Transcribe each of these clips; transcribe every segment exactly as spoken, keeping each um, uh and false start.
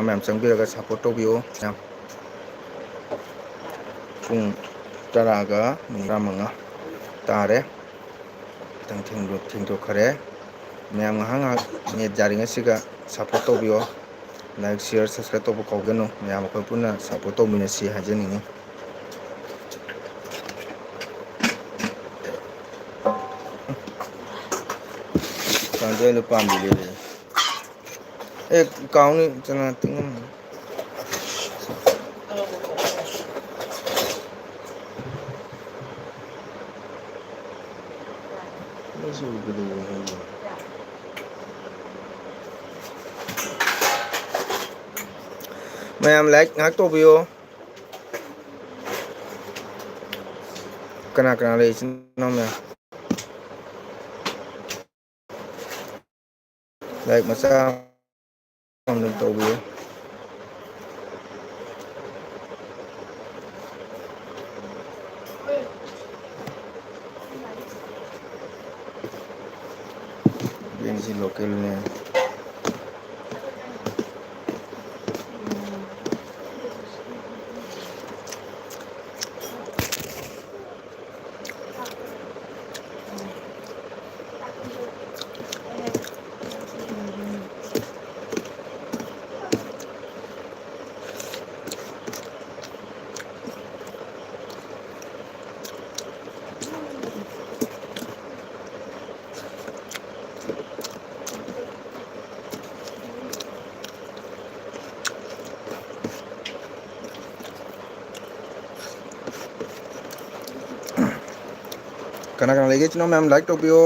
ꯃꯌꯥꯝ ꯆꯪꯕꯤꯔꯒ support ꯇꯧꯕꯤꯌꯨ ꯃꯌꯥꯝ꯫ ꯄꯨꯡ ꯇꯔꯥꯒ ꯃꯤꯅꯤꯠ ꯇꯔꯥꯃꯉꯥ ꯇꯥꯔꯦ꯫ ꯈꯤꯇꯪ ꯊꯦꯡꯗꯣꯛ-, ꯊꯦꯡꯗꯣꯛꯈꯔꯦ꯫ ꯃꯌꯥꯝ ꯉꯥꯏꯍꯥꯛ ꯉꯥꯏꯍꯥꯛ ꯅꯦꯠ ꯌꯥꯔꯤꯉꯩꯁꯤꯒ support ꯇꯧꯕꯤꯌꯣ꯫ Like, share, subscribe ꯇꯧꯕ ꯀꯥꯎꯒꯅꯨ꯫ ꯃꯌꯥꯝ ꯑꯩꯈꯣꯏ ꯄꯨꯟꯅ support ꯇꯧꯃꯤꯟꯅꯁꯤ ꯍꯥꯏꯖꯅꯤꯡꯉꯤ꯫ ꯆꯥꯟꯗꯦꯜꯗ ꯄꯥꯝꯕꯤ ꯂꯩꯔꯦ꯫ ꯑꯦ, ꯀꯥꯎꯅꯤ, ꯆꯅꯥ ꯇꯤꯡꯉꯝꯃꯣ꯫ ꯃꯌꯥꯝ like ꯉꯥꯏꯍꯥꯛ ꯇꯧꯕꯤꯌꯣ꯫ ꯀꯅꯥ ꯀꯅꯥ ꯂꯩ, ꯏꯆꯤꯟ ꯏꯅꯥꯎ ꯃꯌꯥꯝ? Like ꯃꯆꯥ ꯑꯃ ꯇꯧꯕꯤꯌꯨ꯫ ꯕꯦꯟꯁꯤ ꯂꯣꯀꯦꯜꯅꯦ꯫ ꯀꯅꯥ ꯀꯅꯥ ꯂꯩꯒꯦ? ꯏꯆꯤꯟ ꯏꯅꯥꯎ ꯃꯌꯥꯝ like ꯇꯧꯕꯤꯌꯣ꯫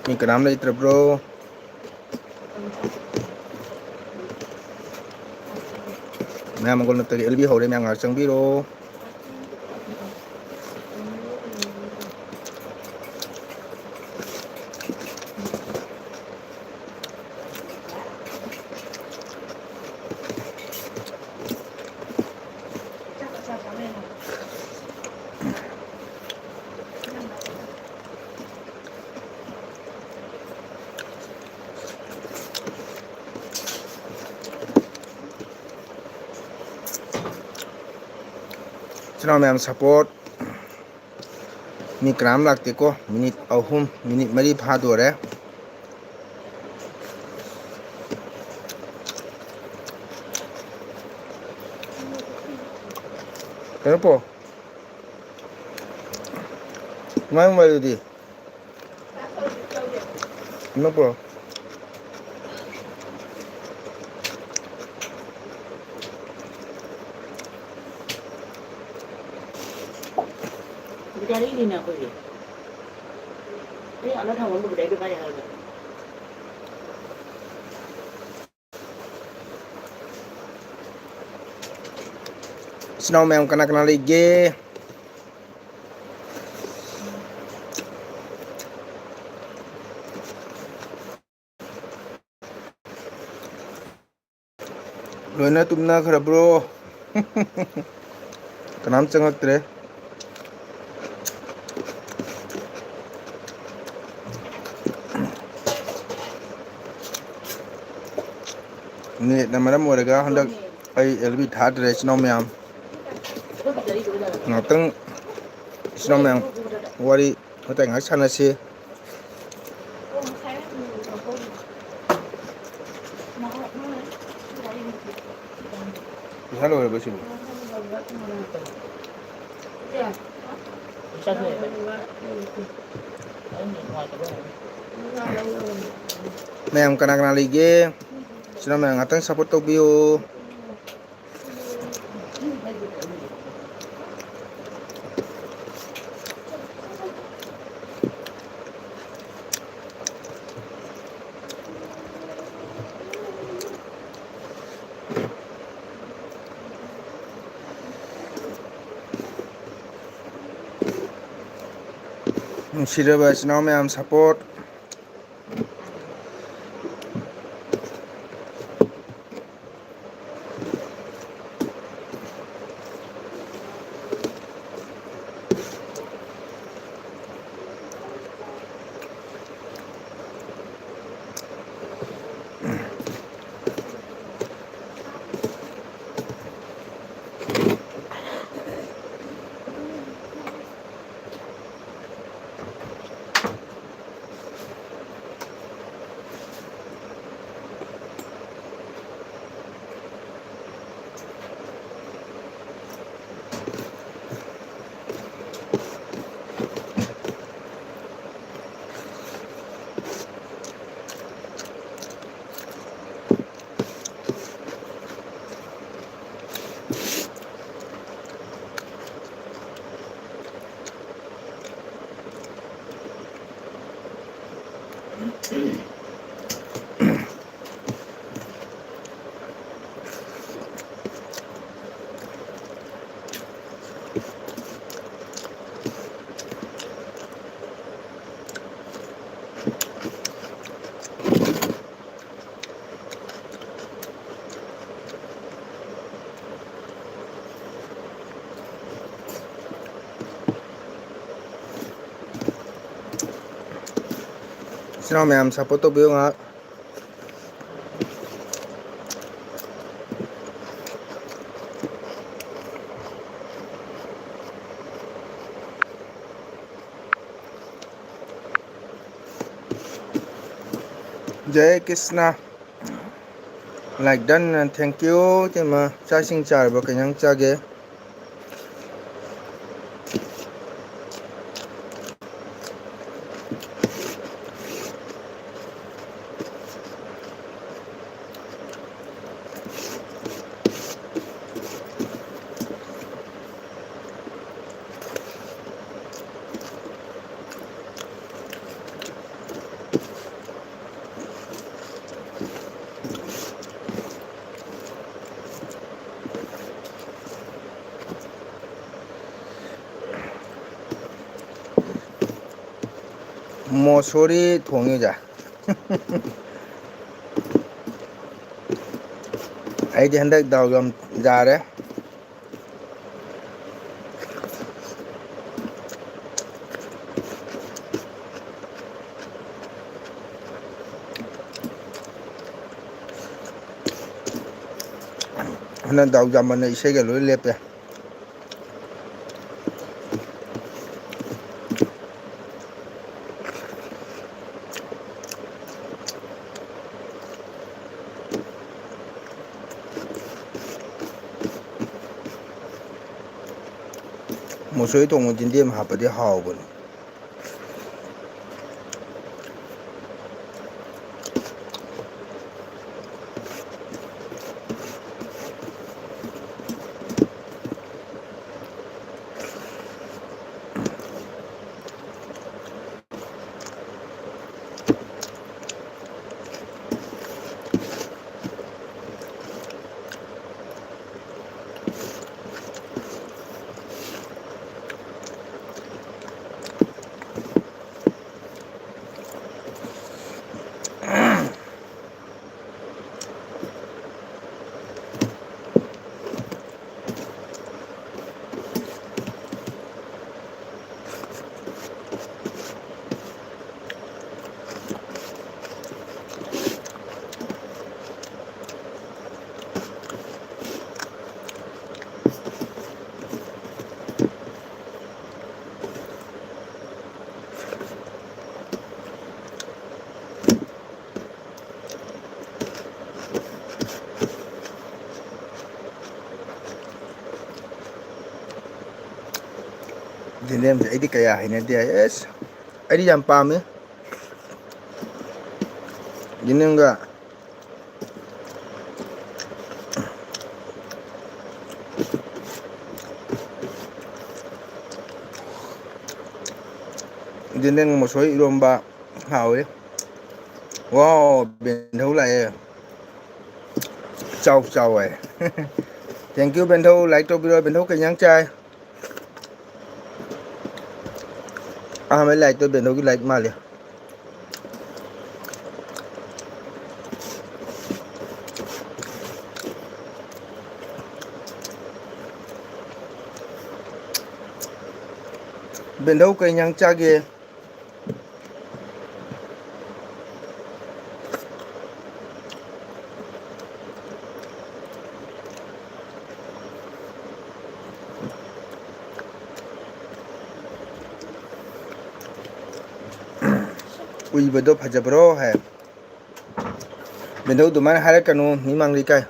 ꯃꯤ ꯀꯅꯥꯝ ꯂꯩꯇ꯭ꯔꯕ꯭ꯔꯣ? ꯃꯌꯥꯝ ꯃꯪꯒꯣꯜ ꯅꯨꯃꯤꯠꯇꯒꯤ ꯑꯦꯜ ꯕꯤ ꯍꯧꯔꯦ, ꯃꯌꯥꯝ ꯉꯥꯏꯍꯥꯛ ꯆꯪꯕꯤꯔꯣ꯫ ꯏꯆꯤꯟ ꯏꯅꯥꯎ ꯃꯌꯥꯝ support꯫ ꯃꯤ ꯀꯅꯥꯝ ꯂꯥꯛꯇꯦꯀꯣ꯫ ꯃꯤꯅꯤꯠ ꯑꯍꯨꯝ, ꯃꯤꯅꯤꯠ ꯃꯔꯤ ꯐꯥꯗꯣꯔꯦ꯫ ꯀꯩꯅꯣ ꯄꯣ꯫ ꯃꯥꯏ ꯃꯣꯕꯥꯏꯜꯗꯨꯗꯤ? ꯅꯛꯄ꯭ꯔꯣ? ꯕꯤꯗ꯭ꯌꯥꯂꯛꯏꯅꯤꯅ ꯑꯩꯈꯣꯏꯒꯤ꯫ ꯑꯩ ꯑꯥꯗ ꯊꯝꯃꯝꯕ ꯕꯤꯗ꯭ꯌꯥꯂꯛꯏꯗꯣ ꯀꯥꯏ ꯍꯥꯏꯔꯒꯦ? ꯏꯆꯤꯟ ꯏꯅꯥꯎ ꯃꯌꯥꯝ ꯀꯅꯥ ꯀꯅꯥ ꯂꯩꯒꯦ? ꯂꯣꯏꯅ ꯇꯨꯝꯅꯈ꯭ꯔꯕ꯭ꯔꯣ? ꯀꯅꯥꯝ ꯆꯪꯉꯛꯇ꯭ꯔꯦ꯫ ꯅꯦꯠꯅ ꯃꯔꯝ ꯑꯣꯏꯔꯒ ꯍꯟꯗꯛ ꯑꯩ ꯑꯦꯜ ꯕꯤ ꯊꯥꯗ꯭ꯔꯦ, ꯏꯆꯤꯟ ꯏꯅꯥꯎ ꯃꯌꯥꯝ꯫ ꯉꯥꯛꯇꯪ ꯏꯆꯤꯟ ꯏꯅꯥꯎ ꯃꯌꯥꯝ ꯋꯥꯔꯤ ꯋꯥꯇꯥꯏ ꯉꯥꯏꯍꯥꯛ ꯁꯥꯟꯅꯁꯤ꯫ ꯄꯩꯁꯥ ꯂꯣꯏꯔꯕ ꯁꯤꯕꯨ? ꯃꯌꯥꯝ ꯀꯅꯥ ꯀꯅꯥ ꯂꯩꯒꯦ? ꯏꯆꯤꯟ ꯏꯅꯥꯎ ꯃꯌꯥꯝ ꯉꯥꯛꯇꯪ support ꯇꯧꯕꯤꯌꯨ꯫ ꯅꯨꯡꯁꯤꯔꯕ ꯏꯆꯤꯟ ꯏꯅꯥꯎ ꯃꯌꯥꯝ, ꯁꯞꯄꯣꯔꯠ꯫ ꯏꯆꯤꯟ ꯏꯅꯥꯎ ꯃꯌꯥꯝ, ꯁꯞꯄꯣꯔꯠ ꯇꯧꯕꯤꯌꯨ ꯉꯥꯏꯍꯥꯛ꯫ ꯖꯌꯦ Krishna. Like done, thank you꯫ ꯏꯇꯩꯃ, ꯆꯥꯛ ꯏꯁꯤꯡ ꯆꯥꯔꯕ? ꯀꯩ ꯏꯟꯖꯥꯡ ꯆꯥꯒꯦ? ꯃꯣꯁꯣꯔꯤ ꯊꯣꯡꯉꯤ ꯑꯣꯖꯥ꯫ ꯑꯩꯗꯤ ꯍꯟꯗꯛ ꯗꯥꯎ ꯌꯥꯝ ꯌꯥꯔꯦ꯫ ꯍꯟꯗꯛ ꯗꯥꯎ ꯌꯥꯝꯃꯟꯅ ꯏꯁꯩꯒ ꯂꯣꯏ ꯂꯦꯞꯄꯦ꯫ ꯃꯨꯁꯣꯏ ꯊꯣꯡꯕ ꯌꯦꯟꯗꯦꯝ ꯍꯥꯞꯄꯗꯤ ꯍꯥꯎꯕꯅꯤ꯫ ꯌꯦꯟꯗꯦꯝꯁꯦ ꯑꯩꯗꯤ ꯀꯌꯥ ꯍꯩꯅꯗꯦ꯫ ꯑꯦꯁ, ꯑꯩꯗꯤ ꯌꯥꯝ ꯄꯥꯝꯃꯤ꯫ ꯌꯦꯟꯗꯦꯝꯒ ꯌꯦꯟꯗꯦꯝꯒ ꯃꯁꯣꯏ ꯏꯔꯣꯝꯕ ꯍꯥꯎꯋꯤ꯫ ꯋꯥꯎ, ꯕꯦꯟꯊꯧ ꯂꯥꯛꯑꯦ꯫ ꯆꯥꯎ, ꯆꯥꯎ ꯍꯥꯏ꯫ Thank you, ꯕꯦꯟꯊꯧ꯫ Like ꯇꯧꯕꯤꯔꯣ꯫ ꯕꯦꯟꯊꯧ ꯀꯩ ꯏꯟꯖꯥꯡ ꯆꯥꯏ? ꯑꯍꯥꯟꯕ ꯂꯥꯏꯛꯇꯣ ꯕꯦꯟꯗꯧꯒꯤ ꯂꯥꯏꯛ ꯃꯥꯜꯂꯦ꯫ ꯕꯦꯟꯗꯧ ꯀꯩ ꯏꯟꯖꯥꯡ ꯆꯥꯒꯦ? ꯎꯏꯕꯗꯣ ꯐꯖꯕ꯭ꯔꯣ ꯍꯥꯏ꯫ ꯕꯦꯟꯗꯧ ꯑꯗꯨꯃꯥꯏꯅ ꯍꯥꯏꯔꯛꯀꯅꯨ ꯃꯤ ꯃꯥꯡꯗ ꯏꯀꯥꯏ꯫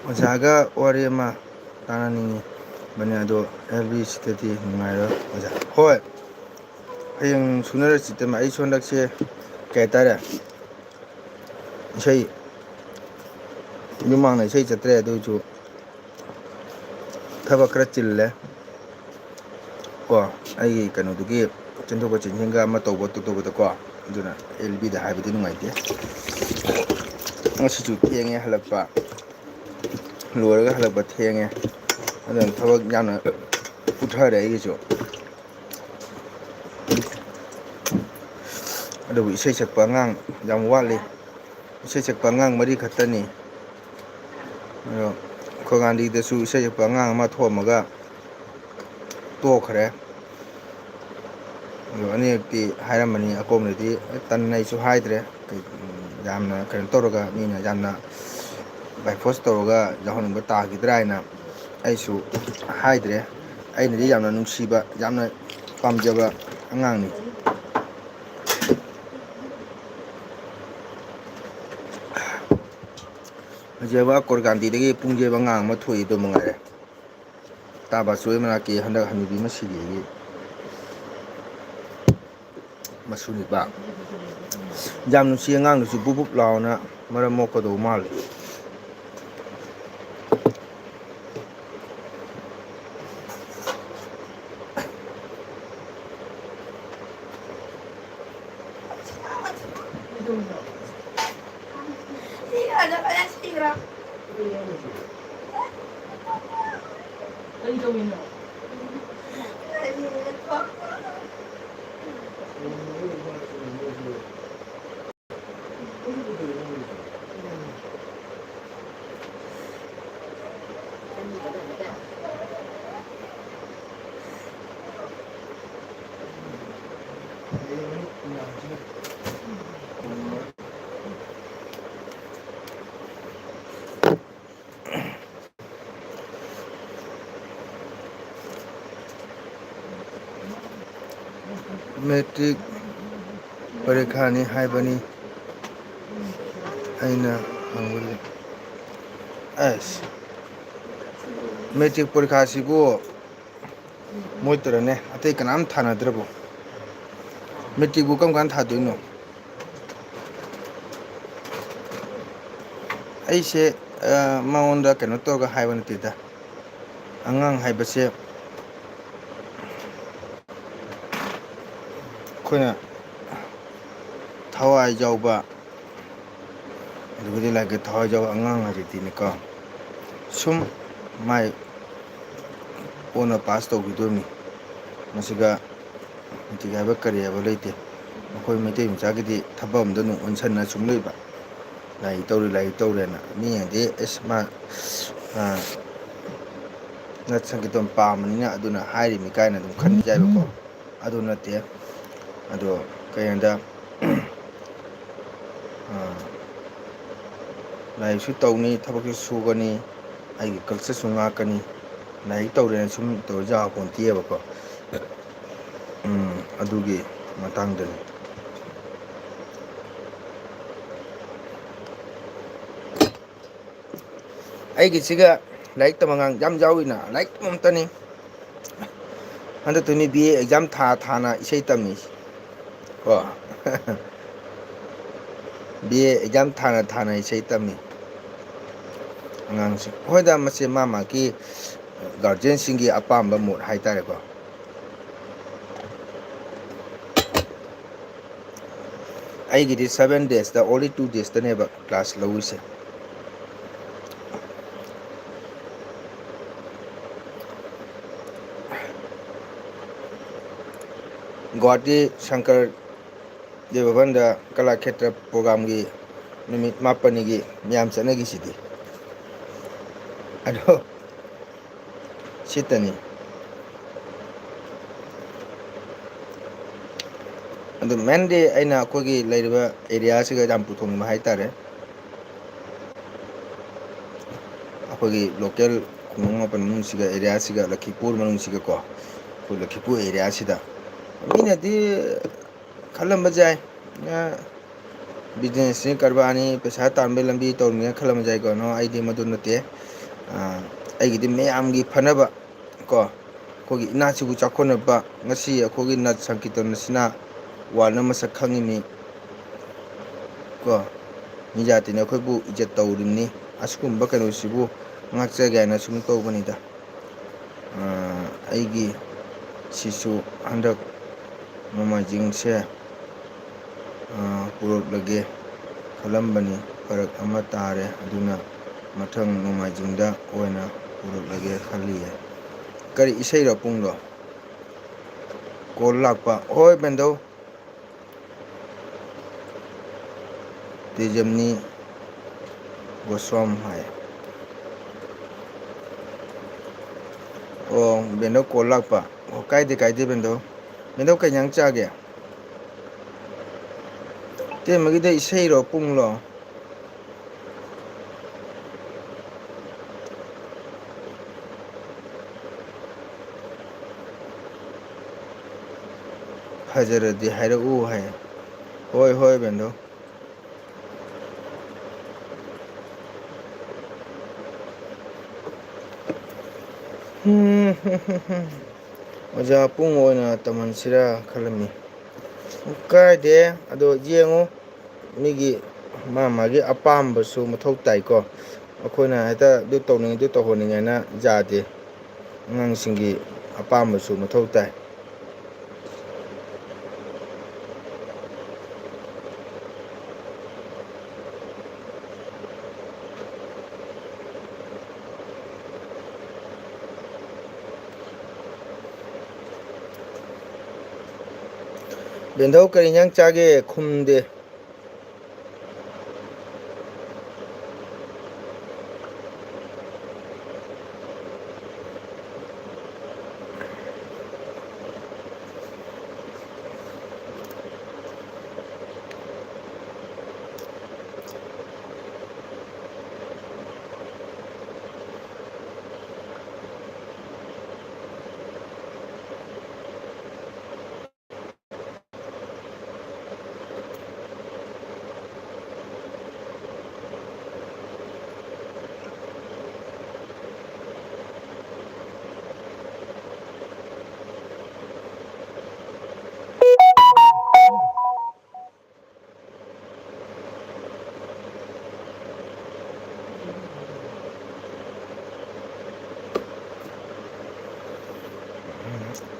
ꯑꯣꯖꯥꯒ ꯋꯥꯔꯤ ꯑꯃ ꯇꯥꯟꯅꯅꯤꯡꯉꯤꯕꯅꯦ, ꯑꯗꯣ ꯑꯦꯜ ꯕꯤꯁꯤꯗꯗꯤ ꯅꯨꯡꯉꯥꯏꯔꯣꯏ ꯑꯣꯖꯥ꯫ ꯍꯣꯏ, ꯍꯌꯦꯡ ꯁꯨꯅꯔꯁꯤ ꯏꯇꯩꯃ꯫ ꯑꯩꯁꯨ ꯍꯟꯗꯛꯁꯦ ꯀꯩ ꯍꯥꯏꯇꯥꯔꯦ, ꯏꯁꯩ ꯌꯨꯝ ꯃꯥꯡꯅ ꯏꯁꯩ ꯆꯠꯇ꯭ꯔꯦ, ꯑꯗꯨ ꯑꯣꯏꯁꯨ ꯊꯕꯛ ꯈꯔ ꯆꯤꯜꯂꯦ ꯀꯣ, ꯑꯩꯒꯤ ꯀꯩꯅꯣꯗꯨꯒꯤ ꯆꯦꯟꯊꯣꯛꯀ ꯆꯦꯟꯁꯤꯟꯒ ꯑꯃ ꯇꯧꯕ ꯇꯧꯕꯗꯀꯣ, ꯑꯗꯨꯅ ꯑꯦꯜ ꯕꯤꯗ ꯍꯥꯏꯕꯗꯤ ꯅꯨꯡꯉꯥꯏꯇꯦ꯫ ꯉꯁꯤꯁꯨ ꯊꯦꯡꯉꯦ ꯍꯜꯂꯛꯄ, ꯂꯣꯏꯔꯒ ꯍꯜꯂꯛꯄ ꯊꯦꯡꯉꯦ, ꯑꯗꯨꯅ ꯊꯕꯛ ꯌꯥꯝꯅ ꯄꯨꯊꯔꯦ ꯑꯩꯒꯤꯁꯨ꯫ ꯑꯗꯨꯕꯨ ꯏꯁꯩ ꯁꯛꯄ ꯑꯉꯥꯡ ꯌꯥꯝ ꯋꯥꯠꯂꯤ꯫ ꯏꯁꯩ ꯁꯛꯄ ꯑꯉꯥꯡ ꯃꯔꯤ ꯈꯛꯇꯅꯤ꯫ ꯑꯗꯣ ꯈꯣꯏ ꯒꯥꯟꯙꯤꯗꯁꯨ ꯏꯁꯩ ꯁꯛꯄ ꯑꯉꯥꯡ ꯑꯃ ꯊꯣꯝꯃꯒ ꯇꯣꯛꯈ꯭ꯔꯦ꯫ ꯑꯗꯣ ꯑꯅꯤꯔꯛꯇꯤ ꯍꯥꯏꯔꯝꯕꯅꯤ, ꯑꯀꯣꯟꯕꯗꯗꯤ ꯇꯟꯅ ꯑꯩꯁꯨ ꯍꯥꯏꯗ꯭ꯔꯦ꯫ ꯌꯥꯝꯅ ꯀꯩꯅꯣ ꯇꯧꯔꯒ, ꯃꯤꯅ ꯌꯥꯝꯅ by force ꯇꯧꯔꯒ ꯌꯥꯎꯍꯟꯅꯤꯡꯕ ꯇꯥꯈꯤꯗ꯭ꯔꯥ ꯍꯥꯏꯅ ꯑꯩꯁꯨ ꯍꯥꯏꯗ꯭ꯔꯦ꯫ ꯑꯩꯅꯗꯤ ꯌꯥꯝꯅ ꯅꯨꯡꯁꯤꯕ, ꯌꯥꯝꯅ ꯄꯥꯝꯖꯕ ꯑꯉꯥꯡꯅꯤ꯫ ꯍꯧꯖꯤꯛ ꯑꯕ ꯀꯣꯔꯒꯥꯟꯙꯤꯗꯒꯤ ꯄꯨꯡꯖꯦꯕ ꯑꯉꯥꯡ ꯑꯃ ꯊꯣꯛꯏꯗꯣ ꯃꯉꯥꯏꯔꯦ꯫ ꯇꯥꯕ ꯆꯣꯏ ꯃꯅꯥꯛꯀꯤ ꯍꯟꯗꯛ ꯍꯅꯨꯕꯤ ꯑꯃ ꯁꯤꯈꯤꯕꯒꯤ ꯃꯁꯨ ꯅꯤꯄꯥ꯫ ꯌꯥꯝ ꯅꯨꯡꯁꯤ ꯑꯉꯥꯡꯗꯨꯁꯨ ꯕꯨꯞ ꯕꯨꯞ ꯂꯥꯎꯅ ꯃꯔꯝ ꯃꯣꯛꯀꯗꯧꯕ ꯃꯥꯜꯂꯤ꯫ ꯃꯦꯇ꯭ꯔꯤꯛ ꯄꯔꯤꯈꯥꯅꯤ ꯍꯥꯏꯕꯅꯤ ꯑꯩꯅ ꯍꯪꯕꯗꯤ꯫ ꯑꯁ, ꯃꯦꯇ꯭ꯔꯤꯛ ꯄꯔꯤꯈꯥꯁꯤꯕꯨ ꯃꯣꯏ ꯇꯔꯅꯦ, ꯑꯇꯩ ꯀꯅꯥꯝ ꯊꯥꯅꯗ꯭ꯔꯕꯣ? ꯃꯦꯇ꯭ꯔꯤꯛꯄꯨ ꯀꯔꯝ ꯀꯥꯟꯗ ꯊꯥꯗꯣꯏꯅꯣ? ꯑꯩꯁꯦ, ꯑ, ꯃꯉꯣꯟꯗ ꯀꯩꯅꯣ ꯇꯧꯔꯒ ꯍꯥꯏꯕ ꯅꯠꯇꯦꯗ꯫ ꯑꯉꯥꯡ ꯍꯥꯏꯕꯁꯦ ꯑꯩꯈꯣꯏꯅ ꯊꯋꯥꯏ ꯌꯥꯎꯕ, ꯑꯗꯨꯒꯗꯤ ꯂꯥꯏꯔꯤꯛꯇ ꯊꯋꯥꯏ ꯌꯥꯎꯕ ꯑꯉꯥꯡ ꯍꯥꯏꯁꯤꯗꯤꯅꯦꯀꯣ, ꯁꯨꯝ ꯃꯥꯏ ꯀꯣꯟꯅ ꯄꯥꯁ ꯇꯧꯈꯤꯗꯣꯏꯅꯤ꯫ ꯃꯁꯤꯒ ꯃꯦꯇ꯭ꯔꯤꯛ ꯍꯥꯏꯕ ꯀꯔꯤ ꯍꯥꯏꯕ ꯂꯩꯇꯦ꯫ ꯑꯩꯈꯣꯏ ꯃꯩꯇꯩ ꯃꯆꯥꯒꯤꯗꯤ ꯊꯕꯛ ꯑꯃꯗ ꯑꯗꯨꯝ ꯑꯣꯟꯁꯟꯅ ꯁꯨꯝ ꯂꯩꯕ꯫ ꯂꯥꯏꯔꯤꯛ ꯇꯧꯔꯤ, ꯂꯥꯏꯔꯤꯛ ꯇꯧꯔꯦꯅ꯫ ꯃꯤꯅꯗꯤ, "ꯑꯦꯁ, ꯃꯥ, ꯑ, ꯅꯠ ꯁꯪꯒꯤꯠꯇꯝ ꯄꯥꯝꯕꯅꯤꯅ ꯑꯗꯨꯅ ꯍꯥꯏꯔꯤꯅꯤ" ꯀꯥꯏꯅ ꯑꯗꯨꯝ ꯈꯟꯕ ꯌꯥꯏꯕꯀꯣ꯫ ꯑꯗꯨ ꯅꯠꯇꯦ꯫ ꯑꯗꯣ ꯀꯩꯅꯣꯗ, ꯑ, ꯂꯥꯏꯔꯤꯛꯁꯨ ꯇꯧꯅꯤ, ꯊꯕꯛꯁꯨ ꯁꯨꯒꯅꯤ, ꯑꯩꯒꯤ ꯀꯜꯆꯔꯁꯨ ꯉꯥꯛꯀꯅꯤ꯫ ꯂꯥꯏꯔꯤꯛ ꯇꯧꯔꯦꯅ ꯁꯨꯝ ꯇꯧꯔ ꯌꯥꯄꯣꯟꯇꯦꯕꯀꯣ꯫ ꯎꯝ, ꯑꯗꯨꯒꯤ ꯃꯇꯥꯡꯗꯅꯤ꯫ ꯑꯩꯒꯤꯁꯤꯒ ꯂꯥꯏꯔꯤꯛ ꯇꯝꯕ ꯑꯉꯥꯡ ꯌꯥꯝ ꯌꯥꯎꯏꯅ, ꯂꯥꯏꯔꯤꯛ ꯇꯝꯕ ꯑꯝꯇꯅꯤ꯫ ꯍꯟꯗꯛꯇꯨꯅꯤ ꯕꯤ ꯑꯦ ꯑꯦꯛꯖꯥꯝ ꯊꯥ ꯊꯥꯅ ꯏꯁꯩ ꯇꯝꯃꯤ꯫ ꯀꯣ꯫ ꯕꯤ ꯑꯦ ꯑꯦꯛꯖꯥꯝ ꯊꯥꯅ ꯊꯥꯅ ꯏꯁꯩ ꯇꯝꯃꯤ꯫ ꯑꯉꯥꯡꯁꯤꯡ꯫ ꯍꯣꯏꯗ, ꯃꯁꯦ ꯃꯥ ꯃꯥꯒꯤ ꯒꯥꯔꯖꯤꯌꯟꯁꯤꯡꯒꯤ ꯑꯄꯥꯝꯕ ꯃꯣꯠ ꯍꯥꯏꯇꯥꯔꯦꯀꯣ꯫ ꯑꯩꯒꯤꯗꯤ seven days ꯇ, only two days ꯇꯅꯦꯕ class ꯂꯧꯔꯤꯁꯦ꯫ Guwahati Shankar ꯗꯦꯕ ꯚꯕꯟꯗ ꯀꯂꯥ ꯈꯦꯇ꯭ꯔ ꯄ꯭ꯔꯣꯒ꯭ꯔꯥꯝꯒꯤ ꯅꯨꯃꯤꯠ ꯃꯥꯄꯟꯅꯤꯒꯤ ꯃꯌꯥꯝ ꯆꯠꯅꯈꯤꯁꯤꯗꯤ꯫ ꯑꯗꯣ ꯁꯤꯇꯅꯤ꯫ ꯑꯗꯨ mainly ꯑꯩꯅ ꯑꯩꯈꯣꯏꯒꯤ ꯂꯩꯔꯤꯕ areaꯁꯤꯒ ꯌꯥꯝ ꯄꯨꯊꯣꯛꯅꯤꯡꯕ ꯍꯥꯏꯇꯥꯔꯦ꯫ ꯑꯩꯈꯣꯏꯒꯤ local ꯈꯨꯡꯒꯪ ꯃꯥꯄꯟ ꯃꯅꯨꯡꯁꯤꯒ, areaꯁꯤꯒ, ꯂꯈꯤꯄꯨꯔ ꯃꯅꯨꯡꯁꯤꯒꯀꯣ, ꯑꯩꯈꯣꯏ ꯂꯈꯤꯄꯨꯔ areaꯁꯤꯗ ꯃꯤꯅꯗꯤ ꯈꯜꯂꯝꯕꯁꯨ ꯌꯥꯏ, ꯑ, businessꯅꯤ, ꯀꯔꯕꯥꯔꯅꯤ, ꯄꯩꯁꯥ ꯇꯥꯟꯕꯒꯤ ꯂꯝꯕꯤ ꯇꯧꯔꯤꯅꯦꯅ ꯈꯜꯂꯝꯕꯁꯨ ꯌꯥꯏꯀꯣ꯫ No, ꯑꯩꯗꯤ ꯃꯗꯨ ꯅꯠꯇꯦ꯫ ꯑ, ꯑꯩꯒꯤꯗꯤ ꯃꯌꯥꯝꯒꯤ ꯐꯅꯕ ꯀꯣ, ꯑꯩꯈꯣꯏꯒꯤ ꯏꯅꯥꯠꯁꯤꯕꯨ ꯆꯥꯎꯈꯠꯅꯕ, ꯉꯁꯤ ꯑꯩꯈꯣꯏꯒꯤ ꯅꯠ ꯁꯪꯀꯤꯔꯇꯟ ꯑꯁꯤꯅ worldꯅ ꯃꯁꯛ ꯈꯪꯉꯤꯅꯤ ꯀꯣ꯫ ꯃꯤ ꯖꯥꯇꯤꯅ ꯑꯩꯈꯣꯏꯕꯨ ꯏꯖꯠ ꯇꯧꯔꯤꯕꯅꯤ꯫ ꯑꯁꯤꯒꯨꯝꯕ ꯀꯩꯅꯣꯁꯤꯕꯨ ꯉꯥꯛꯆꯒꯦ ꯍꯥꯏꯅ ꯁꯨꯝ ꯇꯧꯕꯅꯤꯗ꯫ ꯑ, ꯑꯩꯒꯤ ꯁꯤꯁꯨ ꯍꯟꯗꯛ ꯅꯣꯡꯃꯥꯏꯖꯤꯡꯁꯦ, ꯑ, ꯄꯨꯔꯛꯂꯒꯦ ꯈꯜꯂꯝꯕꯅꯤ, ꯐꯔꯛ ꯑꯃ ꯇꯥꯔꯦ, ꯑꯗꯨꯅ ꯃꯊꯪ ꯅꯣꯡꯃꯥꯏꯖꯤꯡꯗ ꯑꯣꯏꯅ ꯄꯨꯔꯛꯂꯒꯦ ꯈꯜꯂꯤꯌꯦ꯫ ꯀꯔꯤ ꯏꯁꯩꯔꯣ ꯄꯨꯡꯂꯣ? Call ꯂꯥꯛꯄ꯫ ꯍꯣꯏ ꯕꯦꯟꯗꯧ꯫ ꯇꯦꯖꯝꯅꯤ ꯒꯣꯁ꯭ꯋꯥꯝ ꯍꯥꯏ꯫ ꯑꯣ, ꯕꯦꯟꯗꯧ call ꯂꯥꯛꯄ꯫ ꯑꯣ, ꯀꯥꯏꯗꯦ, ꯀꯥꯏꯗꯦ ꯕꯦꯟꯗꯧ꯫ ꯕꯦꯟꯗꯧ ꯀꯩ ꯏꯟꯖꯥꯡ ꯆꯥꯒꯦ? ꯏꯇꯩꯃꯒꯤꯗ ꯏꯁꯩꯔꯣ ꯄꯨꯡꯂꯣ? ꯐꯖꯔꯗꯤ ꯍꯥꯏꯔꯛꯎ ꯍꯥꯏ꯫ ꯍꯣꯏ, ꯍꯣꯏ ꯕꯦꯟꯗꯧ꯫ ꯎꯝ, ꯑꯣꯖꯥ ꯄꯨꯡ ꯑꯣꯏꯅ ꯇꯝꯍꯟꯁꯤꯔꯥ ꯈꯜꯂꯝꯃꯤ꯫ ꯀꯥꯏꯗꯦ, ꯑꯗꯣ ꯌꯦꯡꯉꯨ, ꯃꯤꯒꯤ ꯃꯥ ꯃꯥꯒꯤ ꯑꯄꯥꯝꯕꯁꯨ ꯃꯊꯧ ꯇꯥꯏꯀꯣ꯫ ꯑꯩꯈꯣꯏꯅ ꯍꯦꯛꯇ ꯑꯗꯨ ꯇꯧꯅꯤꯡꯉꯤ, ꯑꯗꯨ ꯇꯧꯍꯟꯅꯤꯡꯉꯦꯅ ꯌꯥꯗꯦ꯫ ꯑꯉꯥꯡꯁꯤꯡꯒꯤ ꯑꯄꯥꯝꯕꯁꯨ ꯃꯊꯧ ꯇꯥꯏ꯫ ꯕꯦꯟꯙꯧ, ꯀꯔꯤ ꯏꯟꯖꯥꯡ ꯆꯥꯒꯦ? ꯈꯨꯝꯗꯦ꯫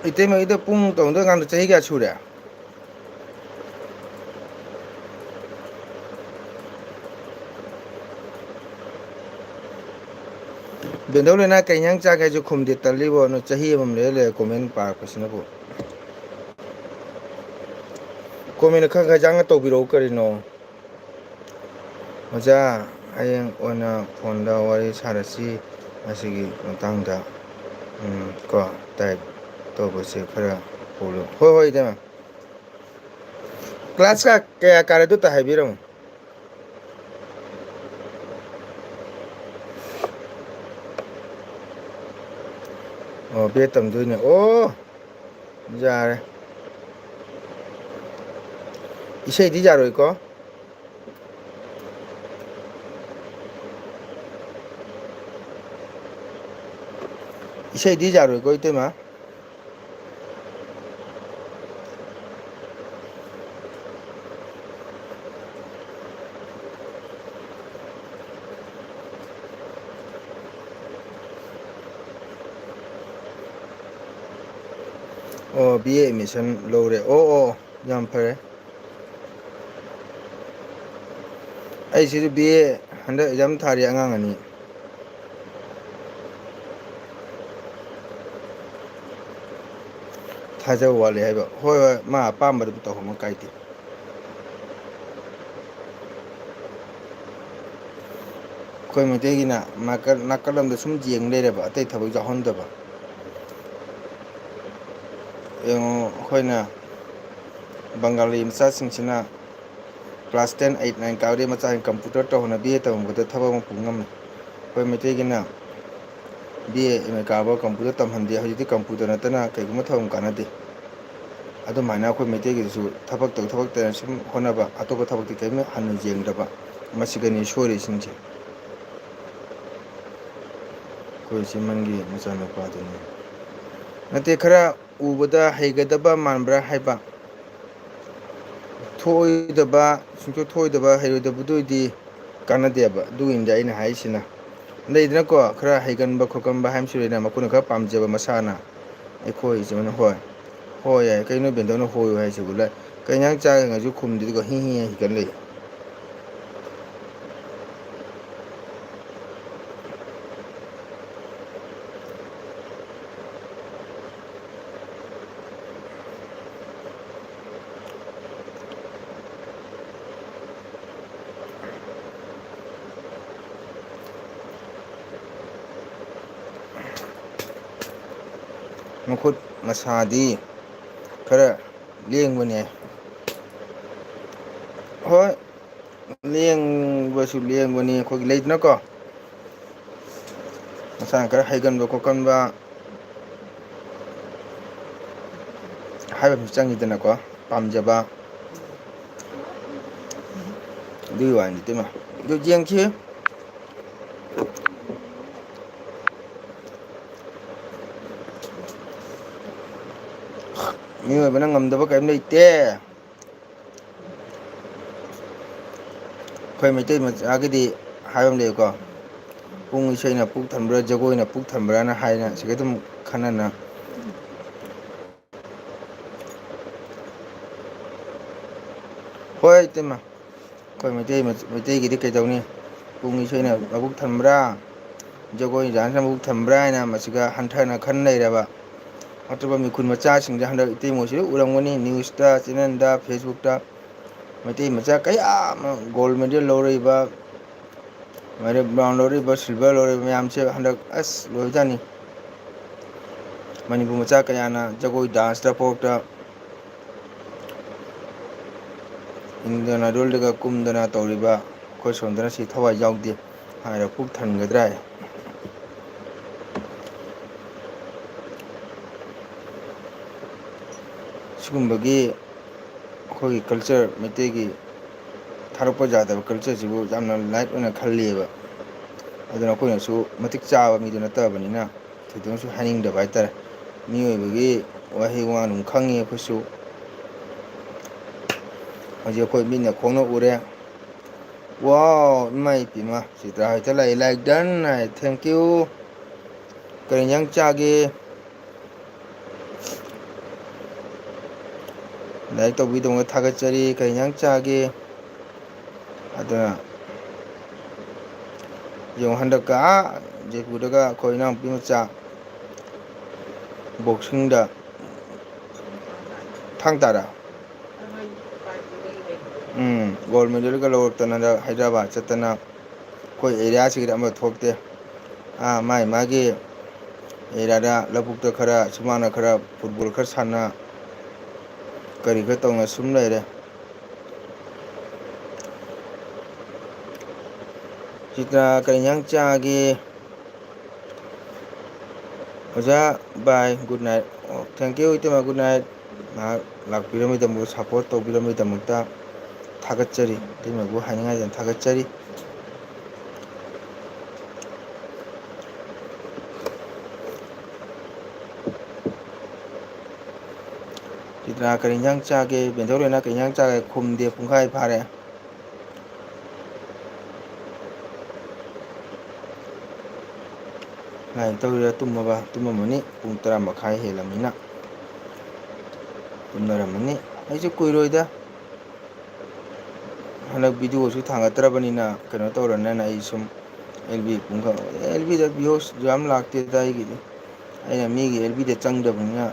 ꯏꯇꯩꯃ, ꯏꯇꯩ ꯄꯨꯡ ꯇꯧꯅꯗ ꯀꯥꯟꯗ ꯆꯍꯤ ꯀꯌꯥ ꯁꯨꯔꯦ? ꯕꯦꯟꯗꯧ ꯂꯩꯅꯥ ꯀꯩ ꯏꯟꯖꯥꯡ ꯆꯥꯒꯦ ꯍꯥꯏꯁꯨ ꯈꯨꯝꯗꯦ, ꯇꯜꯂꯤꯕꯣ꯫ ꯅꯣꯏ ꯆꯍꯤ ꯑꯃꯃꯝ ꯂꯩꯔ ꯂꯩꯔ comment ꯄꯥꯔꯛꯄꯁꯤꯅꯕꯨ꯫ Comment ꯈꯔ ꯈꯔ ꯌꯥꯡꯅ ꯇꯧꯕꯤꯔꯛꯎ ꯀꯔꯤꯅꯣ? ꯑꯣꯖꯥ, ꯍꯌꯦꯡ ꯑꯣꯏꯅ ꯐꯣꯟꯗ ꯋꯥꯔꯤ ꯁꯥꯔꯁꯤ꯫ ꯃꯁꯤꯒꯤ ꯃꯇꯥꯡꯗ, ꯎꯝ, ꯀꯣ, type ꯇꯧꯕꯁꯦ ꯈꯔ ꯄꯣꯂꯨ꯫ ꯍꯣꯏ, ꯍꯣꯏ, ꯏꯇꯩꯃ꯫ Class ꯀ-, ꯀꯌꯥ ꯀꯥꯔꯦ ꯑꯗꯨꯇ ꯍꯥꯏꯕꯤꯔꯝꯃꯨ꯫ ꯑꯣ, B A ꯇꯝꯗꯣꯏꯅꯦ꯫ ꯑꯣ, ꯌꯥꯔꯦ꯫ ꯏꯁꯩꯗꯤ ꯌꯥꯔꯣꯏꯀꯣ? ꯏꯁꯩꯗꯤ ꯌꯥꯔꯣꯏꯀꯣ, ꯏꯇꯩꯃ? ꯑꯣ, B A admission ꯂꯧꯔꯦ꯫ ꯑꯣ, ꯑꯣ, ꯌꯥꯝ ꯐꯔꯦ꯫ ꯑꯩꯁꯤꯁꯨ B A ꯍꯟꯗꯛ exam ꯊꯥꯔꯤ, ꯑꯉꯥꯡ ꯑꯅꯤ꯫ ꯊꯥꯖꯕ ꯋꯥꯠꯂꯤ ꯍꯥꯏꯕ꯫ ꯍꯣꯏ, ꯍꯣꯏ, ꯃꯥ ꯑꯄꯥꯝꯕꯗꯨ ꯇꯧꯍꯟꯕ ꯀꯥꯏꯗꯦ꯫ ꯑꯩꯈꯣꯏ ꯃꯩꯇꯩꯒꯤꯅ ꯅꯥꯀꯜ, ꯅꯥꯀꯜ ꯑꯃꯗ ꯁꯨꯝ ꯌꯦꯡ ꯂꯩꯔꯕ, ꯑꯇꯩ ꯊꯕꯛ ꯌꯥꯎꯍꯟꯗꯕ꯫ ꯌꯦꯡꯉꯣ, ꯑꯩꯈꯣꯏꯅ Bengali ꯃꯆꯥꯁꯤꯡꯁꯤꯅ class ten, eight, nine ꯀꯥꯕꯗꯒꯤ ꯃꯆꯥꯁꯤꯡ computer ꯇꯧꯍꯟꯅꯕꯤ ꯇꯧꯍꯟꯕꯗ ꯊꯕꯛ ꯑꯃ ꯄꯨ ꯉꯝꯃꯤ꯫ ꯑꯩꯈꯣꯏ ꯃꯩꯇꯩꯒꯤꯅ B A, M A ꯀꯥꯕ computer ꯇꯝꯍꯟꯗꯦ꯫ ꯍꯧꯖꯤꯛꯇꯤ computer ꯅꯠꯇꯅ ꯀꯩꯒꯨꯝꯕ ꯊꯕꯛ ꯑꯃ ꯀꯥꯟꯅꯗꯦ꯫ ꯑꯗꯨꯃꯥꯏꯅ ꯑꯩꯈꯣꯏ ꯃꯩꯇꯩꯒꯤꯗꯁꯨ ꯊꯕꯛ ꯇꯧ, ꯊꯕꯛ ꯇꯧꯅ ꯁꯨꯝ ꯍꯣꯠꯅꯕ, ꯑꯇꯣꯞꯄ ꯊꯕꯛꯇꯤ ꯀꯔꯤꯝ ꯍꯟꯅ ꯌꯦꯡꯗꯕ, ꯃꯁꯤꯗꯅꯤ ꯁꯣꯏꯔꯤꯁꯤꯡꯁꯦ꯫ ꯑꯩꯈꯣꯏ ꯏꯆꯤꯟꯃꯟꯒꯤ ꯃꯆꯥꯅꯨꯄꯥꯗꯨꯅꯤ꯫ ꯅꯠꯇꯦ, ꯈꯔ ꯎꯕꯗ ꯍꯩꯒꯗꯕ ꯃꯥꯟꯕ꯭ꯔꯥ ꯍꯥꯏꯕ꯫ ꯊꯣꯛꯑꯣꯏꯗꯕ, ꯁꯨꯡꯊꯣꯛ ꯊꯣꯛꯑꯣꯏꯗꯕ, ꯍꯩꯔꯣꯏꯗꯕꯗꯨ ꯑꯣꯏꯗꯤ ꯀꯥꯟꯅꯗꯦꯕ꯫ ꯑꯗꯨꯒꯤꯅꯤꯗ ꯑꯩꯅ ꯍꯥꯏꯁꯤꯅ꯫ ꯂꯩꯗꯅꯀꯣ, ꯈꯔ ꯍꯩꯒꯟꯕ ꯈꯣꯠꯀꯟꯕ ꯍꯥꯏꯕꯁꯨ ꯂꯩꯅ, ꯃꯈꯣꯏꯅ ꯈꯔ ꯄꯥꯝꯖꯕ ꯃꯁꯥꯅ꯫ ꯑꯩꯈꯣꯏ ꯏꯆꯤꯟ ꯏꯅꯥꯎ, ꯍꯣꯏ꯫ ꯍꯣꯏ ꯌꯥꯏ꯫ ꯀꯩꯅꯣ ꯕꯦꯟꯗꯧꯅ ꯍꯣꯏ ꯍꯥꯏꯁꯤꯕꯨ? ꯂ-, "ꯀꯩ ꯏꯟꯖꯥꯡ ꯆꯥꯒꯦ?" ꯍꯪꯉꯁꯨ ꯈꯨꯝꯗꯦ, ꯑꯗꯨꯒ ꯍꯤ ꯍꯤ ꯍꯤ ꯍꯤꯒꯠ ꯂꯩ꯫ ꯃꯈꯨꯠ ꯃꯁꯥꯗꯤ ꯈꯔ ꯂꯦꯡꯕꯅꯦ꯫ ꯍꯣꯏ, ꯂꯦꯡꯕꯁꯨ ꯂꯦꯡꯕꯅꯤ, ꯑꯩꯈꯣꯏꯒꯤ ꯂꯩꯗꯅꯀꯣ, ꯃꯁꯥꯅ ꯈꯔ ꯍꯩꯒꯟꯕ ꯈꯣꯠꯀꯟꯕ ꯍꯥꯏꯕ ꯑꯃꯁꯨ ꯆꯪꯉꯤꯗꯅꯀꯣ, ꯄꯥꯝꯖꯕ꯫ ꯑꯗꯨꯒꯤ ꯋꯥꯅꯤ ꯏꯇꯩꯃ꯫ ꯑꯗꯨ ꯌꯦꯡꯁꯤ꯫ ꯃꯤꯑꯣꯏꯕꯅ ꯉꯝꯗꯕ ꯀꯔꯤꯝ ꯂꯩꯇꯦ꯫ ꯑꯩꯈꯣꯏ ꯃꯩꯇꯩ ꯃꯆꯥꯒꯤꯗꯤ ꯍꯥꯏꯕ ꯑꯃ ꯂꯩꯌꯦꯀꯣ, "ꯄꯨꯡ ꯏꯁꯩꯅ ꯄꯨꯛ ꯊꯟꯕ꯭ꯔꯥ, ꯖꯒꯣꯏꯅ ꯄꯨꯛ ꯊꯟꯕ꯭ꯔꯥꯅ" ꯍꯥꯏꯅ ꯁꯤꯒ ꯑꯗꯨꯝ ꯈꯟꯅꯅ꯫ ꯍꯣꯏ ꯏꯇꯩꯃ, ꯑꯩꯈꯣꯏ ꯃꯩꯇꯩ, ꯃꯩꯇꯩꯒꯤꯗꯤ ꯀꯩꯗꯧꯅꯤ, "ꯄꯨꯡ ꯏꯁꯩꯅ ꯃꯕꯨꯛ ꯊꯟꯕ꯭ꯔꯥ, ꯖꯒꯣꯏ ꯗꯥꯟꯁꯅ ꯃꯕꯨꯛ ꯊꯟꯕ꯭ꯔꯥ" ꯍꯥꯏꯅ ꯃꯁꯤꯒ ꯍꯟꯊꯅ ꯈꯟ ꯂꯩꯔꯕ꯫ ꯑꯇꯣꯞꯄ ꯃꯤꯈꯨꯟ ꯃꯆꯥꯁꯤꯡꯗ ꯍꯟꯗꯛ ꯏꯇꯩꯃꯣꯏꯁꯤꯗ ꯎꯔꯝꯒꯅꯤ, ꯅ꯭ꯌꯨꯁꯇ, ꯆꯦꯅꯦꯜꯗ, ꯐꯦꯁꯕꯨꯛꯇ꯫ ꯃꯩꯇꯩ ꯃꯆꯥ ꯀꯌꯥ ꯑꯃ ꯒꯣꯜ ꯃꯦꯗꯜ ꯂꯧꯔꯛꯏꯕ, ꯃꯔꯦꯞ ꯕ꯭ꯔꯥꯎꯟ ꯂꯧꯔꯛꯏꯕ, ꯁꯤꯜꯚꯔ ꯂꯧꯔꯛꯏꯕ ꯃꯌꯥꯝꯁꯦ ꯍꯟꯗꯛ ꯑꯁ ꯂꯣꯏꯕꯖꯥꯠꯅꯤ꯫ ꯃꯅꯤꯄꯨꯔ ꯃꯆꯥ ꯀꯌꯥꯅ ꯖꯒꯣꯏ ꯗꯥꯟꯁꯇ ꯐꯥꯎꯗ ꯏꯟꯗꯤꯌꯥꯟ ꯑꯥꯏꯗꯣꯜꯗꯒ ꯀꯨꯝꯗꯅ ꯇꯧꯔꯤꯕ, ꯑꯩꯈꯣꯏ ꯁꯣꯝꯗꯅ ꯁꯤ ꯊꯋꯥꯏ ꯌꯥꯎꯗꯦ ꯍꯥꯏꯔ ꯄꯨꯛ ꯊꯟꯒꯗ꯭ꯔꯥ? ꯁꯤꯒꯨꯝꯕꯒꯤ ꯑꯩꯈꯣꯏꯒꯤ ꯀꯜꯆꯔ, ꯃꯩꯇꯩꯒꯤ ꯊꯥꯗꯣꯛꯄ ꯌꯥꯗꯕ ꯀꯜꯆꯔꯁꯤꯕꯨ ꯌꯥꯝꯅ ꯂꯥꯏꯠ ꯑꯣꯏꯅ ꯈꯜꯂꯤꯑꯕ꯫ ꯑꯗꯨꯅ ꯑꯩꯈꯣꯏꯅꯁꯨ ꯃꯇꯤꯛ ꯆꯥꯕ ꯃꯤꯗꯨ ꯅꯠꯇꯕꯅꯤꯅ ꯊꯣꯏꯗꯣꯛꯅꯁꯨ ꯍꯥꯏꯅꯤꯡꯗꯕ ꯍꯥꯏꯇꯥꯔꯦ꯫ ꯃꯤꯑꯣꯏꯕꯒꯤ ꯋꯥꯍꯩ ꯋꯥ ꯑꯗꯨꯝ ꯈꯪꯉꯤ ꯑꯩꯈꯣꯏꯁꯨ꯫ ꯍꯧꯖꯤꯛ ꯑꯩꯈꯣꯏ ꯃꯤꯠꯅ ꯈꯣꯡꯅ ꯎꯔꯦ꯫ ꯋꯥꯎ, ꯏꯃꯥ ꯏꯄꯦꯝꯃ, ꯆꯤꯇ꯭ꯔꯥ ꯍꯣꯏꯇ ꯂꯥꯛꯑꯦ, like done high, thank you꯫ ꯀꯔꯤ ꯏꯟꯖꯥꯡ ꯆꯥꯒꯦ? Like ꯇꯧꯕꯤꯗꯧꯅ ꯊꯥꯒꯠꯆꯔꯤ꯫ ꯀꯔꯤ ꯏꯟꯖꯥꯡ ꯆꯥꯒꯦ? ꯑꯗꯨꯅ ꯌꯦꯡꯉꯨ, ꯍꯟꯗꯛꯀ ꯑꯥ ꯖꯩꯄꯨꯔꯗꯒ ꯑꯩꯈꯣꯏ ꯏꯅꯥꯎꯄꯤ ꯃꯆꯥ ꯕꯣꯛꯁꯤꯡꯗ ꯊꯥꯡ ꯇꯥꯔꯥ? ꯎꯝ, ꯒꯣꯜ ꯃꯦꯗꯜꯒ ꯂꯧꯔꯛꯇꯅ ꯍꯟꯗꯛ ꯍꯥꯏꯗ꯭ꯔꯕꯥꯗ ꯆꯠꯇꯅ ꯑꯩꯈꯣꯏ ꯑꯦꯔꯤꯌꯥꯁꯤꯒꯤꯗꯤ ꯑꯃ ꯊꯣꯛꯇꯦ꯫ ꯑꯥ, ꯃꯥꯏ ꯃꯥꯒꯤ ꯑꯦꯔꯤꯌꯥꯗ ꯂꯧꯕꯨꯛꯇ ꯈꯔ, ꯁꯨꯃꯥꯡꯗ ꯈꯔ ꯐꯨꯠꯕꯣꯜ ꯈꯔ ꯁꯥꯟꯅ, ꯀꯔꯤ ꯈꯔ ꯇꯧꯅ ꯁꯨꯝ ꯂꯩꯔꯦ꯫ ꯆꯤꯇ꯭ꯔꯥ, ꯀꯔꯤ ꯏꯟꯖꯥꯡ ꯆꯥꯒꯦ? ꯑꯣꯖꯥ, bye, good night꯫ ꯑꯣ, thank you, ꯏꯇꯩꯃ, good night꯫ ꯉꯥꯏꯍꯥꯛ ꯂꯥꯛꯄꯤꯔꯝꯕꯒꯤꯗꯃꯛꯇ, support ꯇꯧꯕꯤꯔꯝꯕꯒꯤꯗꯃꯛꯇ ꯊꯥꯒꯠꯆꯔꯤ꯫ ꯏꯇꯩꯃꯕꯨ ꯍꯥꯏꯅꯤꯡꯉꯥꯏꯗꯅ ꯊꯥꯒꯠꯆꯔꯤ꯫ ꯆꯤꯇ꯭ꯔꯥ, ꯀꯔꯤ ꯏꯟꯖꯥꯡ ꯆꯥꯒꯦ? ꯕꯦꯟꯊꯧꯔꯦꯅ ꯀꯔꯤ ꯏꯟꯖꯥꯡ ꯆꯥꯒꯦ? ꯈꯨꯝꯗꯦ, ꯄꯨꯡꯈꯥꯏ ꯐꯥꯔꯦ꯫ ꯂꯥꯏꯔꯤꯛ ꯇꯧꯔꯤꯔꯥ ꯇꯨꯝꯃꯕ? ꯇꯨꯝꯃꯝꯃꯅꯤ, ꯄꯨꯡ ꯇꯔꯥ ꯃꯈꯥꯏ ꯍꯦꯜꯂꯝꯅꯤꯅ ꯇꯨꯝꯅꯔꯝꯃꯅꯤ꯫ ꯑꯩꯁꯨ ꯀꯨꯏꯔꯣꯏꯗ, ꯍꯟꯗꯛ videoꯁꯨ ꯊꯥꯡꯒꯠꯇ꯭ꯔꯕꯅꯤꯅ ꯀꯩꯅꯣ ꯇꯧꯔꯅꯤꯅ ꯑꯩ ꯁꯨꯝ, ꯑꯦꯜ ꯕꯤ ꯄꯨꯡꯈꯛ, ꯑꯦꯜ ꯕꯤꯗ views ꯌꯥꯝ ꯂꯥꯛꯇꯦꯗ ꯑꯩꯒꯤꯗꯤ꯫ ꯑꯩꯅ ꯃꯤꯒꯤ ꯑꯦꯜ ꯕꯤꯗ ꯆꯪꯗꯕꯅꯤꯅ,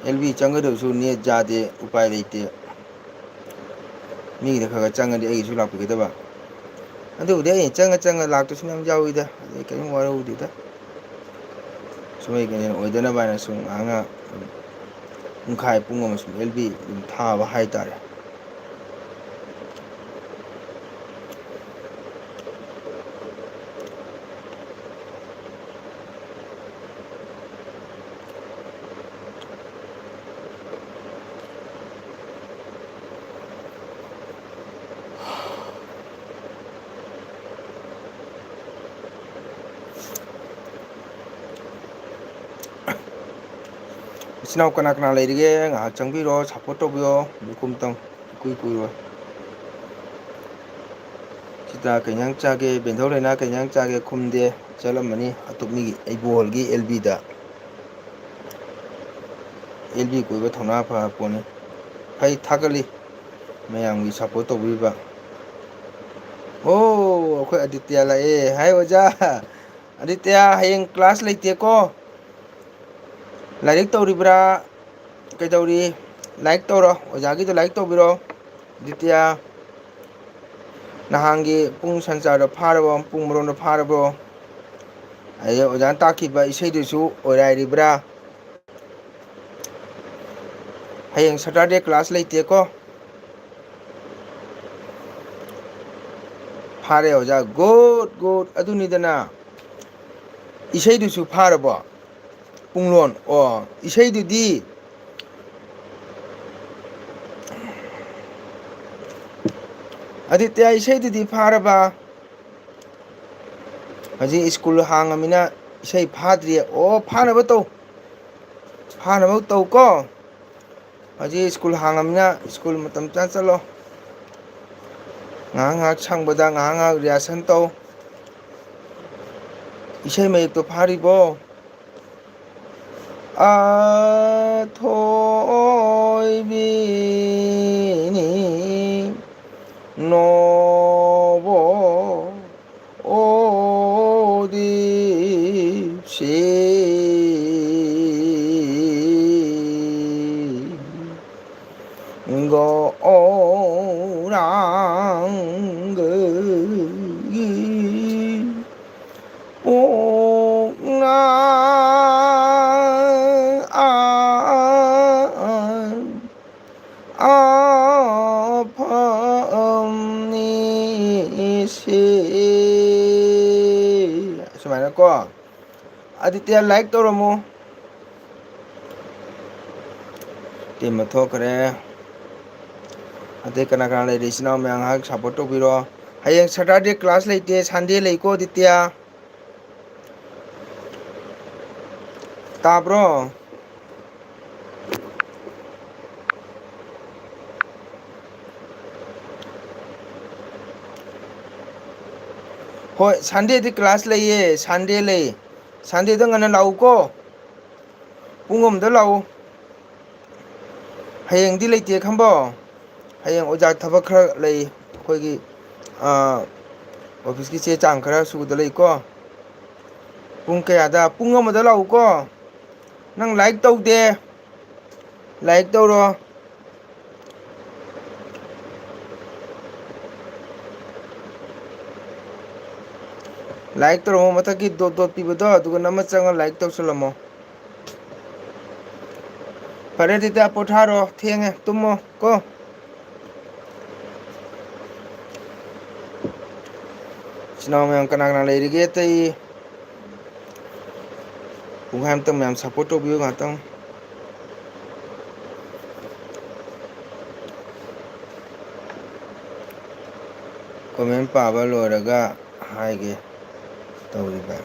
ꯑꯦꯜ ꯕꯤ ꯆꯪꯒꯗꯕꯁꯨ ꯅꯦꯠ ꯌꯥꯗꯦ, ꯎꯄꯥꯏ ꯂꯩꯇꯦ꯫ ꯃꯤꯒꯤꯗ ꯈꯔ ꯈꯔ ꯆꯪꯉꯗꯤ ꯑꯩꯒꯤꯁꯨ ꯂꯥꯛꯄꯤꯒꯗꯕ꯫ ꯑꯗꯨꯕꯨꯗꯤ ꯑꯩꯅ ꯆꯪꯉ ꯆꯪꯉ ꯂꯥꯛꯇꯁꯨ ꯃꯌꯥꯝ ꯌꯥꯎꯏꯗ, ꯑꯗꯩ ꯀꯔꯤꯝ ꯋꯥꯔꯧꯗꯦꯗ꯫ ꯁꯨꯝ ꯑꯩ ꯀꯩꯅꯣ ꯑꯣꯏꯗꯅꯕ ꯍꯥꯏꯅ ꯁꯨꯝ ꯉꯥꯏꯍꯥꯛ ꯉꯥꯏꯍꯥꯛ ꯄꯨꯡꯈꯥꯏ ꯄꯨꯡ ꯑꯃ ꯁꯨꯝ ꯑꯦꯜ ꯕꯤ ꯑꯗꯨꯝ ꯊꯥꯕ ꯍꯥꯏꯇꯥꯔꯦ꯫ ꯏꯆꯤꯟ ꯏꯅꯥꯎ ꯀꯅꯥ ꯀꯅꯥ ꯂꯩꯔꯤꯒꯦ? ꯉꯥꯏꯍꯥꯛ ꯆꯪꯕꯤꯔꯣ, ꯁꯞꯄꯣꯔꯠ ꯇꯧꯕꯤꯌꯣ꯫ ꯃꯤꯈꯨꯝꯇꯪ ꯏꯀꯨꯏ ꯀꯨꯏꯔꯣꯏ꯫ ꯁꯤꯗ ꯀꯩ ꯏꯟꯖꯥꯡ ꯆꯥꯒꯦ? ꯕꯦꯟꯊꯧ ꯂꯩꯅꯥ ꯀꯩ ꯏꯟꯖꯥꯡ ꯆꯥꯒꯦ? ꯈꯨꯝꯗꯦ꯫ ꯆꯠꯂꯝꯃꯅꯤ ꯑꯇꯣꯞ ꯃꯤꯒꯤ ꯏꯕꯣꯜꯒꯤ ꯑꯦꯜ ꯕꯤꯗ꯫ ꯑꯦꯜ ꯕꯤ ꯀꯣꯏꯕ ꯊꯧꯅꯥ ꯐꯄꯣꯠꯅꯤ꯫ ꯐꯩ, ꯊꯥꯒꯠꯂꯤ ꯃꯌꯥꯝꯒꯤ ꯁꯞꯄꯣꯔꯠ ꯇꯧꯕꯤꯕ꯫ ꯑꯣ, ꯑꯩꯈꯣꯏ ꯑꯗꯤꯇ꯭ꯌ ꯂꯥꯛꯑꯦ꯫ ꯍꯥꯏ ꯑꯣꯖꯥ, ꯑꯗꯤꯇ꯭ꯌ, ꯍꯌꯦꯡ ꯀ꯭ꯂꯥꯁ ꯂꯩꯇꯦꯀꯣ? ꯂꯥꯏꯔꯤꯛ ꯇꯧꯔꯤꯕ꯭ꯔꯥ? ꯀꯩꯗꯧꯔꯤ? ꯂꯥꯏꯔꯤꯛ ꯇꯧꯔꯣ, ꯑꯣꯖꯥꯒꯤꯗꯣ ꯂꯥꯏꯔꯤꯛ ꯇꯧꯕꯤꯔꯣ꯫ ꯑꯗꯤꯇ꯭ꯌ, ꯅꯍꯥꯟꯒꯤ ꯄꯨꯡ ꯁꯟꯆꯥꯔꯗꯣ ꯐꯥꯔꯕꯣ? ꯄꯨꯡ ꯃꯔꯣꯟꯗꯣ ꯐꯥꯔꯕꯣ? ꯑꯗꯩ ꯑꯣꯖꯥꯅ ꯇꯥꯛꯈꯤꯕ ꯏꯁꯩꯗꯨꯁꯨ ꯑꯣꯏꯔꯥꯏꯔꯤꯕ꯭ꯔꯥ? ꯍꯌꯦꯡ ꯁꯇꯔꯗꯦ ꯀ꯭ꯂꯥꯁ ꯂꯩꯇꯦꯀꯣ? ꯐꯥꯔꯦ ꯑꯣꯖꯥ, ꯒꯨꯗ, ꯒꯨꯗ꯫ ꯑꯗꯨꯅꯤꯗꯅ, ꯏꯁꯩꯗꯨꯁꯨ ꯐꯥꯔꯕꯣ? ꯄꯨꯡꯂꯣꯟ, ꯑꯣ, ꯏꯁꯩꯗꯨꯗꯤ, ꯑꯗꯤꯇ꯭ꯌ, ꯏꯁꯩꯗꯨꯗꯤ ꯐꯥꯔꯕ? ꯍꯧꯖꯤꯛ ꯁ꯭ꯀꯨꯜ ꯍꯥꯡꯉꯃꯤꯅ ꯏꯁꯩ ꯐꯥꯗ꯭ꯔꯤ꯫ ꯑꯣ, ꯐꯥꯅꯕ ꯇꯧ, ꯐꯥꯅꯕ ꯇꯧ ꯀꯣ꯫ ꯍꯧꯖꯤꯛ ꯁ꯭ꯀꯨꯜ ꯍꯥꯡꯉꯃꯤꯅ ꯁ꯭ꯀꯨꯜ ꯃꯇꯝ ꯆꯥꯅ ꯆꯠꯂꯣ꯫ ꯉꯥꯏꯍꯥꯛ ꯉꯥꯏꯍꯥꯛ ꯁꯪꯕꯗ ꯉꯥꯏꯍꯥꯛ ꯉꯥꯏꯍꯥꯛ ꯔꯤꯍꯥꯔꯁꯦꯜ ꯇꯧ꯫ ꯏꯁꯩ ꯃꯌꯦꯛꯇꯣ ꯐꯥꯔꯤꯕꯣ? ꯑꯊꯣꯏꯕꯤꯅꯤ ꯅꯣꯕꯣ ꯑꯣꯗꯤꯞꯁꯤ꯫ ꯒꯧꯔꯥꯡꯒ ꯑꯣꯛꯅ ꯑꯐꯝꯅꯤ ꯁꯤ꯫ ꯁꯨꯃꯥꯏꯅꯀꯣ꯫ ꯑꯗꯤꯇ꯭ꯌ, like ꯇꯧꯔꯝꯃꯣ꯫ ꯇꯤꯝ ꯑꯃ ꯊꯣꯛꯈ꯭ꯔꯦ꯫ ꯑꯇꯩ ꯀꯅꯥ ꯀꯅꯥ ꯂꯩꯔꯤ? ꯏꯆꯤꯟ ꯏꯅꯥꯎ ꯃꯌꯥꯝ ꯉꯥꯏꯍꯥꯛ support ꯇꯧꯕꯤꯔꯣ꯫ ꯍꯌꯦꯡ Saturday class ꯂꯩꯇꯦ, Sunday ꯂꯩꯀꯣ ꯑꯗꯤꯇ꯭ꯌ꯫ ꯇꯥꯕ꯭ꯔꯣ? ꯍꯣꯏ, Sundayꯗꯤ class ꯂꯩꯌꯦ, Sunday ꯂꯩ꯫ Sundayꯗ ꯉꯟꯅ ꯂꯥꯛꯎꯀꯣ꯫ ꯄꯨꯡ ꯑꯃꯗ ꯂꯥꯛꯎ꯫ ꯍꯌꯦꯡꯗꯤ ꯂꯩꯇꯦ ꯈꯪꯕꯣ꯫ ꯍꯌꯦꯡ ꯑꯣꯖꯥ ꯊꯕꯛ ꯈꯔ ꯂꯩ꯫ ꯑꯩꯈꯣꯏꯒꯤ, ꯑꯥ, officeꯀꯤ ꯆꯦ ꯆꯥꯡ ꯈꯔ ꯁꯨꯗ ꯂꯩꯀꯣ꯫ ꯄꯨꯡ ꯀꯌꯥꯗ? ꯄꯨꯡ ꯑꯃꯗ ꯂꯥꯛꯎꯀꯣ꯫ ꯅꯪ like ꯇꯧꯗꯦ꯫ Like ꯇꯧꯔꯣ꯫ Like ꯇꯧꯔꯝꯃꯣ, ꯃꯊꯛꯀꯤ dot dot ꯄꯤꯕꯗꯣ, ꯑꯗꯨꯒ ꯅꯝꯃ ꯆꯪꯉ like ꯇꯧꯁꯜꯂꯝꯃꯣ꯫ ꯐꯔꯦ, ꯑꯗꯨꯗꯤ ꯄꯣꯊꯥꯔꯣ, ꯊꯦꯡꯉꯦ, ꯇꯨꯝꯃꯣ ꯀꯣ꯫ ꯏꯆꯤꯟ ꯏꯅꯥꯎ ꯃꯌꯥꯝ ꯀꯅꯥ ꯀꯅꯥ ꯂꯩꯔꯤꯒꯦ? ꯑꯇꯩ ꯄꯨꯡꯈꯥꯏ ꯑꯃꯇꯪ ꯃꯌꯥꯝ support ꯇꯧꯕꯤꯌꯨ ꯉꯥꯛꯇꯪ꯫ Comment ꯄꯥꯕ ꯂꯣꯏꯔꯒ ꯍꯥꯏꯒꯦ ꯇꯧꯔꯤꯕ꯫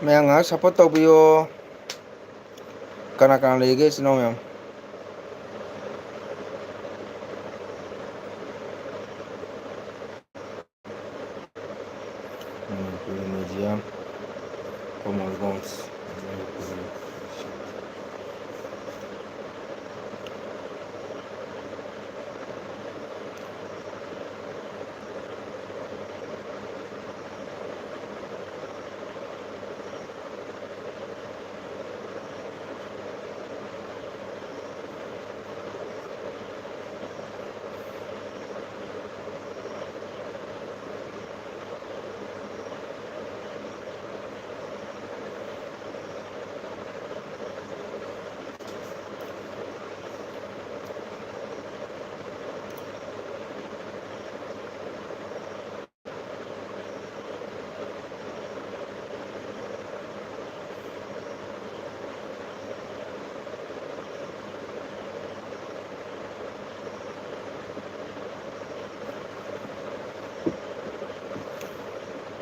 ꯃꯌꯥꯝ ꯉꯥꯏꯍꯥꯛ support ꯇꯧꯕꯤꯌꯣ꯫ ꯀꯅꯥ ꯀꯅꯥ ꯂꯩꯒꯦ, ꯏꯆꯤꯟ ꯏꯅꯥꯎ ꯃꯌꯥꯝ? Manipuri museum, common rooms.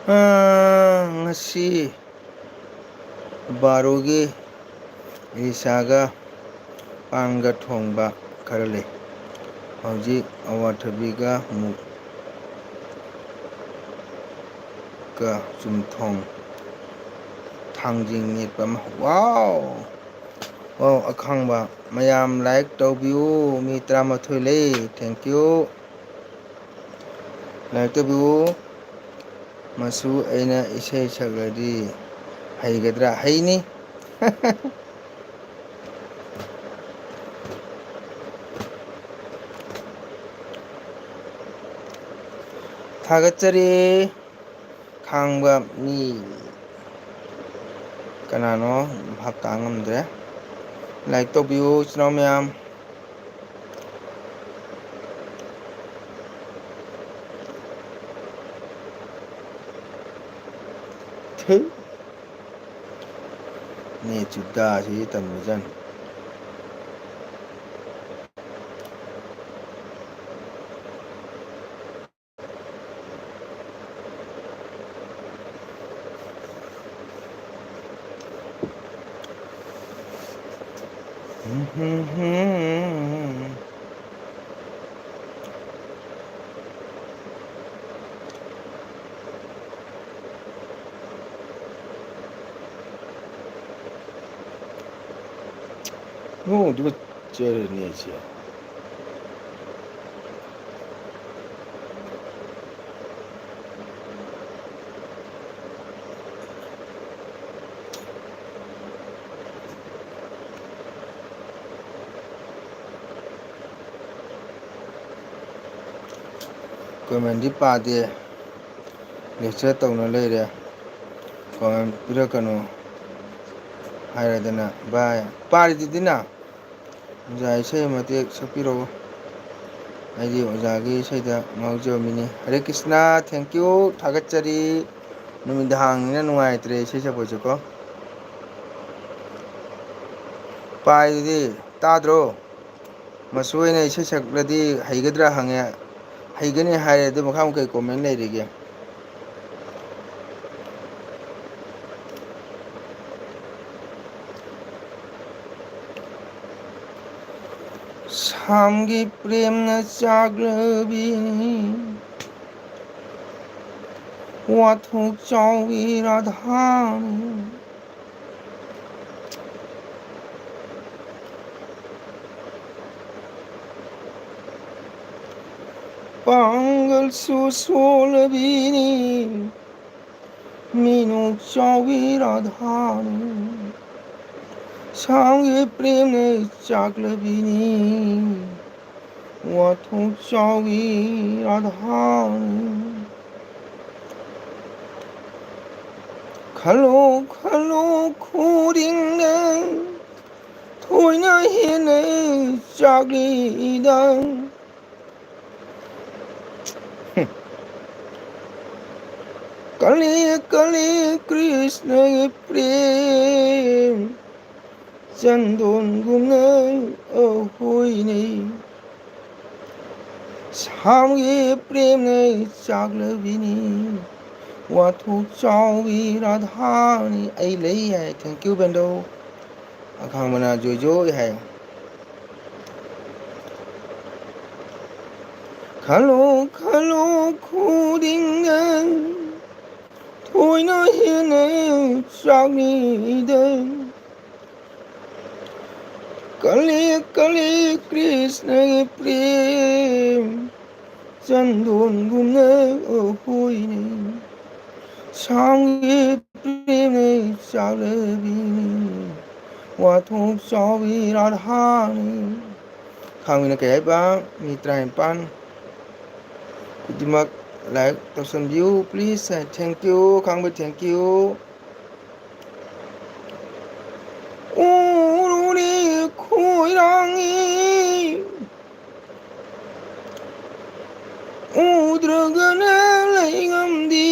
ꯑꯥ, ꯉꯁꯤ ꯕꯥꯔꯣꯒꯤ ꯏꯂꯤꯁꯥꯒ ꯄꯥꯟꯒ ꯊꯣꯡꯕ ꯈꯔ ꯂꯩ꯫ ꯍꯧꯖꯤꯛ ꯑꯋꯥꯊꯕꯤꯒ ꯃꯨꯛꯀ ꯆꯨꯝꯊꯣꯡ ꯊꯥꯡꯖꯤꯡ ꯃꯦꯠꯄ ꯑꯃ꯫ ꯋꯥꯎ! ꯋꯥꯎ, ꯑꯈꯪꯕ꯫ ꯃꯌꯥꯝ like ꯇꯧꯕꯤꯌꯨ꯫ ꯃꯤ ꯇꯔꯥꯃꯥꯊꯣꯏ ꯂꯩ꯫ Thank you꯫ Like ꯇꯧꯕꯤꯌꯨ꯫ ꯃꯁꯨ ꯑꯩꯅ ꯏꯁꯩ ꯁꯛꯂꯗꯤ ꯍꯩꯒꯗ꯭ꯔꯥ? ꯍꯩꯅꯤ꯫ ꯊꯥꯒꯠꯆꯔꯤ꯫ ꯈꯥꯡꯕ ꯃꯤ ꯀꯅꯥꯅꯣ? ꯚꯥꯞ ꯇꯥ ꯉꯝꯗ꯭ꯔꯦ꯫ Like ꯇꯧꯕꯤꯌꯨ, ꯏꯆꯤꯟ ꯏꯅꯥꯎ ꯃꯌꯥꯝ꯫ ꯊꯨ꯫ ꯅꯦꯠꯁꯨ ꯗꯥꯁꯤ ꯇꯟꯕꯖꯥꯠꯅꯤ꯫ ꯅꯣꯡꯗꯨꯒ ꯆꯦꯔꯅꯤ ꯑꯩꯁꯦ꯫ Commentꯗꯤ ꯄꯥꯗꯦ, lecture ꯇꯧꯅ ꯂꯩꯔꯦ꯫ Comment ꯄꯤꯔꯛꯀꯅꯨ ꯍꯥꯏꯔꯗꯅ ꯚꯥꯏ꯫ ꯄꯥꯔꯤꯗꯨꯗꯤꯅ꯫ ꯑꯣꯖꯥ, ꯏꯁꯩ ꯃꯇꯦꯛ ꯁꯛꯄꯤꯔꯛꯑꯣ꯫ ꯑꯩꯗꯤ ꯑꯣꯖꯥꯒꯤ ꯏꯁꯩꯗ ꯉꯥꯎꯖꯕ ꯃꯤꯅꯤ꯫ ꯍꯔꯦ ꯀ꯭ꯔꯤꯁꯅ, thank you, ꯊꯥꯒꯠꯆꯔꯤ꯫ ꯅꯨꯃꯤꯗꯥꯡꯅꯤꯅ ꯅꯨꯡꯉꯥꯏꯇ꯭ꯔꯦ ꯏꯁꯩ ꯁꯛꯄꯁꯨꯀꯣ꯫ ꯄꯥꯏꯗꯨꯗꯤ ꯇꯥꯗ꯭ꯔꯣ? ꯃꯆꯨ ꯑꯣꯏꯅ ꯏꯁꯩ ꯁꯛꯂꯗꯤ ꯍꯩꯒꯗ꯭ꯔꯥ ꯍꯪꯉꯦ꯫ ꯍꯩꯒꯅꯤ ꯍꯥꯏꯔꯦ, ꯑꯗꯨ ꯃꯈꯥ ꯑꯃꯨꯛ ꯀꯩ comment ꯂꯩꯔꯤꯒꯦ? ꯁꯥꯝꯒꯤ ꯄ꯭ꯔꯦꯝꯅ ꯆꯥꯛꯂꯕꯤꯅꯤ, ꯋꯥꯊꯣꯛ ꯆꯥꯎꯕꯤ ꯔꯥꯙꯥꯅꯤ꯫ ꯄꯥꯡꯒꯜꯁꯨ ꯁꯣꯜꯂꯕꯤꯅꯤ, ꯃꯤꯅꯣꯛ ꯆꯥꯎꯕꯤ ꯔꯥꯙꯥꯅꯤ꯫ ꯁꯥꯝꯒꯤ ꯄ꯭ꯔꯦꯝꯅ ꯆꯥꯛꯂꯕꯤꯅꯤ, ꯋꯥꯊꯣꯛ ꯆꯥꯎꯕꯤ ꯔꯥꯙꯥꯅꯤ꯫ ꯈꯜꯂꯣ ꯈꯜꯂꯣ ꯈꯨꯗꯤꯡꯅ ꯊꯣꯏꯅ ꯍꯦꯟꯅ ꯆꯥꯛꯂꯤꯗ꯫ ꯀꯜꯂꯤ ꯀꯜꯂꯤ ꯀ꯭ꯔꯤꯁꯅꯒꯤ ꯄ꯭ꯔꯦꯝ, ꯆꯟꯗꯣꯟꯒꯨꯝꯅ ꯑꯩꯈꯣꯏꯅꯤ꯫ ꯁꯥꯝꯒꯤ ꯄ꯭ꯔꯦꯝꯅ ꯆꯥꯛꯂꯕꯤꯅꯤ, ꯋꯥꯊꯣꯛ ꯆꯥꯎꯕꯤ ꯔꯥꯙꯥꯅꯤ꯫ ꯑꯩ ꯂꯩ ꯍꯥꯏ꯫ Thank you, ꯕꯦꯟꯗꯣ꯫ ꯑꯈꯥꯡꯕꯅ ꯖꯣꯏ ꯖꯣꯏ ꯍꯥꯏ꯫ ꯈꯜꯂꯨ ꯈꯜꯂꯨ ꯈꯨꯗꯤꯡꯅ ꯊꯣꯏꯅ ꯍꯦꯟꯅ ꯆꯥꯛꯅꯤꯗ꯫ ꯀꯂꯤ ꯀꯂꯤ ꯀ꯭ꯔꯤꯁꯅꯒꯤ ꯄ꯭ꯔꯦꯝ ꯆꯟꯗꯣꯟꯒꯨꯝꯅ ꯑꯩꯈꯣꯏꯅꯤ꯫ ꯁꯥꯝꯒꯤ ꯄ꯭ꯔꯦꯝꯅ ꯆꯥꯛꯂꯕꯤꯅꯤ꯫ ꯋꯥꯊꯣꯛ ꯆꯥꯎꯕꯤ ꯔꯥꯙꯥꯅꯤ꯫ ꯈꯥꯡꯕꯅ ꯀꯩ ꯍꯥꯏꯕ? ꯃꯤ ꯇꯔꯥꯅꯤꯄꯥꯟ ꯈꯨꯗꯤꯡꯃꯛ like ꯇꯧꯁꯟꯕꯤꯌꯨ, please꯫ Thank you, ꯈꯥꯡꯕ, thank you꯫ ꯎꯔꯨꯔꯦ ꯈꯣꯏꯔꯥꯡꯉꯤ, ꯎꯗ꯭ꯔꯒꯅ ꯂꯩꯉꯝꯗꯦ꯫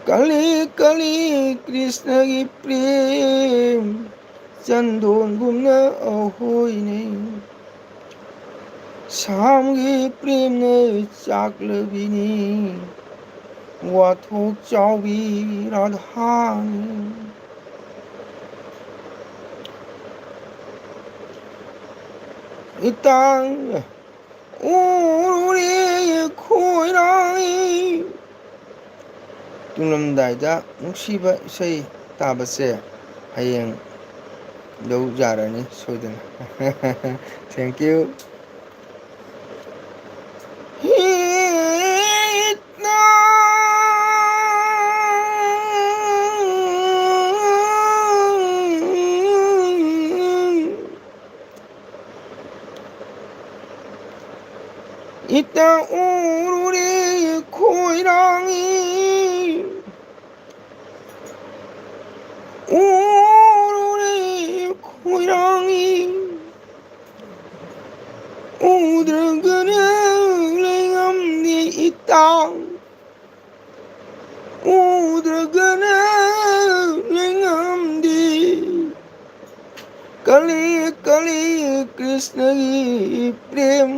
ꯀꯂꯤ ꯀꯂꯤ ꯀ꯭ꯔꯤꯁꯅꯒꯤ ꯄ꯭ꯔꯦꯝ ꯆꯟꯗꯣꯟꯒꯨꯝꯅ ꯑꯩꯈꯣꯏꯅꯤ꯫ ꯁꯥꯝꯒꯤ ꯄ꯭ꯔꯦꯝꯅ ꯆꯥꯛꯂꯕꯤꯅꯤ꯫ ꯋꯥꯊꯣꯛ ꯆꯥꯎꯕꯤ ꯔꯥꯙꯥꯅꯤ꯫ ꯏꯇꯥꯡ ꯎꯔꯨꯔꯦ ꯈꯣꯏꯔꯥꯡꯉꯤ꯫ ꯇꯨꯝꯂꯝꯗꯥꯏꯗ ꯅꯨꯡꯁꯤꯕ ꯏꯁꯩ ꯇꯥꯕꯁꯦ ꯍꯌꯦꯡ ꯂꯧ ꯌꯥꯔꯅꯤ ꯁꯣꯏꯗꯅ꯫ Thank you꯫ ꯏꯇꯥ ꯎꯔꯨꯔꯦ ꯈꯣꯏꯔꯥꯡꯉꯤ, ꯎꯔꯨꯔꯦ ꯈꯣꯏꯔꯥꯡꯉꯤ, ꯎꯗ꯭ꯔꯒꯅ ꯂꯩꯉꯝꯗꯦ ꯏꯇꯥꯎ꯫ ꯎꯗ꯭ꯔꯒꯅ ꯂꯩꯉꯝꯗꯦ꯫ ꯀꯂꯤ ꯀꯂꯤ ꯀ꯭ꯔꯤꯁꯅꯒꯤ ꯄ꯭ꯔꯦꯝ,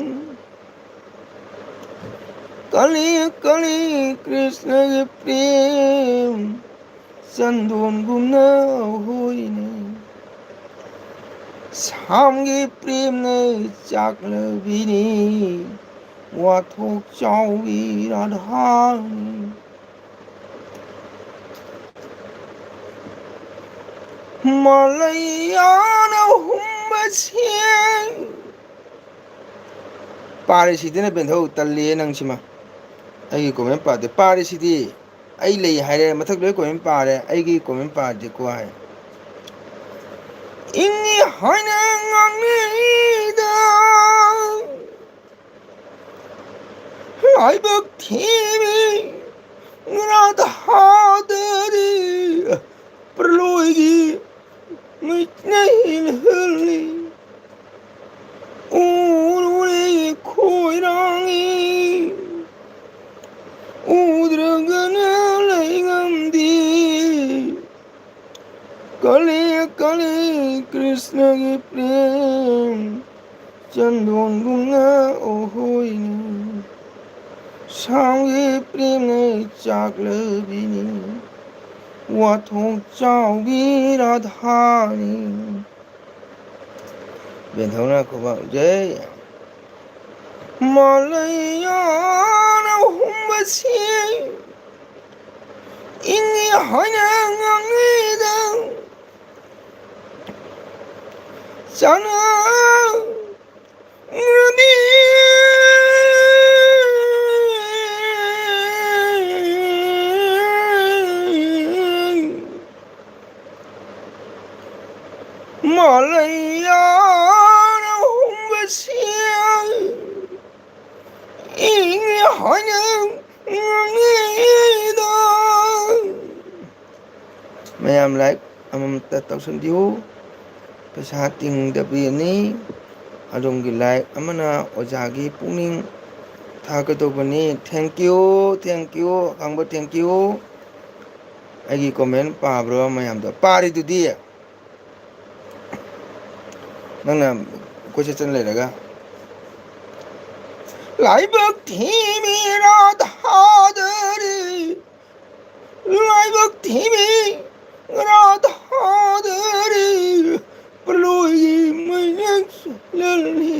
ꯀꯂꯤ ꯀꯂꯤ ꯀ꯭ꯔꯤꯁꯅꯒꯤ ꯄ꯭ꯔꯦꯝ ꯆꯟꯗꯣꯟꯒꯨꯝꯅ ꯍꯣꯏꯅꯦ꯫ ꯁ꯭ꯌꯥꯝꯒꯤ ꯄ꯭ꯔꯦꯝꯅ ꯆꯥꯛꯂꯕꯤꯅꯤ꯫ ꯋꯥꯊꯣꯛ ꯆꯥꯎꯕꯤ ꯔꯥꯙꯥꯅꯤ꯫ ꯃꯥꯂꯩꯌꯥꯅ ꯍꯨꯝꯕꯁꯦ꯫ ꯄꯥꯔꯤꯁꯤꯗꯤꯅ ꯕꯦꯟꯊꯧ, ꯇꯜꯂꯤꯌꯦ ꯅꯪꯁꯤꯃ꯫ ꯑꯩꯒꯤ ꯀꯣꯃꯦꯟ ꯄꯥꯗꯦ꯫ ꯄꯥꯔꯤꯁꯤꯗꯤ꯫ ꯑꯩ ꯂꯩ ꯍꯥꯏꯔꯦ, ꯃꯊꯛ ꯂꯣꯏ ꯀꯣꯃꯦꯟ ꯄꯥꯔꯦ, ꯑꯩꯒꯤ ꯀꯣꯃꯦꯟ ꯄꯥꯗꯦꯀꯣ ꯍꯥꯏ꯫ ꯏꯪꯉꯤ ꯍꯥꯏꯅ ꯉꯥꯡꯅꯩꯗ꯫ ꯂꯥꯏꯕꯛ ꯊꯤꯕꯤ ꯔꯥꯙꯥꯗꯗꯤ ꯄ꯭ꯔꯂꯣꯏꯒꯤ ꯃꯩꯅ ꯍꯤꯜꯍꯜꯂꯤ꯫ ꯎꯔꯨꯔꯦ ꯈꯣꯏꯔꯥꯡꯉꯤ, ꯎꯗ꯭ꯔꯒꯅ ꯂꯩꯉꯝꯗꯦ꯫ ꯀꯂꯤ ꯀꯂꯤ ꯀ꯭ꯔꯤꯁꯅꯒꯤ ꯄ꯭ꯔꯦꯝ, ꯆꯟꯗꯣꯟꯒꯨꯝꯅ ꯑꯣꯍꯣꯏꯅꯤ꯫ ꯁ꯭ꯌꯥꯝꯒꯤ ꯄ꯭ꯔꯦꯝꯅ ꯆꯥꯛꯂꯕꯤꯅꯤ꯫ ꯋꯥꯊꯣꯛ ꯆꯥꯎꯕꯤ ꯔꯥꯙꯥꯅꯤ꯫ ꯕꯦꯟꯊꯧꯅ ꯈꯨꯕꯥꯛ ꯖꯩ꯫ ꯃꯥꯂꯩꯌꯥꯅ ꯍꯨꯝꯕꯁꯤ ꯏꯪꯉꯤ ꯍꯥꯏꯅ ꯉꯥꯡꯅꯩꯗ꯫ ꯆꯥꯅ ꯔꯕꯤ꯫ ꯃꯥꯂꯩꯌꯥꯅ ꯍꯨꯝꯕꯁꯤ ꯏꯪꯉꯤ ꯍꯥꯏꯅ ꯉꯥꯡꯅꯩꯗ꯫ ꯃꯌꯥꯝ ꯂꯥꯏꯛ ꯑꯃꯃꯝꯇ ꯇꯧꯁꯟꯕꯤꯌꯨ꯫ ꯄꯩꯁꯥ ꯇꯤꯡꯗꯕꯤꯅꯤ꯫ ꯑꯗꯣꯝꯒꯤ ꯂꯥꯏꯛ ꯑꯃꯅ ꯑꯣꯖꯥꯒꯤ ꯄꯨꯛꯅꯤꯡ ꯊꯥꯒꯗꯧꯕꯅꯤ꯫ Thank you, thank you, ꯑꯈꯪꯕ, thank you꯫ ꯑꯩꯒꯤ ꯀꯣꯃꯦꯟ ꯄꯥꯕ꯭ꯔꯣ ꯃꯌꯥꯝꯗꯣ? ꯄꯥꯔꯤꯗꯨꯗꯤ꯫ ꯅꯪꯅ ꯀꯣꯏꯆꯠ ꯆꯠ ꯂꯩꯔꯒ꯫ ꯂꯥꯏꯕꯛ ꯊꯤꯕꯤ ꯔꯥꯙꯥꯗꯔꯤ ꯂꯥꯏꯕꯛ ꯊꯤꯕꯤ ꯔꯥꯙꯥꯗꯔꯤ, ꯄꯣꯠꯂꯣꯏꯒꯤ ꯃꯩꯌꯦꯛ ꯂꯜꯂꯤ,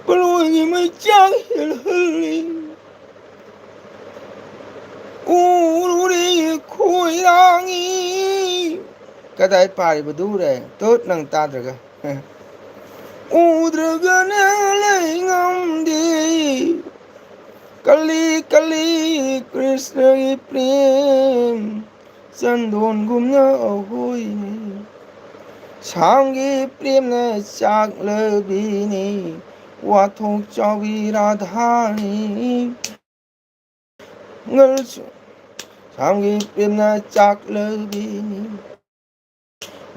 ꯄꯣꯠꯂꯣꯏꯒꯤ ꯃꯩꯆꯥꯛ ꯍꯦꯜꯍꯜꯂꯤ꯫ ꯎꯔꯨꯔꯦ ꯈꯣꯏꯔꯥꯡꯉꯤ꯫ ꯀꯗꯥꯏ ꯄꯥꯔꯤꯕꯗꯨ ꯎꯔꯦ? ꯇꯨꯠ, ꯅꯪ ꯇꯥꯗ꯭ꯔꯒ꯫ ꯎꯗ꯭ꯔꯒꯅ ꯂꯩ ꯉꯝꯗꯦ꯫ ꯀꯂꯤ ꯀꯂꯤ ꯀ꯭ꯔꯤꯁꯅꯒꯤ ꯄ꯭ꯔꯦꯝ, ꯆꯟꯗꯣꯟꯒꯨꯝꯅ ꯑꯍꯣꯏꯅꯤ꯫ ꯁꯥꯝꯒꯤ ꯄ꯭ꯔꯦꯝꯅ ꯆꯥꯛꯂꯕꯤꯅꯤ, ꯋꯥꯊꯣꯛ ꯆꯥꯎꯕꯤ ꯔꯥꯙꯥꯅꯤ꯫ ꯉꯜꯁꯨ ꯁꯥꯝꯒꯤ ꯄ꯭ꯔꯦꯝꯅ ꯆꯥꯛꯂꯕꯤꯅꯤ,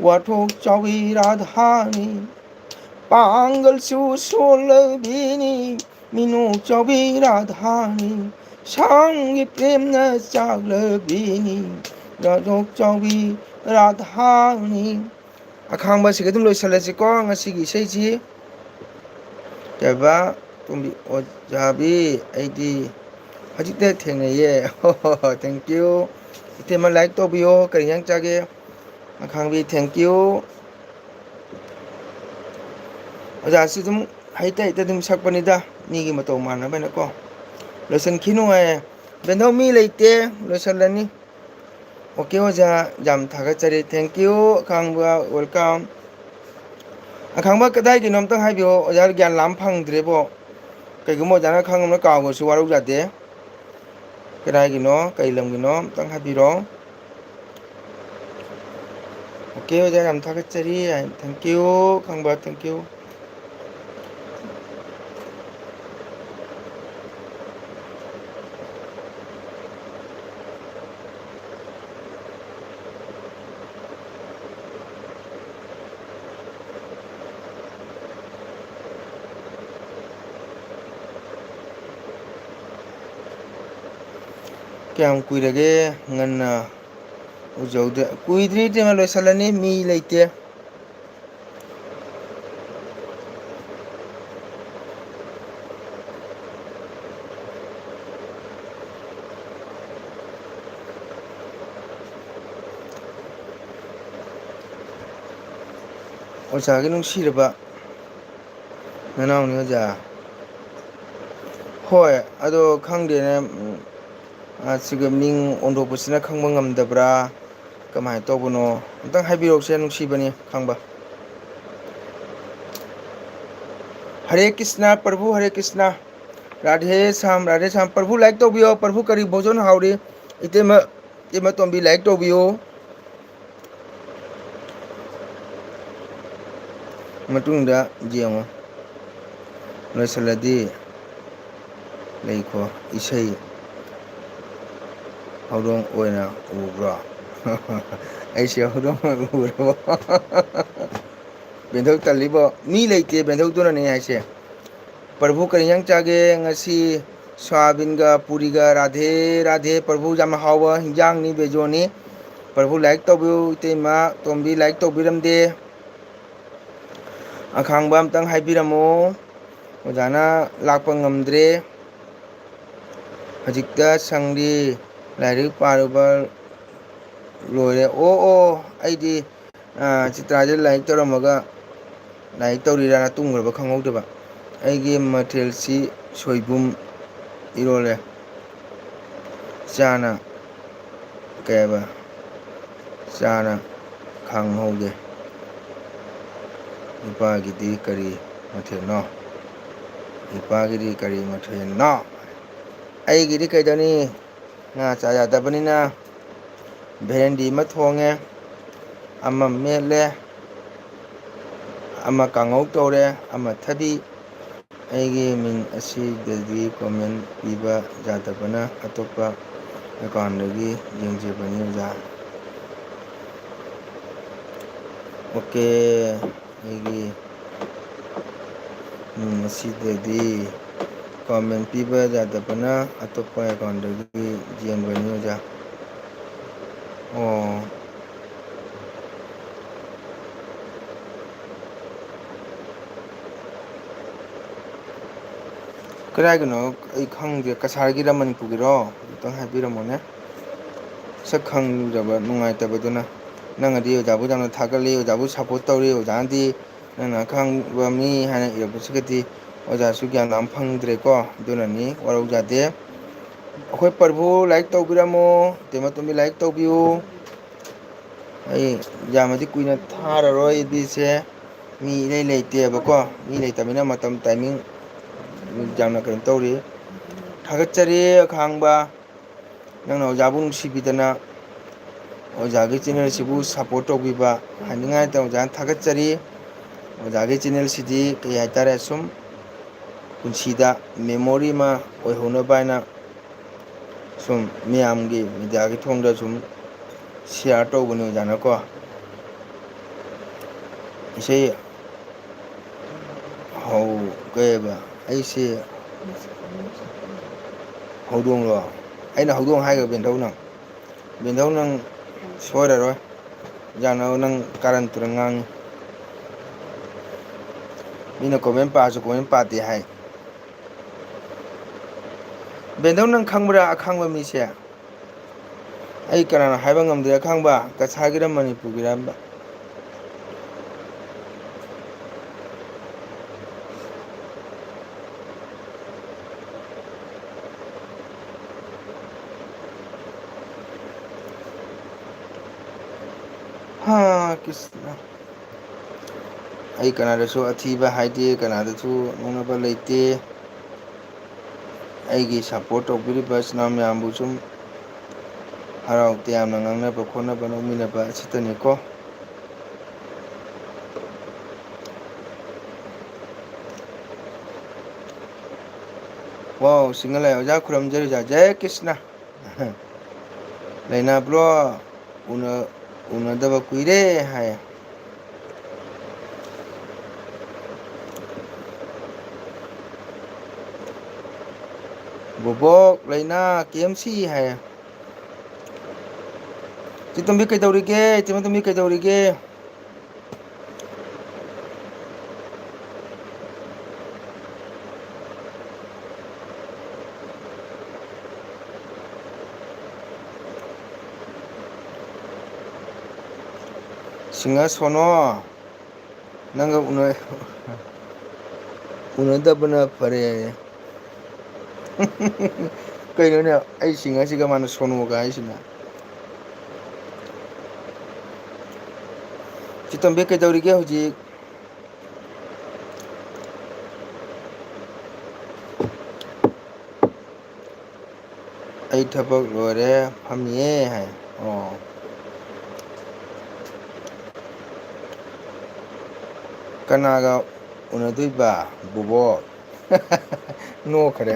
ꯋꯥꯊꯣꯛ ꯆꯥꯎꯕꯤ ꯔꯥꯙꯥꯅꯤ꯫ ꯄꯥꯡꯒꯜꯁꯨ ꯁꯣꯜꯂꯕꯤꯅꯤ, ꯃꯤꯅꯣꯛ ꯆꯥꯎꯕꯤ ꯔꯥꯙꯥꯅꯤ꯫ ꯁꯥꯝꯒꯤ ꯄ꯭ꯔꯦꯝꯅ ꯆꯥꯛꯂꯕꯤꯅꯤ, ꯋꯥꯊꯣꯛ ꯆꯥꯎꯕꯤ ꯔꯥꯙꯥꯅꯤ꯫ ꯑꯈꯥꯡꯕꯁꯤꯒ ꯑꯗꯨꯝ ꯂꯣꯏꯁꯤꯜꯂꯁꯤꯀꯣ ꯉꯁꯤꯒꯤ ꯏꯁꯩꯁꯤ꯫ ꯀꯩꯕ, ꯇꯣꯝꯕꯤ ꯑꯣꯖꯥꯕꯤ, ꯑꯩꯗꯤ ꯍꯧꯖꯤꯛꯇ ꯊꯦꯡꯅꯩꯌꯦ꯫ ꯍꯣ ꯍꯣ ꯍꯣ, thank you꯫ ꯏꯇꯩꯃ like ꯇꯧꯕꯤꯌꯣ꯫ ꯀꯔꯤ ꯏꯟꯖꯥꯡ ꯆꯥꯒꯦ? ꯑꯈꯥꯡꯕꯤ, thank you꯫ ꯑꯣꯖꯥꯁꯨ ꯑꯗꯨꯝ ꯍꯩꯇ ꯍꯩꯇ ꯑꯗꯨꯝ ꯁꯛꯄꯅꯤꯗ, ꯃꯤꯒꯤ ꯃꯇꯧ ꯃꯥꯟꯅꯕꯅꯀꯣ꯫ ꯂꯣꯏꯁꯤꯟꯈꯤꯅꯨ ꯍꯥꯏꯌꯦ꯫ ꯕꯦꯟꯙꯧ, ꯃꯤ ꯂꯩꯇꯦ, ꯂꯣꯏꯁꯤꯜꯂꯅꯤ꯫ OK ꯑꯣꯖꯥ, ꯌꯥꯝ ꯊꯥꯒꯠꯆꯔꯤ꯫ Thank you ꯑꯈꯥꯡꯕ, welcome꯫ ꯑꯈꯥꯡꯕ ꯀꯗꯥꯏꯒꯤꯅꯣ ꯑꯝꯇꯪ ꯍꯥꯏꯕꯤꯌꯣ ꯑꯣꯖꯥ, ꯒ꯭ꯌꯥꯟ ꯂꯥꯝ ꯐꯪꯗ꯭ꯔꯦꯕꯣ꯫ ꯀꯩꯒꯨꯝꯕ ꯑꯣꯖꯥꯅ ꯈꯪꯉꯝꯅ ꯀꯥꯎꯕꯁꯨ ꯋꯥꯔꯧ ꯌꯥꯗꯦ꯫ ꯀꯗꯥꯏꯒꯤꯅꯣ, ꯀꯩ ꯂꯝꯒꯤꯅꯣ ꯑꯝꯇꯪ ꯍꯥꯏꯕꯤꯔꯣ꯫ OK ꯑꯣꯖꯥ, ꯌꯥꯝ ꯊꯥꯒꯠꯆꯔꯤ꯫ Thank you ꯑꯈꯥꯡꯕ, thank you꯫ ꯀꯌꯥꯝ ꯀꯨꯏꯔꯒꯦ ꯉꯟꯅ ꯎꯖꯍꯧꯗꯦ? ꯀꯨꯏꯗ꯭ꯔꯤ ꯏꯇꯩꯃ, ꯂꯣꯏꯁꯤꯜꯂꯅꯤ, ꯃꯤ ꯂꯩꯇꯦ꯫ ꯑꯣꯖꯥꯒꯤ ꯅꯨꯡꯁꯤꯔꯕ ꯅꯅꯥꯎꯅꯤ ꯑꯣꯖꯥ꯫ ꯍꯣꯏ, ꯑꯗꯣ ꯈꯪꯗꯦꯅꯦ, ꯎꯝ, ꯑ, ꯁꯤꯒ ꯃꯤꯡ ꯑꯣꯟꯊꯣꯛꯄꯁꯤꯅ ꯈꯪꯕ ꯉꯝꯗꯕ꯭ꯔꯥ? ꯀꯃꯥꯏꯅ ꯇꯧꯕꯅꯣ? ꯑꯝꯇꯪ ꯍꯥꯏꯕꯤꯔꯛꯎꯁꯦ, ꯅꯨꯡꯁꯤꯕꯅꯤ ꯈꯪꯕ꯫ ꯍꯔꯦ ꯀ꯭ꯔꯤꯁꯅ, ꯄ꯭ꯔꯚꯨ ꯍꯔꯦ ꯀ꯭ꯔꯤꯁꯅ꯫ ꯔꯥꯙꯦ ꯁ꯭ꯌꯥꯝ, ꯔꯥꯙꯦ ꯁ꯭ꯌꯥꯝ꯫ ꯄ꯭ꯔꯚꯨ like ꯇꯧꯕꯤꯌꯣ꯫ ꯄ꯭ꯔꯚꯨ ꯀꯔꯤ ꯚꯣꯖꯟ ꯍꯥꯎꯔꯤ? ꯏꯇꯩꯃ, ꯏꯇꯩꯃ ꯇꯣꯝꯕꯤ like ꯇꯧꯕꯤꯌꯨ꯫ ꯃꯇꯨꯡꯗ ꯌꯦꯡꯉꯨ꯫ ꯂꯣꯏꯁꯤꯜꯂꯗꯤ ꯂꯩꯈꯣ꯫ ꯏꯁꯩ ꯍꯧꯗꯣꯡ ꯑꯣꯏꯅ ꯎꯕ꯭ꯔꯣ? ꯑꯩꯁꯦ ꯍꯧꯗꯣꯡ ꯑꯣꯏꯅ ꯎꯔꯕꯣ? ꯕꯦꯟꯊꯧ ꯇꯜꯂꯤꯕꯣ? ꯃꯤ ꯂꯩꯇꯦ, ꯕꯦꯟꯊꯧꯗꯨꯅꯅꯦ ꯍꯥꯏꯁꯦ꯫ ꯄ꯭ꯔꯚꯨ ꯀꯔꯤ ꯏꯟꯖꯥꯡ ꯆꯥꯒꯦ ꯉꯁꯤ? ꯁꯣꯌꯥꯕꯤꯟꯒ ꯄꯨꯔꯤꯒ꯫ ꯔꯥꯙꯦ ꯔꯥꯙꯦ꯫ ꯄ꯭ꯔꯚꯨ ꯌꯥꯝ ꯍꯥꯎꯕ ꯍꯤꯟꯖꯥꯡꯅꯤ, ꯕꯦꯖꯣꯅꯤ꯫ ꯄ꯭ꯔꯚꯨ like ꯇꯧꯕꯤꯌꯨ꯫ ꯏꯇꯩꯃ ꯇꯣꯝꯕꯤ like ꯇꯧꯕꯤꯔꯝꯗꯦ꯫ ꯑꯈꯥꯡꯕ ꯑꯝꯇꯪ ꯍꯥꯏꯕꯤꯔꯝꯃꯣ꯫ ꯑꯣꯖꯥꯅ ꯂꯥꯛꯄ ꯉꯝꯗ꯭ꯔꯦ꯫ ꯍꯧꯖꯤꯛꯇ ꯁꯪꯂꯤ꯫ ꯂꯥꯏꯔꯤꯛ ꯄꯥꯔꯨꯕ ꯂꯣꯏꯔꯦ꯫ ꯑꯣ, ꯑꯣ, ꯑꯩꯗꯤ, ꯑ, ꯆꯤꯇ꯭ꯔꯥꯁꯦ ꯂꯥꯏꯔꯤꯛ ꯇꯧꯔꯝꯃꯒ ꯂꯥꯏꯔꯤꯛ ꯇꯧꯔꯤꯔꯥꯅ ꯇꯨꯝꯈ꯭ꯔꯕ ꯈꯪꯍꯧꯗꯕ꯫ ꯑꯩꯒꯤ ꯃꯊꯦꯜꯁꯤ ꯁꯣꯏꯕꯨꯝ ꯏꯔꯣꯜꯂꯦ꯫ ꯆꯥꯅ ꯀꯩ ꯍꯥꯏꯕ? ꯆꯥꯅ ꯈꯪꯍꯧꯗꯦ꯫ ꯏꯄꯥꯒꯤꯗꯤ ꯀꯔꯤ ꯃꯊꯦꯜꯅꯣ? ꯏꯄꯥꯒꯤꯗꯤ ꯀꯔꯤ ꯃꯊꯦꯜꯅꯣ? ꯑꯩꯒꯤꯗꯤ ꯀꯩꯗꯧꯅꯤ? ꯉꯥ ꯆꯥ ꯌꯥꯗꯕꯅꯤꯅ ꯚꯦꯔꯦꯟꯗꯤ ꯑꯃ ꯊꯣꯡꯉꯦ, ꯑꯃ ꯃꯦꯠꯂꯦ, ꯑꯃ ꯀꯥꯡꯉꯧ ꯇꯧꯔꯦ, ꯑꯃ ꯊꯕꯤ꯫ ꯑꯩꯒꯤ ꯃꯤꯡ ꯑꯁꯤꯗꯗꯤ comment ꯄꯤꯕ ꯌꯥꯗꯕꯅ ꯑꯇꯣꯞꯄ account ꯇꯒꯤ ꯌꯦꯡꯖꯕꯅꯤ ꯑꯣꯖꯥ꯫ OK, ꯑꯩꯒꯤ ꯃꯤꯡ ꯑꯁꯤꯗꯗꯤ comment ꯄꯤꯕ ꯌꯥꯗꯕꯅ ꯑꯇꯣꯞꯄ account ꯇꯒꯤ ꯌꯦꯡꯕꯅꯤ ꯑꯣꯖꯥ꯫ ꯑꯣ꯫ ꯀꯗꯥꯏꯒꯤꯅꯣ ꯑꯩ ꯈꯪꯗꯦ, ꯀꯁꯥꯔꯒꯤꯔ ꯃꯅꯤꯄꯨꯔꯒꯤꯔꯣ? ꯑꯃꯨꯛꯇꯪ ꯍꯥꯏꯕꯤꯔꯝꯃꯣꯅꯦ꯫ ꯁꯛ ꯈꯪꯗꯕ ꯅꯨꯡꯉꯥꯏꯇꯕꯗꯨꯅ꯫ ꯅꯪꯅꯗꯤ ꯑꯣꯖꯥꯕꯨ ꯌꯥꯝꯅ ꯊꯥꯒꯠꯂꯤ, ꯑꯣꯖꯥꯕꯨ support ꯇꯧꯔꯤ, ꯑꯣꯖꯥꯅꯗꯤ ꯅꯪꯅ ꯑꯈꯪꯕ ꯃꯤ ꯍꯥꯏꯅ ꯏꯔꯛꯄꯁꯤꯒꯗꯤ ꯑꯣꯖꯥꯁꯨ ꯒ꯭ꯌꯥꯟ ꯂꯥꯝ ꯐꯪꯗ꯭ꯔꯦꯀꯣ꯫ ꯑꯗꯨꯅꯅꯤ, ꯋꯥꯔꯧꯖꯗꯦ꯫ ꯑꯩꯈꯣꯏ ꯄ꯭ꯔꯚꯨ ꯂꯥꯏꯛ ꯇꯧꯕꯤꯔꯝꯃꯣ, ꯇꯦꯃꯇꯣꯝꯕꯤ ꯂꯥꯏꯛ ꯇꯧꯕꯤꯌꯨ꯫ ꯑꯩ ꯌꯥꯝꯅꯗꯤ ꯀꯨꯏꯅ ꯊꯥꯔꯔꯣꯏ ꯑꯗꯨꯏꯁꯦ꯫ ꯃꯤ ꯏꯂꯩ ꯂꯩꯇꯦꯕꯀꯣ꯫ ꯃꯤ ꯂꯩꯇꯕꯅꯤꯅ ꯃꯇꯝ timing ꯌꯥꯝꯅ ꯀꯩꯅꯣ ꯇꯧꯔꯤ꯫ ꯊꯥꯒꯠꯆꯔꯤ ꯑꯈꯥꯡꯕ꯫ ꯅꯪꯅ ꯑꯣꯖꯥꯕꯨ ꯅꯨꯡꯁꯤꯕꯤꯗꯅ ꯑꯣꯖꯥꯒꯤ channel ꯁꯤꯕꯨ support ꯇꯧꯕꯤꯕ ꯍꯥꯏꯅꯤꯡꯉꯥꯏ ꯂꯩꯇꯅ ꯑꯣꯖꯥꯅ ꯊꯥꯒꯠꯆꯔꯤ꯫ ꯑꯣꯖꯥꯒꯤ channel ꯁꯤꯗꯤ ꯀꯩ ꯍꯥꯏꯇꯥꯔꯦ, ꯁꯨꯝ ꯄꯨꯟꯁꯤꯗ memory ꯑꯃ ꯑꯣꯏꯍꯧꯅꯕ ꯍꯥꯏꯅ ꯁꯨꯝ ꯃꯤꯌꯥꯝꯒꯤ media ꯒꯤ ꯊꯣꯡꯗ ꯁꯨꯝ share ꯇꯧꯕꯅꯤ ꯑꯣꯖꯥꯅꯀꯣ꯫ ꯏꯁꯩ ꯍꯧ-, ꯀꯩꯕ? ꯑꯩꯁꯦ ꯍꯧꯗꯣꯡꯂꯣ? ꯑꯩꯅ ꯍꯧꯗꯣꯡ ꯍꯥꯏꯈ꯭ꯔ ꯕꯦꯟꯊꯧ ꯅꯪ? ꯕꯦꯟꯊꯧ ꯅꯪ ꯁꯣꯏꯔꯔꯣꯏ꯫ ꯌꯥꯅꯕ ꯅꯪ ꯀꯥꯔꯟ ꯇꯨꯔꯟ ꯉꯥꯡꯉꯤ꯫ ꯃꯤꯅ comment ꯄꯥꯔꯁꯨ comment ꯄꯥꯗꯦ ꯍꯥꯏ꯫ ꯕꯦꯟꯗꯧ, ꯅꯪ ꯈꯪꯕ꯭ꯔꯥ ꯑꯈꯥꯡꯕ ꯃꯤꯁꯦ? ꯑꯩ ꯀꯅꯥꯅꯣ ꯍꯥꯏꯕ ꯉꯝꯗꯦ꯫ ꯑꯈꯥꯡꯕ ꯀꯁꯥꯔꯒꯤꯔ ꯃꯅꯤꯄꯨꯔꯒꯤꯔ? ꯍꯥ, ꯀ꯭ꯔꯤꯁꯅ꯫ ꯑꯩ ꯀꯅꯥꯗꯁꯨ ꯑꯊꯤꯕ ꯍꯥꯏꯗꯦ, ꯀꯅꯥꯗꯁꯨ ꯅꯣꯛꯅꯕ ꯂꯩꯇꯦ꯫ ꯑꯩꯒꯤ support ꯇꯧꯕꯤꯔꯤꯕ ꯏꯆꯤꯟ ꯏꯅꯥꯎ ꯃꯌꯥꯝꯕꯨ ꯁꯨꯝ ꯍꯔꯥꯎ ꯇꯌꯥꯝꯅ ꯉꯥꯡꯅꯕ ꯈꯣꯠꯅꯕ ꯅꯣꯛꯃꯤꯟꯅꯕ ꯑꯁꯤꯇꯅꯤꯀꯣ꯫ ꯋꯥꯎ, ꯁꯤꯡꯒꯜ ꯂꯥꯏ ꯑꯣꯖꯥ ꯈꯨꯔꯨꯝꯖꯔꯤ ꯑꯣꯖꯥ꯫ ꯖꯌ ꯀ꯭ꯔꯤꯁꯅ꯫ ꯂꯩꯅꯥ bro, ꯎꯅ-, ꯎꯅꯗꯕ ꯀꯨꯏꯔꯦ ꯍꯥꯏ꯫ ꯕꯣꯕꯣꯛ, ꯂꯩꯅꯥ, ꯀꯦ ꯑꯦꯝ ꯁꯤ ꯍꯥꯏ꯫ ꯆꯦ ꯇꯣꯝꯕꯤ ꯀꯩꯗꯧꯔꯤꯒꯦ? ꯆꯦ ꯇꯣꯝꯕꯤ ꯀꯩꯗꯧꯔꯤꯒꯦ? ꯁꯤꯡꯍ ꯁꯣꯅꯣ, ꯅꯪꯒ ꯎꯅ-, ꯎꯅꯗꯕꯅ ꯐꯔꯦ ꯍꯥꯏꯌꯦ꯫ ꯀꯩꯅꯣꯅꯦ, ꯑꯩ ꯁꯤꯡꯍꯁꯤꯒ ꯃꯥꯅ ꯁꯣꯅꯣꯒ ꯍꯥꯏꯁꯤꯅ? ꯆꯤꯇꯣꯝꯕꯤ ꯀꯩꯗꯧꯔꯤꯒꯦ ꯍꯧꯖꯤꯛ? "ꯑꯩ ꯊꯕꯛ ꯂꯣꯏꯔꯦ, ꯐꯝꯃꯤꯌꯦ" ꯍꯥꯏ꯫ ꯑꯣ꯫ ꯀꯅꯥꯒ ꯎꯅꯗꯣꯏꯕ, ꯕꯣꯕꯣꯛ? ꯅꯣꯛꯈ꯭ꯔꯦ꯫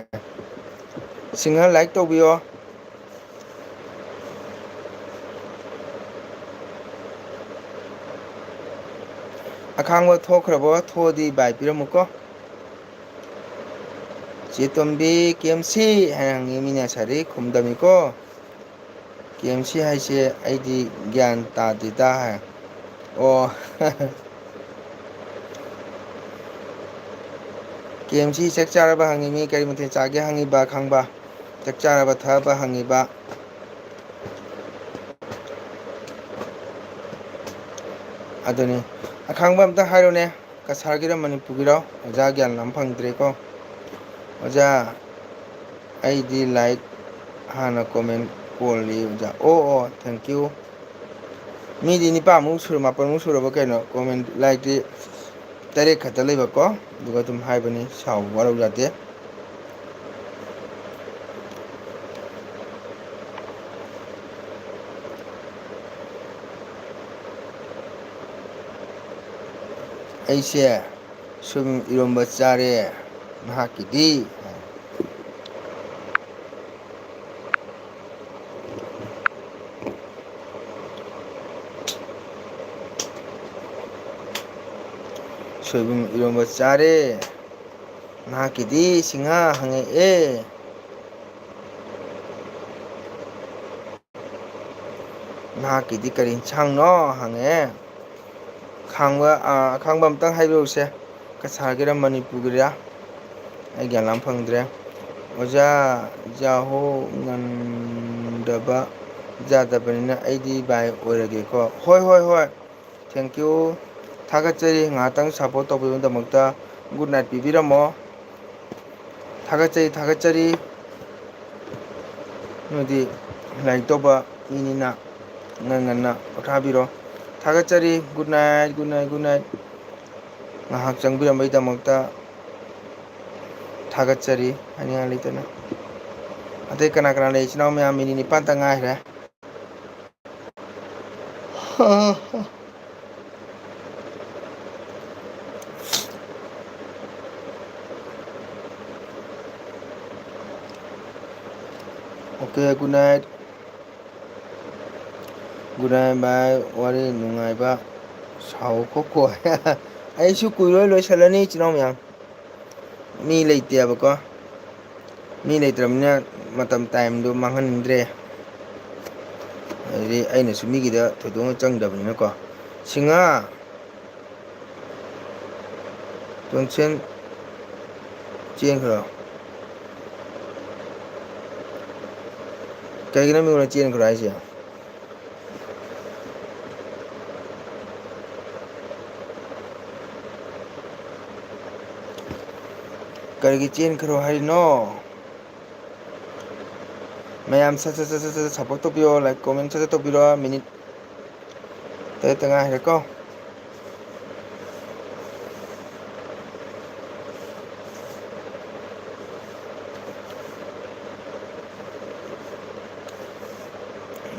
ꯁꯤꯡꯍ, like ꯇꯧꯕꯤꯌꯣ꯫ ꯑꯈꯥꯡꯕ ꯊꯣꯛꯈ꯭ꯔꯕꯣ? ꯊꯣꯛꯑꯗꯤ bye ꯄꯤꯔꯝꯃꯨꯀꯣ꯫ ꯆꯦ ꯇꯣꯝꯕꯤ, "ꯀꯦ ꯑꯦꯝ ꯁꯤ?" ꯍꯥꯏꯅ ꯍꯪꯉꯤ, ꯃꯤꯅ ꯉꯁꯥꯏꯗꯒꯤ ꯈꯨꯝꯗꯃꯤꯀꯣ꯫ "ꯀꯦ ꯑꯦꯝ ꯁꯤ ꯍꯥꯏꯁꯦ ꯑꯩꯗꯤ ꯒ꯭ꯌꯥꯟ ꯇꯥꯗꯦꯗ" ꯍꯥꯏ꯫ ꯑꯣ꯫ "ꯀꯦ ꯑꯦꯝ ꯁꯤ ꯆꯥꯛ ꯆꯥꯔꯕ?" ꯍꯪꯉꯤ, ꯃꯤ ꯀꯔꯤ ꯃꯊꯦꯜ ꯆꯥꯒꯦ ꯍꯪꯉꯤꯕ, ꯈꯪꯕ? ꯆꯥꯛ ꯆꯥꯔꯕ ꯊꯛꯑꯕ ꯍꯪꯉꯤꯕ꯫ ꯑꯗꯨꯅꯤ꯫ ꯑꯈꯥꯡꯕ ꯑꯝꯇ ꯍꯥꯏꯔꯣꯅꯦ, ꯀꯁꯥꯔꯒꯤꯔ ꯃꯅꯤꯄꯨꯔꯒꯤꯔꯣ? ꯑꯣꯖꯥ ꯒ꯭ꯌꯥꯟ ꯑꯃ ꯐꯪꯗ꯭ꯔꯦꯀꯣ꯫ ꯑꯣꯖꯥ, ꯑꯩꯗꯤ like ꯍꯥꯟꯅ comment ꯀꯣꯜꯂꯤ ꯑꯣꯖꯥ꯫ ꯑꯣ, ꯑꯣ, thank you꯫ ꯃꯤꯗꯤ ꯅꯤꯄꯥꯟꯃꯨꯛ ꯁꯨꯔ-, ꯃꯥꯄꯟꯃꯨꯛ ꯁꯨꯔꯕ ꯀꯩꯅꯣ comment, like ꯇꯤ ꯇꯔꯦꯠ ꯈꯛꯇ ꯂꯩꯕꯀꯣ꯫ ꯑꯗꯨꯒ ꯑꯗꯨꯝ ꯍꯥꯏꯕꯅꯤ, ꯁꯥꯎ ꯋꯥꯔꯧ ꯌꯥꯗꯦ꯫ ꯑꯩꯁꯦ ꯁꯣꯏꯕꯨꯝ ꯏꯔꯣꯝꯕ ꯆꯥꯔꯦ, ꯅꯍꯥꯛꯀꯤꯗꯤ? ꯁꯣꯏꯕꯨꯝ ꯏꯔꯣꯝꯕ ꯆꯥꯔꯦ꯫ ꯅꯍꯥꯛꯀꯤꯗꯤ ꯁꯤꯡꯍꯥ ꯍꯪꯉꯛꯑꯦ꯫ ꯅꯍꯥꯛꯀꯤꯗꯤ ꯀꯔꯤ ꯏꯟꯁꯥꯡꯅꯣ ꯍꯪꯉꯛꯑꯦ꯫ ꯈꯥꯡꯕ, ꯑꯥ, ꯑꯈꯥꯡꯕ ꯑꯝꯇꯪ ꯍꯥꯏꯕꯤꯔꯛꯎꯁꯦ꯫ ꯀꯁꯥꯔꯒꯤꯔ ꯃꯅꯤꯄꯨꯔꯒꯤꯔ? ꯑꯩ ꯒ꯭ꯌꯥꯟ ꯂꯥꯝ ꯐꯪꯗ꯭ꯔꯦ꯫ ꯑꯣꯖꯥ, ꯌꯥꯍꯧ ꯉꯟꯗꯕ ꯌꯥꯗꯕꯅꯤꯅ ꯑꯩꯗꯤ bye ꯑꯣꯏꯔꯒꯦꯀꯣ꯫ ꯍꯣꯏ, ꯍꯣꯏ, ꯍꯣꯏ꯫ Thank you. ꯊꯥꯒꯠꯆꯔꯤ, ꯉꯥꯏꯍꯥꯛꯇꯪ support ꯇꯧꯕꯤꯕꯒꯤꯗꯃꯛꯇ꯫ Good night ꯄꯤꯕꯤꯔꯝꯃꯣ꯫ ꯊꯥꯒꯠꯆꯔꯤ, ꯊꯥꯒꯠꯆꯔꯤ꯫ ꯅꯣꯏꯗꯤ ꯂꯥꯏꯔꯤꯛ ꯇꯧꯕ ꯃꯤꯅꯤꯅ ꯉꯟ ꯉꯟꯅ ꯄꯣꯊꯥꯕꯤꯔꯣ꯫ ꯊꯥꯒꯠꯆꯔꯤ꯫ Good night, good night, good night꯫ ꯉꯥꯏꯍꯥꯛ ꯆꯪꯕꯤꯔꯝꯕꯒꯤꯗꯃꯛꯇ ꯊꯥꯒꯠꯆꯔꯤ ꯍꯥꯏꯅꯤꯡꯉꯥꯏ ꯂꯩꯇꯅ꯫ ꯑꯇꯩ ꯀꯅꯥ ꯀꯅꯥ ꯂꯩ? ꯏꯆꯤꯟ ꯏꯅꯥꯎ ꯃꯌꯥꯝ minute ꯅꯤꯄꯥꯟꯇ ꯉꯥꯏꯈ꯭ꯔꯦ꯫ Okay, good night. Good night, bye. ꯋꯥꯔꯤ ꯅꯨꯡꯉꯥꯏꯕ ꯁꯥꯎ ꯈꯣꯠꯈꯣ꯫ ꯑꯩꯁꯨ ꯀꯨꯏꯔꯣꯏ, ꯂꯣꯏꯁꯤꯜꯂꯅꯤ, ꯏꯆꯤꯟ ꯏꯅꯥꯎ ꯃꯌꯥꯝ꯫ ꯃꯤ ꯂꯩꯇꯦꯕꯀꯣ꯫ ꯃꯤ ꯂꯩꯇ꯭ꯔꯕꯅꯤꯅ ꯃꯇꯝ, timeꯗꯣ ꯃꯥꯡꯍꯟꯅꯤꯡꯗ꯭ꯔꯦ꯫ ꯑꯗꯩꯗꯤ ꯑꯩꯅꯁꯨ ꯃꯤꯒꯤꯗ ꯊꯣꯏꯗꯣꯛꯅ ꯆꯪꯗꯕꯅꯤꯅꯀꯣ꯫ ꯁꯤꯡꯍꯥ, ꯇꯣꯟꯁꯦꯟ, ꯆꯦꯟꯈ꯭ꯔꯣ꯫ ꯀꯩꯒꯤꯅꯣ ꯃꯤꯉꯣꯟꯗ ꯆꯦꯟꯈ꯭ꯔꯣ ꯍꯥꯏꯁꯦ? ꯀꯔꯤꯒꯤ ꯆꯦꯟꯈ꯭ꯔꯣ ꯍꯥꯏꯔꯤꯅꯣ? ꯃꯌꯥꯝ ꯁꯠ ꯁꯠ ꯁꯠ ꯁꯠ ꯁꯠ support ꯇꯧꯕꯤꯔꯣ, like, comment ꯁꯠ ꯁꯠ ꯇꯧꯕꯤꯔꯣ꯫ ꯃꯤꯅꯤꯠ ꯇꯔꯦꯠꯇ ꯉꯥꯏꯔꯦꯀꯣ꯫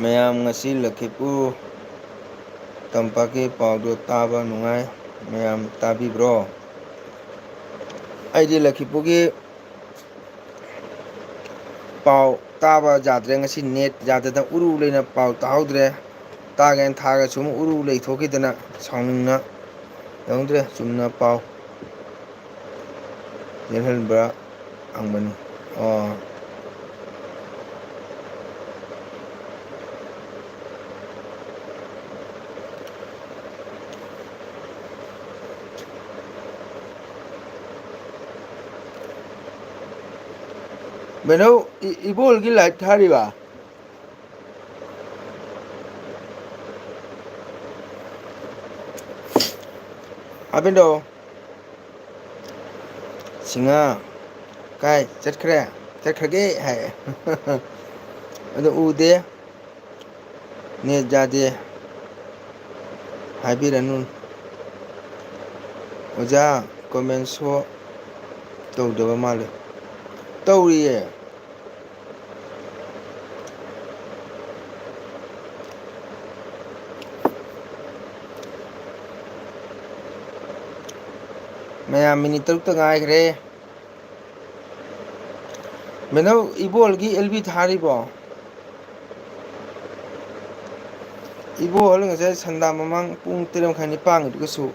ꯃꯌꯥꯝ, ꯉꯁꯤ ꯂꯛꯈꯤꯄꯨꯔ ꯇꯝꯄꯥꯛꯀꯤ ꯄꯥꯎꯗꯨ ꯇꯥꯕ ꯅꯨꯡꯉꯥꯏ꯫ ꯃꯌꯥꯝ ꯇꯥꯕꯤꯕ꯭ꯔꯣ? ꯑꯩꯗꯤ ꯂꯛꯈꯤꯄꯨꯔꯒꯤ ꯄꯥꯎ ꯇꯥꯕ ꯌꯥꯗ꯭ꯔꯦ꯫ ꯉꯁꯤ net ꯌꯥꯗꯗꯅ ꯎꯔꯨ ꯂꯩꯅ ꯄꯥꯎ ꯇꯥꯍꯧꯗ꯭ꯔꯦ꯫ ꯇꯥꯒꯦꯅ ꯊꯥꯔꯒ ꯁꯨꯝ ꯎꯔꯨ ꯂꯩꯊꯣꯛꯈꯤꯗꯅ ꯁꯥꯎꯅꯤꯡꯅ ꯌꯥꯎꯗ꯭ꯔꯦ꯫ ꯆꯨꯝꯅ ꯄꯥꯎ ꯌꯦꯜꯍꯟꯕ꯭ꯔꯥ ꯍꯪꯕꯅꯤ꯫ ꯑꯣ꯫ ꯕꯦꯅꯧ, ꯏ-, ꯏꯕꯣꯜꯒꯤ live ꯊꯥꯔꯤꯕ? ꯑꯕꯤꯟꯗꯣ, ꯁꯤꯡꯍ, ꯀꯥꯏ ꯆꯠꯈ꯭ꯔꯦ? ꯆꯠꯈ꯭ꯔꯒꯦ ꯍꯥꯏ꯫ ꯑꯗꯨ ꯎꯗꯦ꯫ ꯅꯦꯠ ꯌꯥꯗꯦ ꯍꯥꯏꯕꯤꯔꯅꯨ꯫ ꯑꯣꯖꯥ, comment show ꯇꯧꯗꯕ ꯃꯥꯜꯂꯦ꯫ ꯇꯧꯔꯤꯌꯦ꯫ ꯃꯌꯥꯝ, ꯃꯤꯅꯤꯠ ꯇꯔꯨꯛꯇ ꯉꯥꯏꯈ꯭ꯔꯦ꯫ ꯃꯦꯅꯧ, ꯏꯕꯣꯜꯒꯤ ꯑꯦꯜ ꯕꯤ ꯊꯥꯔꯤꯕꯣ? ꯏꯕꯣꯜ ꯉꯁꯥꯏ ꯁꯟꯗꯥ ꯃꯃꯥꯡ ꯄꯨꯡ ꯇꯔꯦꯠ ꯃꯈꯥꯏ ꯅꯤꯄꯥꯟꯒꯤꯗꯨꯒꯁꯨ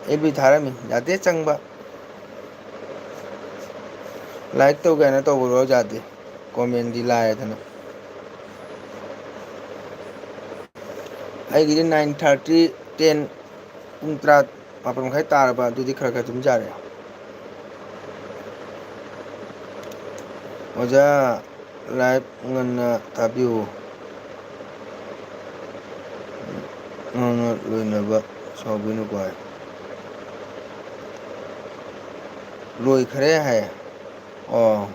ꯑꯦꯜ ꯕꯤ ꯊꯥꯔꯝꯃꯤ꯫ ꯌꯥꯗꯦ ꯆꯪꯕ꯫ Like ꯇꯧꯒꯦ ꯍꯥꯏꯅ ꯇꯧꯕꯗꯣ ꯌꯥꯗꯦ꯫ Commentꯗꯤ ꯂꯥꯏꯔꯗꯅ꯫ ꯑꯩꯒꯤꯗꯤ nine thirty, ten, ꯄꯨꯡ ꯇꯔꯥ, ꯃꯥꯄꯟ ꯃꯈꯥꯏ ꯇꯥꯔꯕ, ꯑꯗꯨꯗꯤ ꯈꯔ ꯈꯔ ꯑꯗꯨꯝ ꯌꯥꯔꯦ꯫ ꯑꯣꯖꯥ, live ꯉꯟꯅ ꯊꯥꯕꯤꯌꯨ꯫ ꯉꯟꯅ ꯂꯣꯏꯅꯕ ꯁꯥꯎꯕꯤꯅꯨꯀꯣ ꯍꯥꯏ꯫ ꯂꯣꯏꯈꯔꯦ ꯍꯥꯏ꯫ ꯑꯣ꯫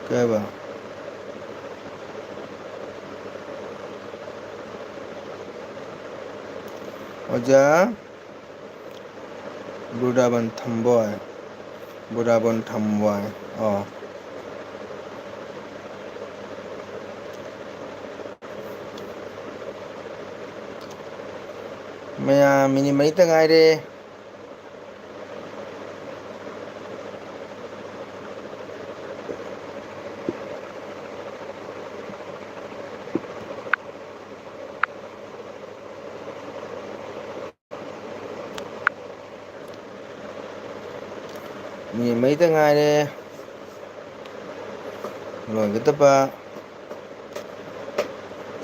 ꯀꯩ ꯍꯥꯏꯕ? ꯑꯣꯖꯥ ꯕ꯭ꯔꯨꯗꯥꯕꯟ ꯊꯝꯕꯣꯏ꯫ ꯕ꯭ꯔꯨꯗꯥꯕꯟ ꯊꯝꯕꯣꯏ꯫ ꯑꯣ꯫ ꯃꯌꯥꯝ, ꯃꯤꯅꯤꯠ ꯃꯔꯤꯇ ꯉꯥꯏꯔꯦ꯫ ꯃꯤꯅꯤꯠ ꯃꯔꯤꯇ ꯉꯥꯏꯔꯦ꯫ ꯂꯣꯏꯒꯗꯕ꯫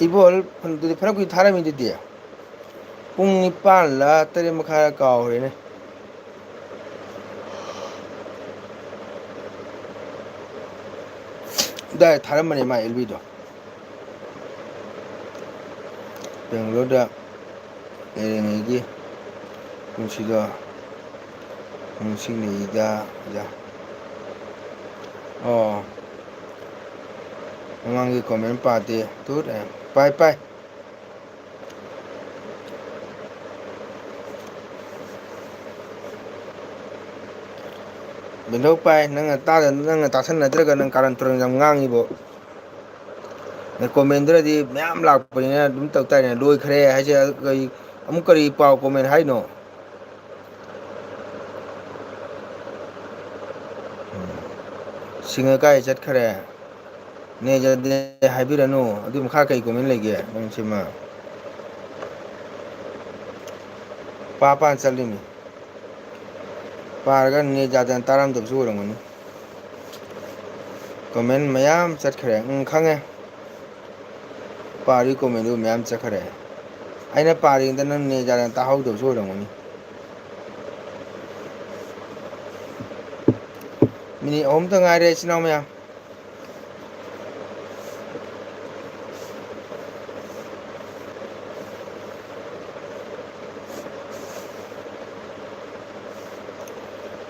ꯏꯕꯣꯜ, ꯑꯗꯨꯗꯤ ꯐꯅ ꯀꯨꯏ ꯊꯥꯔꯝꯃꯤꯗꯨꯗꯤ꯫ ꯄꯨꯡ ꯅꯤꯄꯥꯟꯂ ꯇꯔꯦꯠ ꯃꯈꯥꯏꯔ ꯀꯥꯎꯔꯦꯅꯦ꯫ ꯗꯥꯏꯔꯦꯛ ꯊꯥꯔꯝꯕꯅꯦ ꯃꯥ ꯑꯦꯜ ꯕꯤꯗꯣ꯫ ꯕꯦꯡꯒ꯭ꯂꯣꯔꯗ ꯂꯩꯔꯤꯉꯩꯒꯤ ꯄꯨꯟꯁꯤꯗꯣ ꯅꯤꯡꯁꯤꯡꯂꯛꯏꯗ꯫ ꯑꯣ꯫ ꯃꯃꯥꯡꯒꯤ comment ꯄꯥꯗꯦ꯫ ꯇꯨꯠ, ꯑꯦ, ꯄꯥꯏ, ꯄꯥꯏ꯫ ꯕꯦꯟꯊꯧ ꯄꯥꯏ, ꯅꯪꯅ ꯇꯥꯗ-, ꯅꯪꯅ ꯇꯥꯁꯟꯅꯗ꯭ꯔꯒ ꯅꯪ ꯀꯥꯔꯟ ꯇꯨꯔꯟ ꯌꯥꯝ ꯉꯥꯡꯉꯤꯕꯣ꯫ ꯅ commentꯗꯨꯅꯗꯤ ꯃꯌꯥꯝ ꯂꯥꯛꯄꯅꯤꯅ ꯑꯗꯨꯝ ꯇꯧ ꯇꯥꯔꯦꯅꯦ꯫ ꯂꯣꯏꯈ꯭ꯔꯦ ꯍꯥꯏꯁꯦ ꯀꯔꯤ, ꯑꯃꯨꯛ ꯀꯔꯤ ꯄꯥꯎ comment ꯍꯥꯏꯅꯣ? ꯎꯝ꯫ ꯁꯤꯡꯉ ꯀꯥꯏ ꯆꯠꯈ꯭ꯔꯦ? ꯅꯦ ꯌꯥꯗꯦ ꯍꯥꯏꯕꯤꯔꯅꯨ꯫ ꯑꯗꯨ ꯃꯈꯥ ꯀꯩ comment ꯂꯩꯒꯦ ꯅꯪꯁꯤꯃ? ꯄꯥ ꯄꯥ ꯆꯠꯂꯤꯃꯤ꯫ ꯄꯥꯔꯒ ꯅꯦꯠ ꯌꯥꯗꯅ ꯇꯥꯔꯝꯗꯕꯁꯨ ꯑꯣꯏꯔꯝꯒꯅꯤ꯫ Comment ꯃꯌꯥꯝ ꯆꯠꯈ꯭ꯔꯦ꯫ ꯎꯝ, ꯈꯪꯉꯦ꯫ ꯄꯥꯔꯤ commentꯗꯨ ꯃꯌꯥꯝ ꯆꯠꯈ꯭ꯔꯦ꯫ ꯑꯩꯅ ꯄꯥꯔꯤꯉꯩꯗ ꯅꯪ ꯅꯦꯠ ꯌꯥꯗꯅ ꯇꯥꯍꯧꯗꯕꯁꯨ ꯑꯣꯏꯔꯝꯒꯅꯤ꯫ ꯃꯤꯅꯤꯠ ꯑꯍꯨꯝꯇ ꯉꯥꯏꯔꯦ, ꯏꯆꯤꯟ ꯏꯅꯥꯎ ꯃꯌꯥꯝ꯫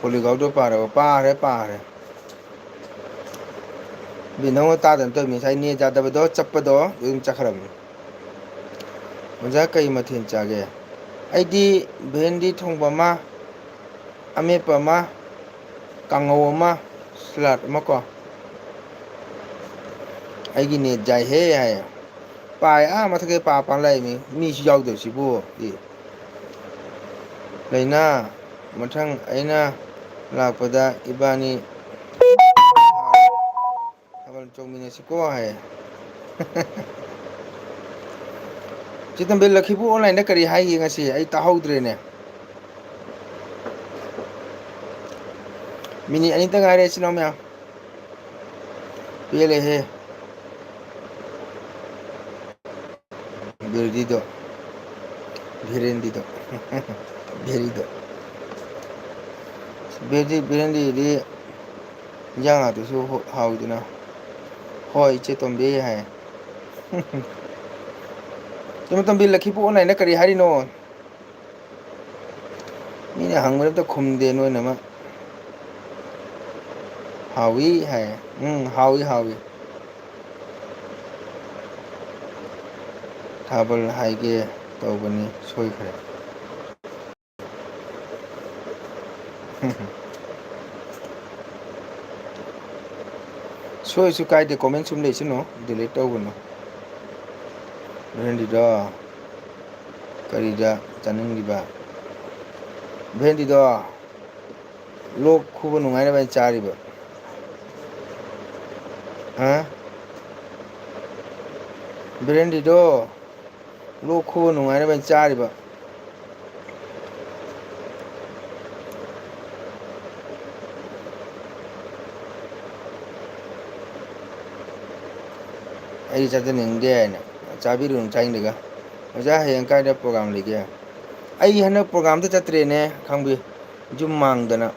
ꯄꯣꯂꯤꯒꯥꯎꯗꯣ ꯄꯥꯔꯕ? ꯄꯥꯔꯦ, ꯄꯥꯔꯦ꯫ ꯕꯤ, ꯅꯪꯅ ꯇꯥꯗꯅ ꯇꯧꯔꯤꯅꯤ꯫ ꯉꯁꯥꯏ ꯅꯦꯠ ꯌꯥꯗꯕꯗꯣ, ꯆꯞꯄꯗꯣ ꯑꯗꯨꯝ ꯆꯠꯈ꯭ꯔꯕꯅꯤ꯫ ꯑꯣꯖꯥ, ꯀꯩ ꯃꯊꯦꯜ ꯆꯥꯒꯦ? ꯑꯩꯗꯤ ꯚꯦꯟꯗꯤ ꯊꯣꯡꯕ ꯑꯃ, ꯑꯃꯦꯠꯄ ꯑꯃ, ꯀꯥꯡꯉꯧ ꯑꯃ, ꯁꯂꯥꯗ ꯑꯃ ꯀꯣ꯫ ꯑꯩꯒꯤ ꯅꯦꯠ ꯌꯥꯏꯍꯦ ꯍꯥꯏꯌꯦ꯫ ꯄꯥꯏ ꯑꯥ ꯃꯊꯛꯇ ꯄꯥ ꯄꯥ ꯂꯩꯃꯤ꯫ ꯃꯤꯁꯨ ꯌꯥꯎꯗꯕꯁꯤꯕꯨ꯫ ꯑꯦ꯫ ꯂꯩꯅꯥ, ꯃꯊꯪ ꯑꯩꯅ ꯂꯥꯛꯄꯗ ꯏꯕꯥꯅꯤ ꯊꯥꯕꯜ ꯆꯣꯡꯃꯤꯟꯅꯁꯤꯀꯣ ꯍꯥꯏꯌꯦ꯫ ꯆꯦ ꯇꯣꯝꯕꯤ, ꯂꯛꯈꯤꯕꯨ online ꯀꯔꯤ ꯍꯥꯏꯒꯦ ꯉꯁꯤ? ꯑꯩ ꯇꯥꯍꯧꯗ꯭ꯔꯦꯅꯦ꯫ ꯃꯤꯅꯤꯠ ꯑꯅꯤꯇ ꯉꯥꯏꯔꯦ, ꯏꯆꯤꯟ ꯏꯅꯥꯎ ꯃꯌꯥꯝ꯫ ꯄꯦꯜꯂꯦꯍꯦ꯫ ꯕꯤꯔꯗꯤꯗꯣ꯫ ꯚꯤꯔꯦꯟꯗꯤꯗꯣ꯫ ꯚꯤꯔꯤꯗꯣ꯫ ꯕꯤꯔꯗꯤ, ꯕꯤꯔꯦꯟꯗꯤꯗꯤ ꯏꯟꯖꯥꯡ ꯉꯥꯛꯇꯁꯨ ꯍꯥꯎ-, ꯍꯥꯎꯋꯤꯗꯅ꯫ ꯍꯣꯏ, ꯏꯆꯦ ꯇꯣꯝꯕꯤ ꯍꯥꯏ꯫ ꯏꯆꯦ ꯇꯣꯝꯕꯤ, ꯂꯛꯈꯤꯄꯨꯔ online ꯗ ꯀꯔꯤ ꯍꯥꯏꯔꯤꯅꯣ? ꯃꯤꯅ ꯍꯪꯕꯗ ꯑꯝꯇ ꯈꯨꯝꯗꯦ ꯅꯣꯏꯅ ꯑꯃ꯫ ꯍꯥꯎꯏ ꯍꯥꯏ꯫ ꯎꯝ, ꯍꯥꯎꯏ, ꯍꯥꯎꯏ꯫ ꯊꯥꯕꯜ ꯍꯥꯏꯒꯦ ꯇꯧꯕꯅꯤ, ꯁꯣꯏꯈ꯭ꯔꯦ꯫ ꯁꯣꯏꯁꯨ ꯀꯥꯏꯗꯦ, comment ꯁꯨꯝ ꯂꯩꯁꯅꯨ, delete ꯇꯧꯒꯅꯨ꯫ ꯚꯦꯟꯗꯤꯗꯣ ꯀꯔꯤꯗ ꯆꯥꯅꯤꯡꯂꯤꯕ? ꯚꯦꯟꯗꯤꯗꯣ ꯂꯣꯛ ꯈꯨꯕ ꯅꯨꯡꯉꯥꯏꯅꯕ ꯍꯥꯏꯅ ꯆꯥꯔꯤꯕ꯫ ꯍꯥ? ꯕ꯭ꯔꯦꯟꯗꯤꯗꯣ ꯂꯣꯛ ꯈꯨꯕ ꯅꯨꯡꯉꯥꯏꯅꯕ ꯍꯥꯏꯅ ꯆꯥꯔꯤꯕ꯫ ꯑꯩ ꯆꯠꯆꯅꯤꯡꯗꯦ ꯍꯥꯏꯅ꯫ ꯆꯥꯕꯤꯔꯨꯅꯨ ꯆꯥꯅꯤꯡꯗ꯭ꯔꯒ꯫ ꯑꯣꯖꯥ, ꯍꯌꯦꯡ ꯀꯥꯏꯗ program ꯂꯩꯒꯦ? ꯑꯩ ꯍꯟꯗꯛ program ꯑꯝꯇ ꯆꯠꯇ꯭ꯔꯦꯅꯦ, ꯈꯪꯕꯤ꯫ ꯌꯨꯝ ꯃꯥꯡꯗꯅ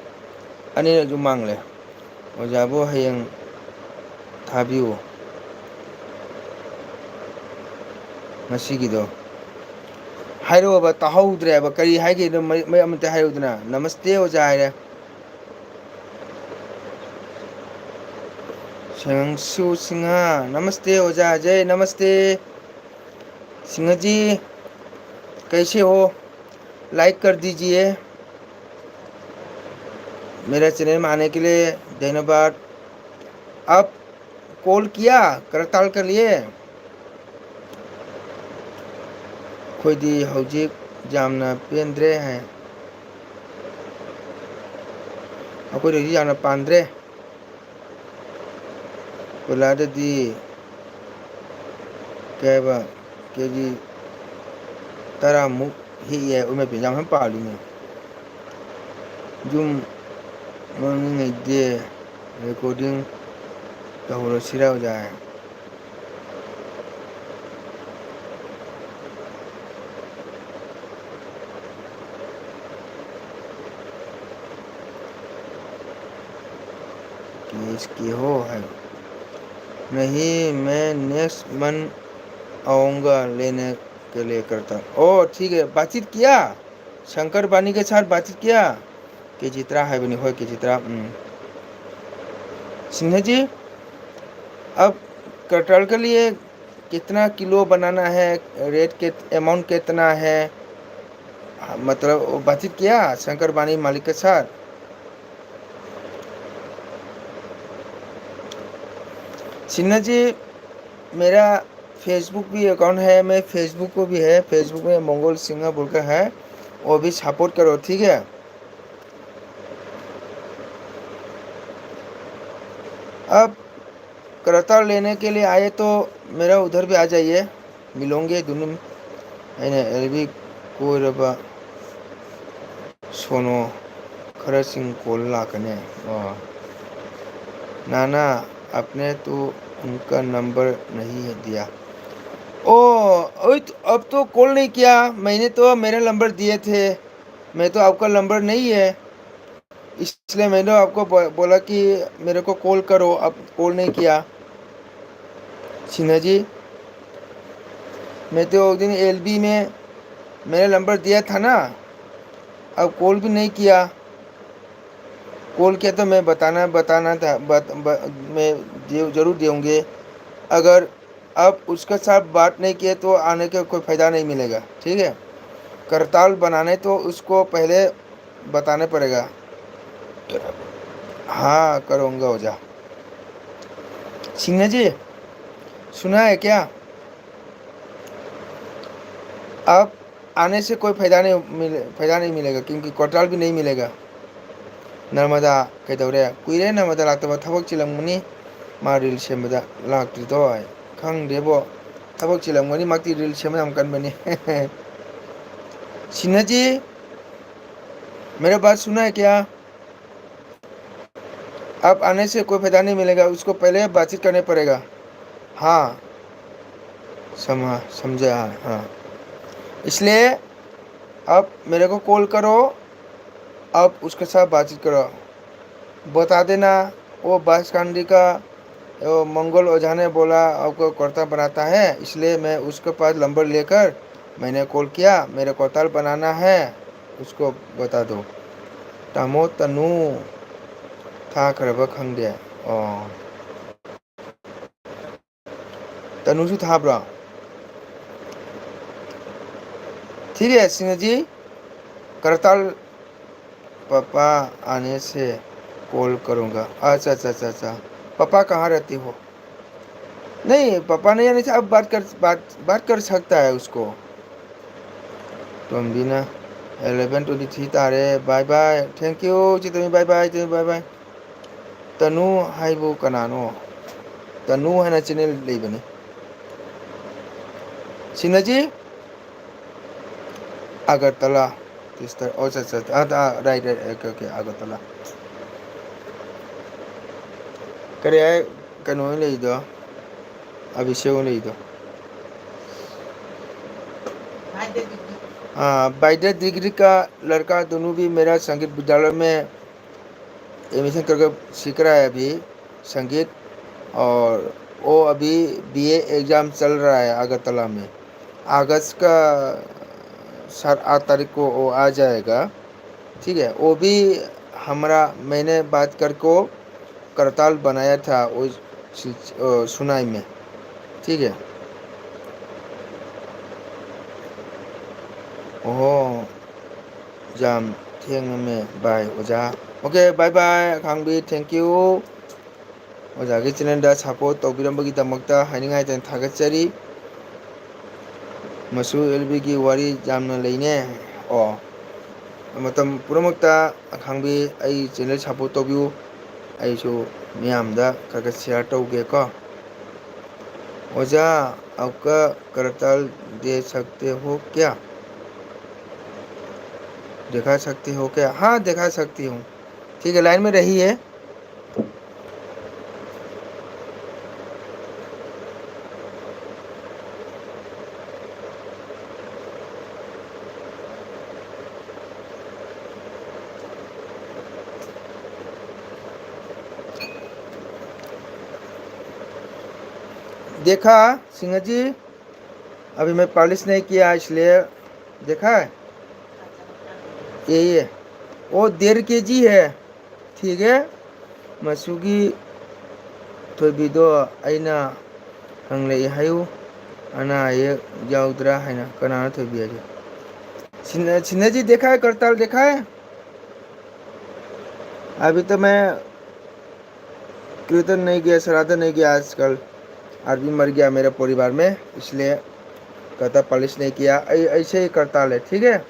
ꯑꯅꯤꯔꯛ ꯌꯨꯝ ꯃꯥꯡꯂꯦ꯫ ꯑꯣꯖꯥꯕꯨ ꯍꯌꯦꯡ ꯊꯥꯕꯤꯌꯨ꯫ ꯉꯁꯤꯒꯤꯗꯣ ꯍꯥꯏꯔꯛꯑꯣꯕ, ꯇꯥꯍꯧꯗ꯭ꯔꯦꯕ꯫ ꯀꯔꯤ ꯍꯥꯏꯒꯦꯗꯣ ꯃꯌꯦꯛ, ꯃꯌꯦꯛ ꯑꯃꯇ ꯍꯥꯏꯔꯛꯎꯗꯅ꯫ "ꯅꯃꯁꯇꯦ ꯑꯣꯖꯥ" ꯍꯥꯏꯔꯦ꯫ ꯁꯦꯡꯁꯨ ꯁꯤꯡꯍ, "नमस्ते ओझा अजय, नमस्ते।" सिंह जी, कैसे हो? लाइक कर दीजिए। मेरा चैनल में आने के लिए धन्यवाद। आप कॉल किया करताल के लिए? ꯑꯩꯈꯣꯏꯗꯤ ꯍꯧꯖꯤꯛ ꯌꯥꯝꯅ ꯄꯦꯟꯗ꯭ꯔꯦ ꯍꯥꯏ꯫ ꯑꯩꯈꯣꯏꯗꯤ ꯍꯧꯖꯤꯛ ꯌꯥꯝꯅ ꯄꯥꯟꯗ꯭ꯔꯦ꯫ ꯀꯣꯏꯂꯥꯗꯗꯤ ꯀꯩ ꯍꯥꯏꯕ, ꯀꯦ ꯖꯤ ꯇꯔꯥꯃꯨꯛ ꯍꯦꯛꯑꯦ꯫ ꯏꯃꯥꯏ ꯄꯦꯝ, ꯌꯥꯝ ꯐꯖꯅ ꯄꯥꯜꯂꯤꯅꯦ꯫ ꯌꯨꯝ ꯃꯥꯡꯅꯤꯡꯉꯩꯗꯤ recording ꯇꯧꯍꯧꯔꯁꯤꯔ ꯑꯣꯖꯥ? ꯀꯦ ꯑꯦꯁ ꯀꯦ ꯍꯣ ꯍꯥꯏ꯫ नहीं, मैं नेक्स्ट मंथ आऊँगा लेने के लिए करता हूँ। ओ, ठीक है, बातचीत किया? शंकर बानी के साथ बातचीत किया? के चित्रा है बनी हो, के चित्रा। हम्म। सिन्हा जी, अब करताल के लिए कितना किलो बनाना है, रेट के, अमाउंट कितना है? हाँ, मतलब, वो बातचीत किया शंकर बानी मालिक के साथ? सिन्हा जी, मेरा फेसबुक भी अकाउंट है, मैं फेसबुक को भी है, फेसबुक में मंगल सिंह बोलकर है, वो भी सपोर्ट करो, ठीक है? अब करताल लेने के लिए आए तो मेरा उधर भी आ जाइए, मिलोगे दोनों। ꯑꯩꯅ ꯑꯦꯜꯕꯤ ꯀꯣꯏꯔꯕ ꯁꯣꯅꯣ ꯈꯔꯁꯤꯡ ꯀꯣꯜ ꯂꯥꯛꯀꯅꯤ꯫ ꯑꯣ꯫ नाना, आपने तो उनका नंबर नहीं दिया। ओ, ओए तो, अब तो कॉल नहीं किया, मैंने तो मेरा नंबर दिए थे, मैं तो आपका नंबर नहीं है, इसलिए मैंने आपको बो-, बोला कि मेरे को कॉल करो, आप कॉल नहीं किया। सिन्हा जी, मैं तो उस दिन एलबी में मेरा नंबर दिया था ना, अब कॉल भी नहीं किया। कॉल किया तो मैं बताना, बताना था, बत-, ब-, मैं दे-, जरूर देंगे। अगर आप उसके साथ बात नहीं किए तो आने का कोई फ़ायदा नहीं मिलेगा, ठीक है? करताल बनाने तो उसको पहले बताना पड़ेगा। हाँ, करूँगा ओझा। सिन्हा जी, सुना है क्या? आप आने से कोई फ़ायदा नहीं मिले, फ़ायदा नहीं मिलेगा, क्योंकि करताल भी नहीं मिलेगा। ꯅꯔꯃꯗꯥ ꯀꯩꯗꯧꯔꯦ? ꯀꯨꯏꯔꯦ ꯅꯔꯃꯗꯥ ꯂꯥꯛꯇꯕ꯫ ꯊꯕꯛ ꯆꯤꯜꯂꯝꯒꯅꯤ꯫ ꯃꯥ ꯔꯤꯜ ꯁꯦꯝꯕꯗ ꯂꯥꯛꯇ꯭ꯔꯤꯗꯣ꯫ ꯈꯪꯗꯦꯕꯣ꯫ ꯊꯕꯛ ꯆꯤꯜꯂꯝꯒꯅꯤ꯫ ꯃꯥꯗꯤ ꯔꯤꯜ ꯁꯦꯝꯕ ꯌꯥꯝ ꯀꯟꯕꯅꯤ꯫ सिन्हा जी, मेरा बात सुना है क्या? आप आने से कोई फ़ायदा नहीं मिलेगा, उसको पहले बातचीत करने पड़ेगा। हाँ, समा-, समझा, हाँ। इसलिए आप मेरे को कॉल करो, आप उसके साथ बातचीत करो। बता देना, वो बांसकांडी का तो मंगल ओझा ने बोला, "आपको करताल बनाता है, इसलिए मैं उसके पास नंबर लेकर मैंने कॉल किया, मेरे करताल बनाना है, उसको बता दो।" ꯇꯥꯃꯣ ꯇꯅꯨ ꯊꯥꯈ꯭ꯔꯕ ꯈꯪꯗꯦ꯫ ꯑꯣ꯫ ꯇꯅꯨꯁꯨ ꯊꯥꯕ꯭ꯔꯣ? ठीक है, सिन्हा जी, करताल पापा आने से कॉल करूँगा। अच्छा, अच्छा, अच्छा, अच्छा। पापा कहाँ रहते हो? नहीं, पापा नहीं आने से आप बात कर, बात, बात कर सकता है उसको। ꯇꯣꯝꯕꯤꯅ eleven twenty three ꯇꯥꯔꯦ꯫ Bye bye꯫ Thank you, ꯆꯤꯇꯣꯝꯕꯤ꯫ Bye bye, ꯆꯤꯇꯣꯝꯕꯤ꯫ Bye bye꯫ ꯇꯅꯨ ꯍꯥꯏꯕꯨ ꯀꯅꯥꯅꯣ? ꯇꯅꯨ ꯍꯥꯏꯅ channel ꯂꯩꯕꯅꯤ꯫ ꯁꯤꯅꯖꯤ, ꯑꯒꯔꯇꯂꯥ, sister꯫ ꯑꯣ, ꯑꯠꯆꯥ, ꯑꯠꯆꯥ, ꯑꯠꯆꯥ꯫ ꯑꯥ, ꯑꯥ, right, right, okay, okay, Agartala. ꯀꯔꯤ ꯍꯥꯏ? ꯀꯩꯅꯣ ꯍꯣꯏ ꯂꯩꯗꯣ, ꯑꯕꯤꯁꯦꯛ ꯍꯣꯏ ꯂꯩꯗꯣ꯫ हाँ, बाय द डिग्री का लड़का दोनों भी मेरा संगीत विद्यालय में एडमिशन करके सीख रहा है अभी संगीत, और वो अभी बीए एग्जाम चल रहा है अगरतला में। अगस्त का सात आठ तारीख को वो आ जाएगा, ठीक है। वो भी हमारा, मैंने बात करके वो करताल बनाया था, वो सिल-, अ, सुनाई में, ठीक है। ओहो, जाम, थैंक मैं, बाय, ओजा। OK, bye bye, अखांबी, thank you। ꯑꯣꯖꯥꯒꯤ channelꯗ support ꯇꯧꯕꯤꯔꯝꯕꯒꯤꯗꯃꯛꯇ ꯍꯥꯏꯅꯤꯡꯉꯥꯏ ꯂꯩꯇꯅ ꯊꯥꯒꯠꯆꯔꯤ꯫ ꯃꯁꯨ ꯑꯦꯜꯕꯤꯒꯤ ꯋꯥꯔꯤ ꯌꯥꯝꯅ ꯂꯩꯅꯦ꯫ ꯑꯣ, ꯃꯇꯝ ꯄꯨꯝꯅꯃꯛꯇ ꯑꯈꯥꯡꯕꯤ ꯑꯩ channel support ꯇꯧꯕꯤꯌꯨ꯫ ꯑꯩꯁꯨ ꯃꯤꯌꯥꯝꯗ ꯈꯔ ꯈꯔ share ꯇꯧꯒꯦꯀꯣ꯫ ओजा, आपका करताल दे सकते हो क्या? दिखा सकते हो क्या? हाँ, दिखा सकती हूँ। ठीक है, line में रहिए। देखा सिंह जी, अभी मैं पॉलिश नहीं किया, इसलिए देखा है, यही है, वो डेढ़ केजी है। ठीक है, ꯃꯁꯨꯒꯤ ꯊꯣꯏꯕꯤꯗꯣ ꯑꯩꯅ ꯍꯪꯂꯛꯏ ꯍꯥꯏꯌꯨ, ꯑꯅꯥ ꯑꯌꯦꯛ ꯌꯥꯎꯗ꯭ꯔꯥ ꯍꯥꯏꯅ꯫ ꯀꯅꯥꯅꯣ ꯊꯣꯏꯕꯤ ꯍꯥꯏꯁꯦ? सिन्हा, सिन्हा जी देखा है, करताल देखा है? अभी तो मैं कीर्तन नहीं गया, श्राद्ध नहीं गया आजकल। आदमी मर गया मेरे परिवार में, इसलिए करताल पॉलिश नहीं किया। ऐ-, ऐसे ही करताल है, ठीक है?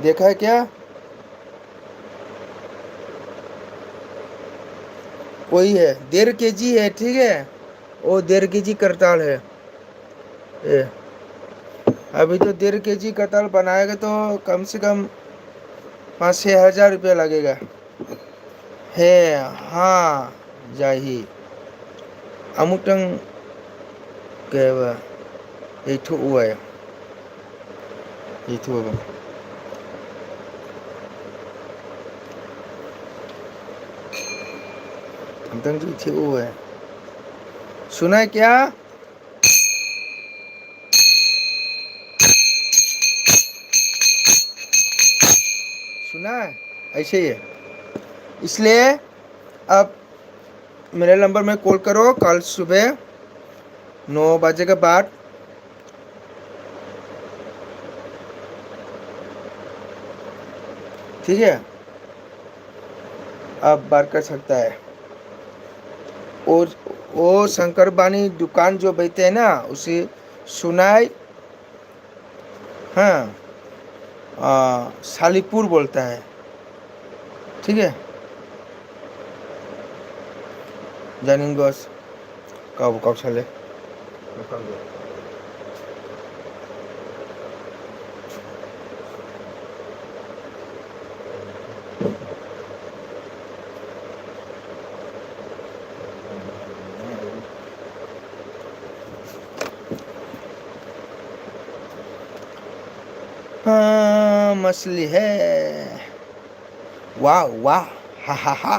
देखा है क्या? वही है, डेढ़ केजी है, ठीक है? वो डेढ़ केजी करताल है। ये, अभी तो डेढ़ केजी करताल बनाएगा तो कम से कम पाँच छः हज़ार रुपया लगेगा। ꯍꯦ, ꯍꯥ, ꯖꯥꯍꯤ꯫ ꯑꯃꯨꯛꯇꯪ ꯀꯩ ꯍꯥꯏꯕ? ꯌꯩꯊꯣꯛꯎ ꯍꯥꯏ꯫ ꯌꯩꯊꯣꯛꯑꯕ꯫ ꯑꯃꯨꯛꯇꯪ ꯌꯩꯊꯣꯛꯎ ꯍꯥꯏ꯫ सुना है क्या? सुना है? ऐसे ही है। इसलिए आप मेरे नंबर में कॉल करो कल सुबह नौ बजे के बाद, ठीक है? आप बात कर सकता है। और वो शंकर बानी दुकान जो बैठते हैं ना, उसे सुनाई, हाँ, आ, सालीपुर बोलता है, ठीक है? जानिंगोस का वो कौशल है। हाँ, मछली है। वाह, वाह, हा, हा, हा।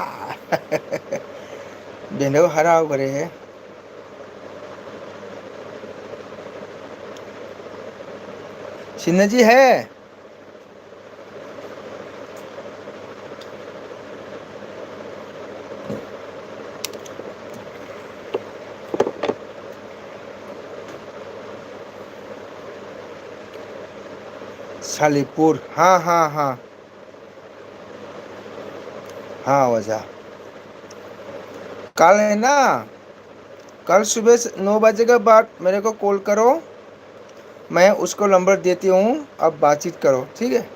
बेंडो हरा करे है। सिन्हा जी है। सालीपुर, हाँ, हाँ, हाँ। हाँ, वजह। कल है ना, कल सुबह से नौ बजे के बाद मेरे को कॉल करो, मैं उसको नंबर देती हूँ, आप बातचीत करो, ठीक है?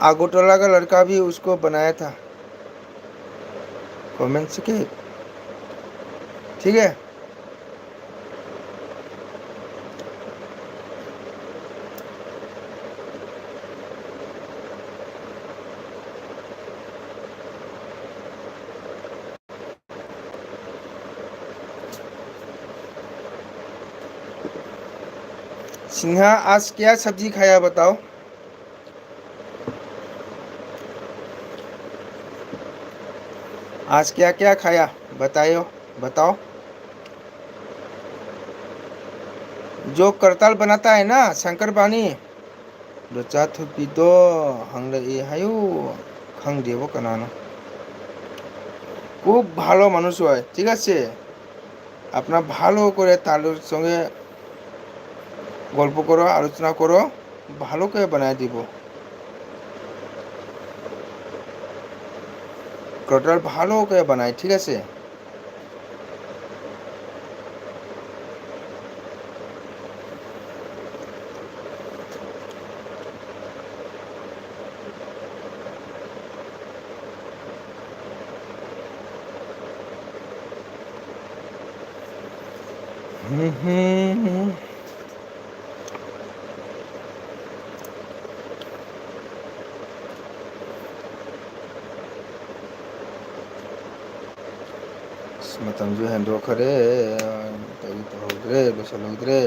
आगोटोला का लड़का भी उसको बनाया था, कमेंट्स के, ठीक है? सिन्हा, आज क्या सब्जी खाया बताओ? आज क्या क्या खाया बताओ, बताओ। जो करताल बनाता है ना शंकर पानी, ꯗꯣ ꯆꯥ ꯊꯨꯞꯄꯤꯗꯣ ꯍꯪꯂꯛꯑꯦ ꯍꯥꯏꯌꯨ, ꯈꯪꯗꯦꯕꯣ ꯀꯅꯥꯅꯣ꯫ খুব ভালো মানুষ হয়, ঠিক আছে? আপনার ভালো করে তার সঙ্গে গল্প করো, আলোচনা করো, ভালো করে বানায় দিব। করতাল ভালো করে বানায়, ঠিক আছে? हम्म, हम्म, हम्म। ꯑꯁ, ꯃꯇꯝꯁꯨ ꯍꯦꯟꯗꯣꯛꯈꯔꯦ꯫ ꯀꯔꯤ ꯇꯧꯍꯧꯗ꯭ꯔꯦ, ꯂꯣꯏꯁꯤꯜꯍꯧꯗ꯭ꯔꯦ꯫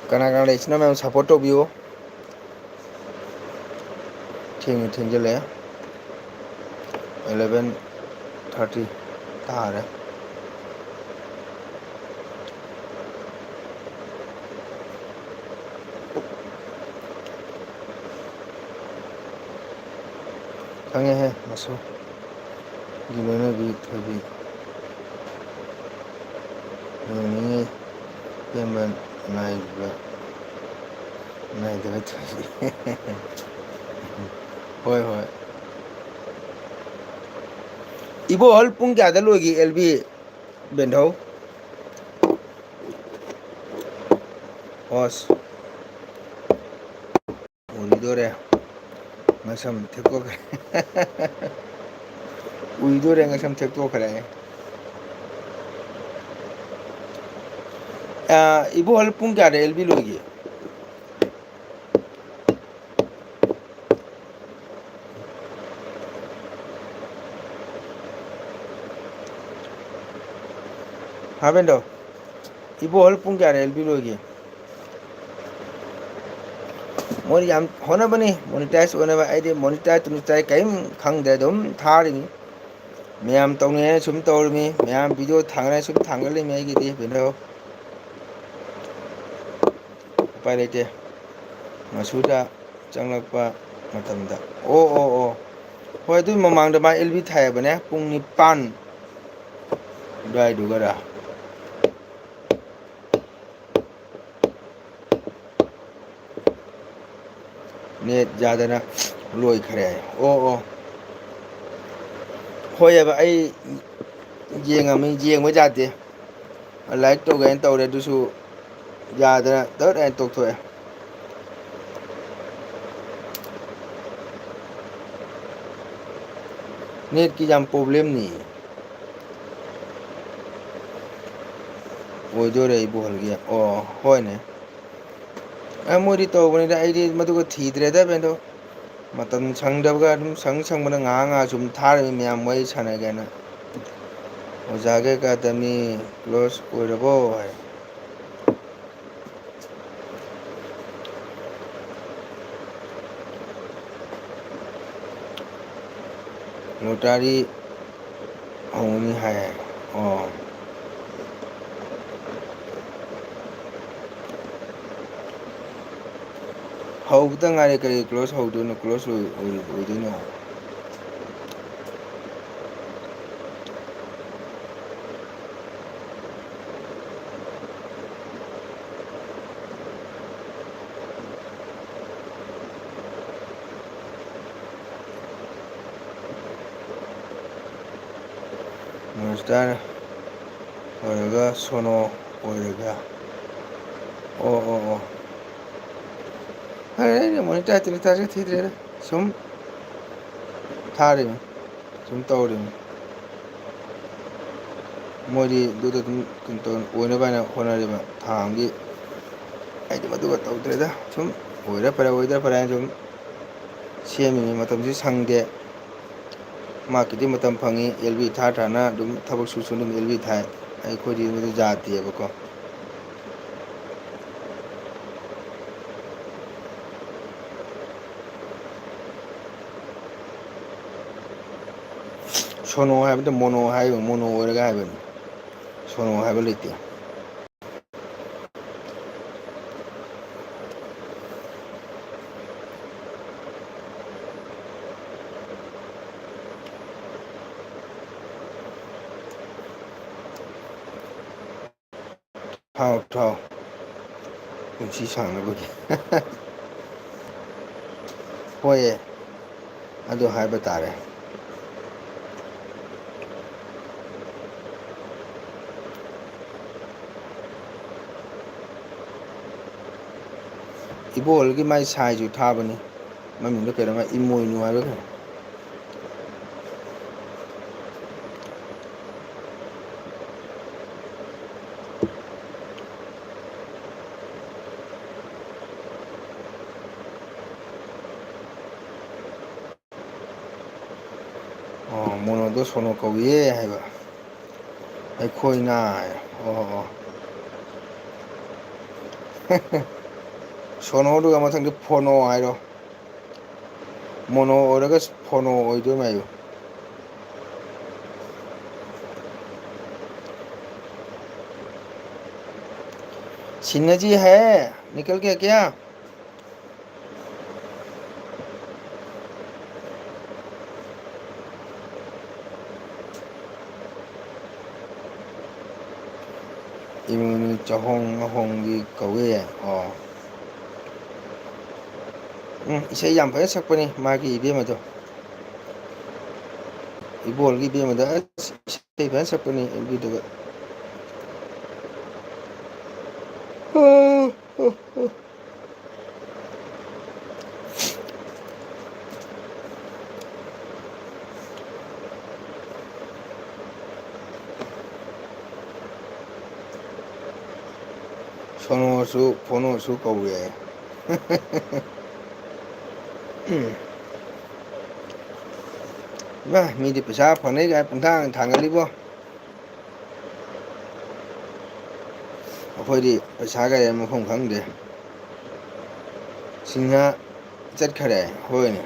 ꯀꯅꯥ ꯀꯅꯥ ꯂꯩ? ꯏꯆꯤꯟ ꯏꯅꯥꯎ ꯃꯌꯥꯝ support ꯇꯧꯕꯤꯌꯨ꯫ ꯊꯦꯡꯉꯦ, ꯊꯦꯡꯖꯤꯜꯂꯛꯑꯦ꯫ Eleven thirty ꯇꯥꯔꯦ꯫ ꯈꯪꯉꯦꯍꯦ, ꯃꯁꯨ꯫ ꯒꯤ ꯂꯣꯏꯅꯕꯤ ꯊꯣꯏꯕꯤ꯫ ꯌꯦꯡꯅꯤꯡꯉꯤ꯫ ꯄꯦꯟꯕ ꯅꯥꯏꯕ, ꯅꯥꯏꯗꯕ ꯊꯣꯏꯕꯤ꯫ ꯍꯣꯏ, ꯍꯣꯏ꯫ ꯏꯕꯣꯍꯜ ꯄꯨꯡ ꯀꯌꯥꯗ ꯂꯣꯏꯒꯦ, ꯑꯦꯜ ꯕꯤ ꯕꯦꯟꯙꯧ? ꯑꯁ꯫ ꯎꯏꯗꯣꯔꯦ꯫ ꯉꯁꯝ ꯊꯦꯛꯇꯣꯛꯈ꯭ꯔꯦ꯫ ꯎꯏꯗꯣꯔꯦ, ꯉꯁꯝ ꯊꯦꯛꯇꯣꯛꯈ꯭ꯔꯦ꯫ ꯑ, ꯏꯕꯣꯍꯜ ꯄꯨꯡ ꯀꯌꯥꯗ ꯑꯦꯜ ꯕꯤ ꯂꯣꯏꯒꯦ? ꯍꯥ ꯕꯦꯟꯗꯣ, ꯏꯕꯣꯍꯜ ꯄꯨꯡ ꯀꯌꯥꯗ ꯑꯦꯜ ꯕꯤ ꯂꯣꯏꯒꯦ? ꯃꯣꯏ ꯌꯥꯝ ꯍꯣꯠꯅꯕꯅꯤ monetize ꯑꯣꯏꯅꯕ꯫ ꯑꯩꯗꯤ monetize ꯇꯨꯅꯤꯇꯥꯏ ꯀꯔꯤꯝ ꯈꯪꯗ꯭ꯔꯦ, ꯑꯗꯨꯝ ꯊꯥꯔꯤꯅꯤ꯫ ꯃꯌꯥꯝ ꯇꯧꯅꯩ ꯍꯥꯏꯅ ꯁꯨꯝ ꯇꯧꯔꯤꯃꯤ, ꯃꯌꯥꯝ video ꯊꯥꯡꯒꯠꯅꯩ ꯁꯨꯝ ꯊꯥꯡꯒꯠꯂꯤꯃꯤ ꯑꯩꯒꯤꯗꯤ ꯕꯦꯟꯗꯣ꯫ ꯎꯄꯥꯏ ꯂꯩꯇꯦ꯫ ꯃꯁꯨꯗ ꯆꯪꯂꯛꯄ ꯃꯇꯝꯗ꯫ ꯑꯣ, ꯑꯣ, ꯑꯣ꯫ ꯍꯣꯏ, ꯑꯗꯨꯒꯤ ꯃꯃꯥꯡꯗ ꯃꯥ ꯑꯦꯜ ꯕꯤ ꯊꯥꯏ ꯍꯥꯏꯕꯅꯦ, ꯄꯨꯡ ꯅꯤꯄꯥꯟ ꯑꯗꯨꯋꯥꯏꯗꯨꯒꯔ꯫ Net ꯌꯥꯗꯅ ꯂꯣꯏꯈ꯭ꯔꯦ꯫ ꯑꯣ, ꯑꯣ꯫ ꯍꯣꯏꯑꯕ, ꯑꯩ ꯌꯦꯡꯉꯝꯃꯤ, ꯌꯦꯡꯕ ꯌꯥꯗꯦ꯫ Like ꯇꯧꯒꯦꯅ ꯇꯧꯔꯦ, ꯑꯗꯨꯁꯨ ꯌꯥꯗꯅ ꯇꯠ ꯍꯥꯏꯅ ꯇꯣꯛꯊꯣꯛꯑꯦ꯫ Net ꯀꯤ ꯌꯥꯝ problem ꯅꯤ꯫ ꯑꯣꯏꯗꯣꯔꯦ ꯏꯕꯣꯍꯜꯒꯤ꯫ ꯑꯣ, ꯍꯣꯏꯅꯦ꯫ ꯑ, ꯃꯣꯏꯗꯤ ꯇꯧꯕꯅꯤꯗ, ꯑꯩꯗꯤ ꯃꯗꯨꯒ ꯊꯤꯗ꯭ꯔꯦꯗ ꯕꯦꯟꯗꯣ꯫ ꯃꯇꯝ ꯁꯪꯗꯕꯒ ꯑꯗꯨꯝ ꯁꯪ ꯁꯪꯕꯅ ꯉꯥꯏꯍꯥꯛ ꯉꯥꯏꯍꯥꯛ ꯁꯨꯝ ꯊꯥꯔꯤꯃꯤ ꯃꯌꯥꯝ ꯋꯥꯔꯤ ꯁꯥꯟꯅꯒꯦꯅ꯫ ꯑꯣꯖꯥꯒꯤ academy close ꯑꯣꯏꯔꯕꯣ ꯍꯥꯏ꯫ ꯂꯣꯇꯥꯔꯤ ꯍꯧꯅꯤ ꯍꯥꯏ꯫ ꯑꯣ꯫ ꯍꯧꯕꯗ ꯉꯥꯏꯔꯦ, ꯀꯔꯤ ꯀ꯭ꯂꯣꯁ ꯍꯧꯗꯣꯏꯅꯣ? ꯀ꯭ꯂꯣꯁ ꯑꯣꯏ-, ꯑꯣꯏ-, ꯑꯣꯏꯗꯣꯏꯅꯣ? ꯃꯣꯟꯁꯇꯔ ꯑꯣꯏꯔꯒ ꯁꯣꯅꯣ ꯑꯣꯏꯔꯒ꯫ ꯑꯣ, ꯑꯣ, ꯑꯣ꯫ ꯐꯔꯦ, ꯑꯩꯅ ꯃꯣꯅꯤꯇꯥꯏꯖ ꯇꯧꯔ ꯇꯥꯖ ꯊꯤꯗ꯭ꯔꯦꯗ꯫ ꯁꯨꯝ ꯊꯥꯔꯤꯕꯅꯤ꯫ ꯁꯨꯝ ꯇꯧꯔꯤꯕꯅꯤ꯫ ꯃꯣꯏꯗꯤ ꯑꯗꯨꯗ ꯑꯗꯨꯝ ꯀꯩꯅꯣ ꯇꯧ-, ꯑꯣꯏꯅꯕ ꯍꯥꯏꯅ ꯍꯣꯠꯅꯔꯤꯕ ꯊꯥ ꯑꯃꯒꯤ꯫ ꯑꯩꯗꯤ ꯃꯗꯨꯒ ꯇꯧꯗ꯭ꯔꯦꯗ꯫ ꯁꯨꯝ ꯑꯣꯏꯔ ꯐꯔꯦ, ꯑꯣꯏꯗ꯭ꯔ ꯐꯔꯦ ꯍꯥꯏꯅ ꯁꯨꯝ ꯁꯦꯝꯃꯤꯅꯤ꯫ ꯃꯇꯝꯁꯨ ꯁꯪꯗꯦ꯫ ꯃꯥꯀꯤꯗꯤ ꯃꯇꯝ ꯐꯪꯉꯤ, ꯑꯦꯜ ꯕꯤ ꯊꯥ ꯊꯥꯅ ꯑꯗꯨꯝ ꯊꯕꯛ ꯁꯨ ꯁꯨꯅ ꯑꯗꯨꯝ ꯑꯦꯜ ꯕꯤ ꯊꯥꯏ꯫ ꯑꯩꯈꯣꯏꯗꯤ ꯃꯗꯨ ꯌꯥꯗꯦꯕꯀꯣ꯫ ꯁꯣꯅꯣ ꯍꯥꯏꯕꯗ ꯃꯣꯅꯣ ꯍꯥꯏꯕ, ꯃꯣꯅꯣ ꯑꯣꯏꯔꯒ ꯍꯥꯏꯕꯅꯤ꯫ ꯁꯣꯅꯣ ꯍꯥꯏꯕ ꯂꯩꯇꯦ꯫ ꯊꯥꯎ, ꯊꯥꯎ꯫ ꯄꯨꯟꯁꯤ ꯁꯥꯡꯅꯕꯒꯤ꯫ ꯍꯣꯏꯌꯦ, ꯑꯗꯨ ꯍꯥꯏꯕ ꯇꯥꯔꯦ꯫ ꯏꯕꯣꯍꯜꯒꯤ ꯃꯥꯏ ꯁꯥꯏꯁꯨ ꯊꯥꯕꯅꯤ꯫ ꯃꯃꯤꯡꯗꯣ ꯀꯩꯅꯣꯝꯃ ꯏꯃꯣꯏꯅꯨ ꯍꯥꯏꯕ꯭ꯔꯥ ꯀꯩꯅꯣ꯫ ꯑꯣ, ꯃꯣꯅꯣꯗꯣ ꯁꯣꯅꯣ ꯀꯧꯏꯌꯦ ꯍꯥꯏꯕ꯫ ꯑꯩꯈꯣꯏꯅ, ꯑꯣ, ꯑꯣ꯫ ꯁꯣꯅꯣꯗꯨꯒ ꯃꯊꯪꯗ ꯐꯣꯅꯣ ꯍꯥꯏꯔꯣ꯫ ꯃꯣꯅꯣ ꯑꯣꯏꯔꯒ ꯐꯣꯅꯣ ꯑꯣꯏꯗꯣꯏ ꯃꯥꯏꯌꯨ꯫ सिन्हा जी है, निकल गया क्या? ꯏꯃꯣꯏꯅꯨ ꯆꯍꯣꯡ ꯉꯍꯣꯡꯒꯤ ꯀꯧꯋꯦ꯫ ꯑꯣ꯫ ꯎꯝ, ꯏꯁꯩ ꯌꯥꯝ ꯐꯖꯅ ꯁꯛꯄꯅꯤ ꯃꯥꯒꯤ ꯏꯕꯦꯝꯃꯗꯣ꯫ ꯏꯕꯣꯜꯒꯤ ꯏꯕꯦꯝꯃꯗꯣ ꯑꯁ ꯏꯁꯩ ꯐꯖꯅ ꯁꯛꯄꯅꯤ ꯑꯦꯝ ꯕꯤꯗꯒ꯫ ꯁꯣꯅꯣꯁꯨ ꯐꯣꯅꯣꯁꯨ ꯀꯧꯋꯦ꯫ ꯎꯝ꯫ ꯏꯃꯥ, ꯃꯤꯗꯤ ꯄꯩꯁꯥ ꯐꯪꯅꯩ ꯀꯥꯏ ꯄꯨꯡꯊꯥꯡ ꯊꯥꯡꯒꯠꯂꯤꯕꯣ꯫ ꯑꯩꯈꯣꯏꯗꯤ ꯄꯩꯁꯥ ꯀꯥꯏ ꯃꯐꯝ ꯈꯪꯗꯦ꯫ ꯁꯤꯡꯍ ꯆꯠꯈꯔꯦ, ꯍꯣꯏꯅꯦ꯫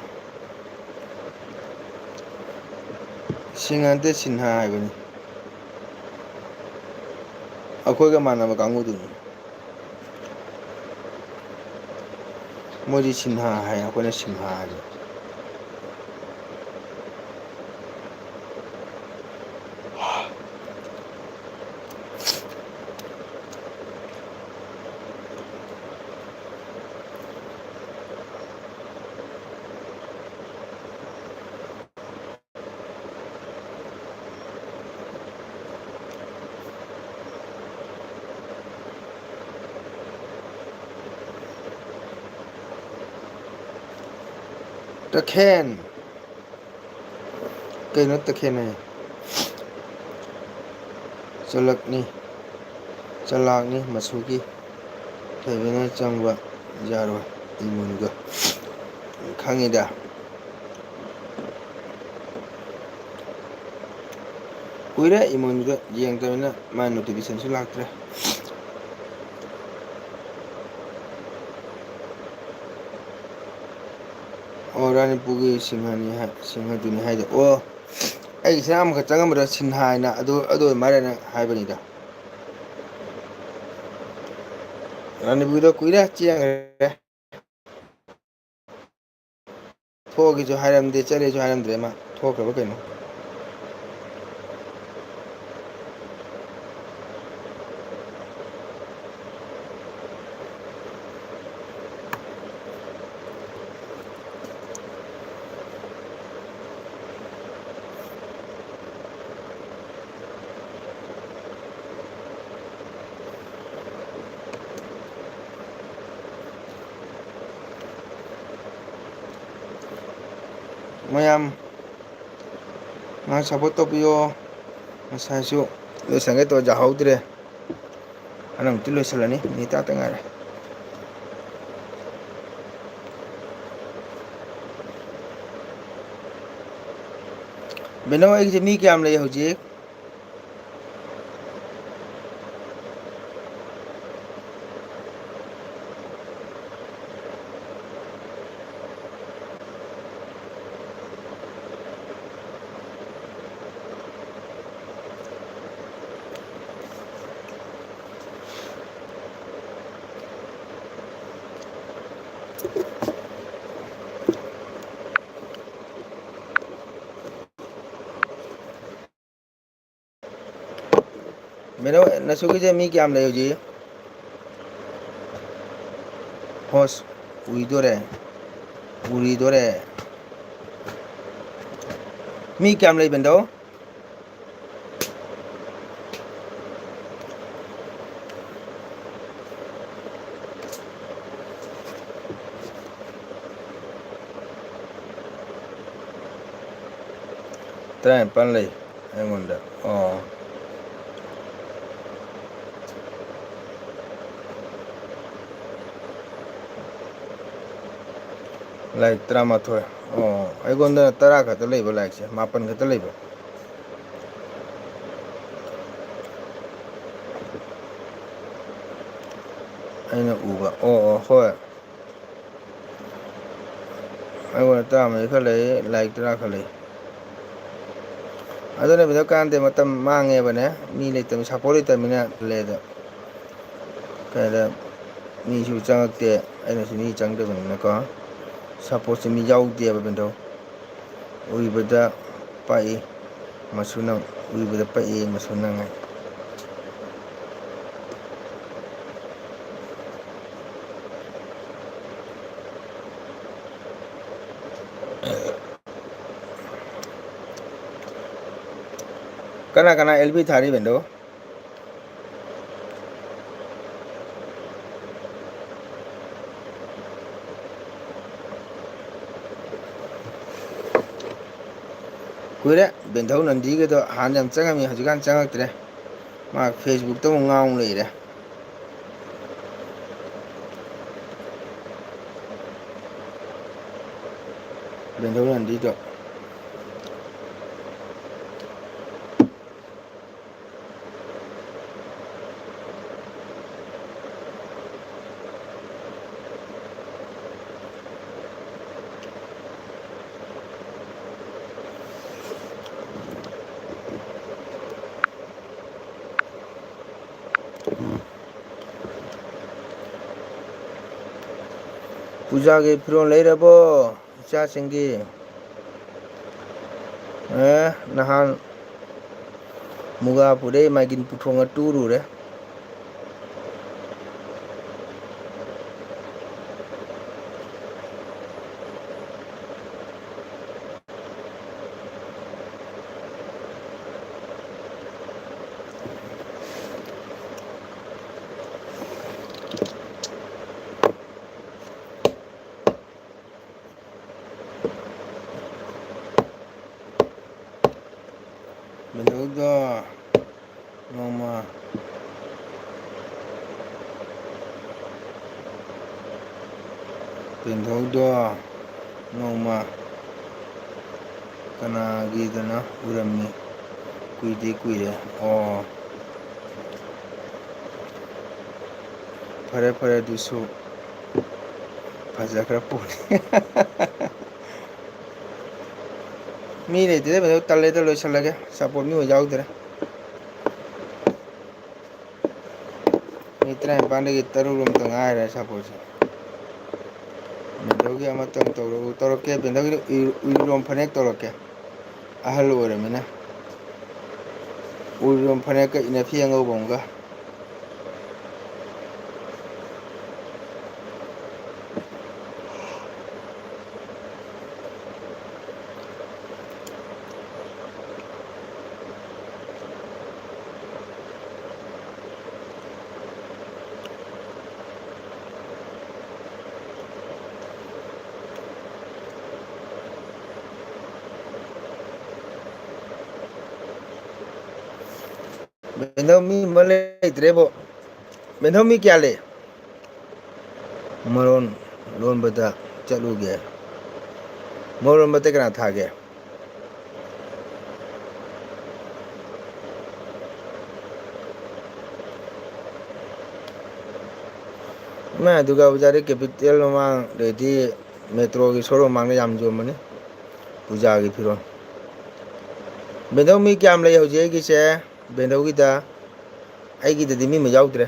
ꯁꯤꯡꯍ ꯅꯠꯇꯦ, ꯁꯤꯟꯍꯥ ꯍꯥꯏꯕꯅꯤ꯫ ꯑꯩꯈꯣꯏꯒ ꯃꯥꯟꯅꯕ ꯀꯥꯡꯕꯨꯗꯨꯅꯤ꯫ ꯃꯣꯏꯗꯤ ꯁꯤꯟꯍꯥ ꯍꯥꯏ, ꯑꯩꯈꯣꯏꯅ ꯁꯤꯡꯍꯥ ꯍꯥꯏ꯫ ꯇꯈꯦꯟ꯫ ꯀꯩꯅꯣ ꯇꯈꯦꯟ ꯍꯥꯏ? ꯆꯂꯛꯅꯤ, ꯆꯂꯥꯛꯅꯤ ꯃꯆꯨꯒꯤ ꯂꯩꯕꯅ ꯆꯪꯕ ꯌꯥꯔꯣꯏ꯫ ꯏꯃꯣꯏꯅꯨꯗꯣ ꯈꯪꯉꯤꯗ꯫ ꯀꯨꯏꯔꯦ ꯏꯃꯣꯏꯅꯨꯗ ꯌꯦꯡꯗꯕꯅꯤꯅ ꯃꯥꯏ notificationꯁꯨ ꯂꯥꯛꯇ꯭ꯔꯦ꯫ ꯑꯣ, ꯔꯥꯅꯤꯄꯨꯔꯒꯤ ꯁꯤꯡꯍꯅꯤ ꯍꯥꯏ, ꯁꯤꯡꯍꯗꯨꯅꯤ ꯍꯥꯏꯗꯣ꯫ ꯑꯣ, ꯑꯩꯒꯤꯁꯤꯅ ꯑꯃꯈꯛ ꯆꯪꯉꯝꯕꯗ ꯁꯤꯟꯍꯥ ꯍꯥꯏꯅ ꯑꯗꯨ, ꯑꯗꯨ ꯑꯣꯏ ꯃꯥꯜꯂꯦꯅ ꯍꯥꯏꯕꯅꯤꯗ꯫ ꯔꯥꯅꯤꯕꯤꯗꯣ ꯀꯨꯏꯔꯦ ꯆꯦꯟꯈ꯭ꯔꯦ꯫ ꯊꯣꯛꯑꯒꯦꯁꯨ ꯍꯥꯏꯔꯝꯗꯦ, ꯆꯠꯂꯦꯁꯨ ꯍꯥꯏꯔꯝꯗ꯭ꯔꯦ, ꯃꯥ ꯊꯣꯛꯈ꯭ꯔꯕ ꯀꯩꯅꯣ꯫ ꯃꯌꯥꯝ ꯉꯥꯏꯍꯥꯛ support ꯇꯧꯕꯤꯌꯣ꯫ ꯉꯁꯥꯏꯁꯨ ꯂꯣꯏꯁꯟꯒꯦ ꯇꯧꯔ ꯌꯥꯍꯧꯗ꯭ꯔꯦ꯫ ꯑꯅꯪꯕꯨꯗꯤ ꯂꯣꯏꯁꯤꯜꯂꯅꯤ, ꯃꯤꯅꯤꯠ ꯇꯔꯥꯇ ꯉꯥꯏꯔꯦ꯫ ꯕꯦꯅꯣ, ꯑꯩꯒꯤꯁꯦ ꯃꯤ ꯀꯌꯥꯝ ꯂꯩ ꯍꯧꯖꯤꯛ? ꯃꯦꯗꯥꯝ, ꯅꯁꯨꯒꯤꯁꯦ ꯃꯤ ꯀꯌꯥꯝ ꯂꯩ ꯍꯧꯖꯤꯛ? ꯍꯣꯁ, ꯎꯏꯗꯣꯔꯦ, ꯎꯔꯤꯗꯣꯔꯦ꯫ ꯃꯤ ꯀꯌꯥꯝ ꯂꯩꯕꯅꯣ? ꯇꯔꯥꯅꯤꯄꯥꯟ ꯂꯩ ꯑꯩꯉꯣꯟꯗ꯫ ꯑꯣ꯫ ꯂꯥꯏꯛ ꯇꯔꯥꯃꯥꯊꯣꯏ꯫ ꯑꯣ, ꯑꯩꯉꯣꯟꯗ ꯇꯔꯥ ꯈꯛꯇ ꯂꯩꯕ, ꯂꯥꯏꯛꯁꯦ ꯃꯥꯄꯟ ꯈꯛꯇ ꯂꯩꯕ꯫ ꯑꯩꯅ ꯎꯕ꯫ ꯑꯣ, ꯑꯣ, ꯍꯣꯏ꯫ ꯑꯩꯉꯣꯟꯗ ꯇꯔꯥꯃꯔꯤ ꯈꯛ ꯂꯩ, ꯂꯥꯏꯛ ꯇꯔꯥ ꯈꯛ ꯂꯩ꯫ ꯑꯗꯨꯅ ꯚꯤꯗꯤꯑꯣ ꯀꯥꯟꯅꯗꯦ, ꯃꯇꯝ ꯃꯥꯡꯉꯦꯕꯅꯦ꯫ ꯃꯤ ꯂꯩꯇꯕ, ꯁꯞꯄꯣꯔꯠ ꯂꯩꯇꯕꯅꯤꯅ ꯂꯩꯗ꯫ ꯀꯩꯗ, ꯃꯤꯁꯨ ꯆꯪꯉꯛꯇꯦ, ꯑꯩꯅꯁꯨ ꯃꯤ ꯆꯪꯗꯕꯅꯤꯅꯀꯣ꯫ ꯁꯞꯄꯣꯔꯠꯁꯦ ꯃꯤ ꯌꯥꯎꯗꯦꯕ ꯕꯦꯟꯗꯧ꯫ ꯎꯏꯕꯗ ꯄꯥꯛꯏ ꯃꯁꯨ ꯅꯪ, ꯎꯏꯕꯗ ꯄꯛꯏ ꯃꯁꯨ ꯅꯪ ꯍꯥꯏ꯫ ꯀꯅꯥ ꯀꯅꯥ ꯑꯦꯜ ꯕꯤ ꯊꯥꯔꯤ ꯕꯦꯟꯗꯧ? ꯀꯨꯏꯔꯦ ꯕꯦꯟꯊꯧ ꯅꯟꯗꯤꯒꯗꯣ ꯍꯥꯟꯅ ꯌꯥꯝ ꯆꯪꯉꯝꯃꯤ, ꯍꯧꯖꯤꯛꯀꯥꯟ ꯆꯪꯉꯛꯇ꯭ꯔꯦ꯫ ꯃꯥ ꯐꯦꯁꯕꯨꯛꯇ ꯑꯃꯨꯛ ꯉꯥꯎ ꯂꯩꯔꯦ꯫ ꯕꯦꯟꯊꯧ ꯅꯟꯗꯤꯗꯣ꯫ ꯄꯨꯖꯥꯒꯤ ꯐꯤꯔꯣꯜ ꯂꯩꯔꯕꯣ ꯏꯆꯥꯁꯤꯡꯒꯤ? ꯑꯦ, ꯅꯍꯥꯟ ꯃꯨꯒꯥ ꯄꯨꯔꯦ, ꯃꯥꯏꯒꯤꯟ ꯄꯨꯊꯣꯡꯉ ꯇꯨꯔꯨꯔꯦ꯫ ꯕꯦꯟꯗꯧꯗꯣ ꯅꯣꯡꯃ, ꯕꯦꯟꯗꯧꯗꯣ ꯅꯣꯡꯃ ꯀꯅꯥꯒꯤꯗꯅꯣ ꯎꯔꯝꯃꯤ꯫ ꯀꯨꯏꯗꯤ ꯀꯨꯏꯔꯦ꯫ ꯑꯣ꯫ ꯐꯔꯦ, ꯐꯔꯦ, ꯑꯗꯨꯁꯨ ꯐꯖꯈ꯭ꯔ ꯄꯣꯠꯅꯤ꯫ ꯃꯤ ꯂꯩꯇꯦꯗ, ꯕꯦꯟꯗꯧ, ꯇꯜꯂꯦꯗ, ꯂꯣꯏꯁꯜꯂꯒꯦ꯫ ꯁꯞꯄꯣꯔꯠ ꯃꯤ ꯑꯣꯏ ꯌꯥꯎꯗ꯭ꯔꯦ꯫ ꯃꯤ ꯇꯔꯥꯅꯤꯄꯥꯟꯗꯒꯤ ꯇꯔꯨꯛ ꯔꯣꯝꯇ ꯉꯥꯏꯔꯦ ꯁꯥꯄꯣꯠꯁꯦ꯫ ꯕꯦꯟꯗꯧꯒꯤ ꯑꯃꯇꯪ ꯇꯧꯔꯛꯎ꯫ ꯇꯧꯔꯛꯀꯦ, ꯕꯦꯟꯗꯧꯒꯤ ꯎꯏ-, ꯎꯏꯔꯣꯝ ꯐꯅꯦꯛ ꯇꯧꯔꯛꯀꯦ꯫ ꯑꯍꯜ ꯑꯣꯏꯔꯃꯤꯅ꯫ ꯎꯏꯔꯣꯝ ꯐꯅꯦꯛꯀ ꯏꯅꯐꯤ ꯑꯉꯧꯕ ꯑꯃꯒ꯫ ꯕꯦꯟꯗꯧ ꯃꯤ ꯑꯃ ꯂꯩꯇ꯭ꯔꯦꯕꯣ꯫ ꯕꯦꯟꯗꯧ ꯃꯤ ꯀꯌꯥ ꯂꯩ? ꯃꯔꯣꯟ ꯂꯣꯟꯕꯗ ꯆꯠꯂꯨꯒꯦ꯫ ꯃꯔꯣꯟ ꯂꯣꯟꯕꯗ ꯀꯅꯥ ꯊꯥꯒꯦ? ꯏꯃꯥ, ꯗꯨꯔꯒꯥ ꯄꯨꯖꯥꯗꯤ ꯀꯦꯄꯤꯇꯦꯜ ꯃꯃꯥꯡꯗꯗꯤ ꯃꯦꯇ꯭ꯔꯣꯒꯤ ꯁꯣꯔꯨꯝ ꯃꯃꯥꯡꯗ ꯌꯥꯝ ꯌꯣꯟꯕꯅꯤ ꯄꯨꯖꯥꯒꯤ ꯐꯤꯔꯣꯜ꯫ ꯕꯦꯟꯗꯧ ꯃꯤ ꯀꯌꯥꯝ ꯂꯩ ꯍꯧꯖꯤꯛ ꯑꯩꯒꯤꯁꯦ? ꯕꯦꯟꯗꯧꯒꯤꯗ, ꯑꯩꯒꯤꯗꯗꯤ ꯃꯤ ꯑꯃ ꯌꯥꯎꯗ꯭ꯔꯦ꯫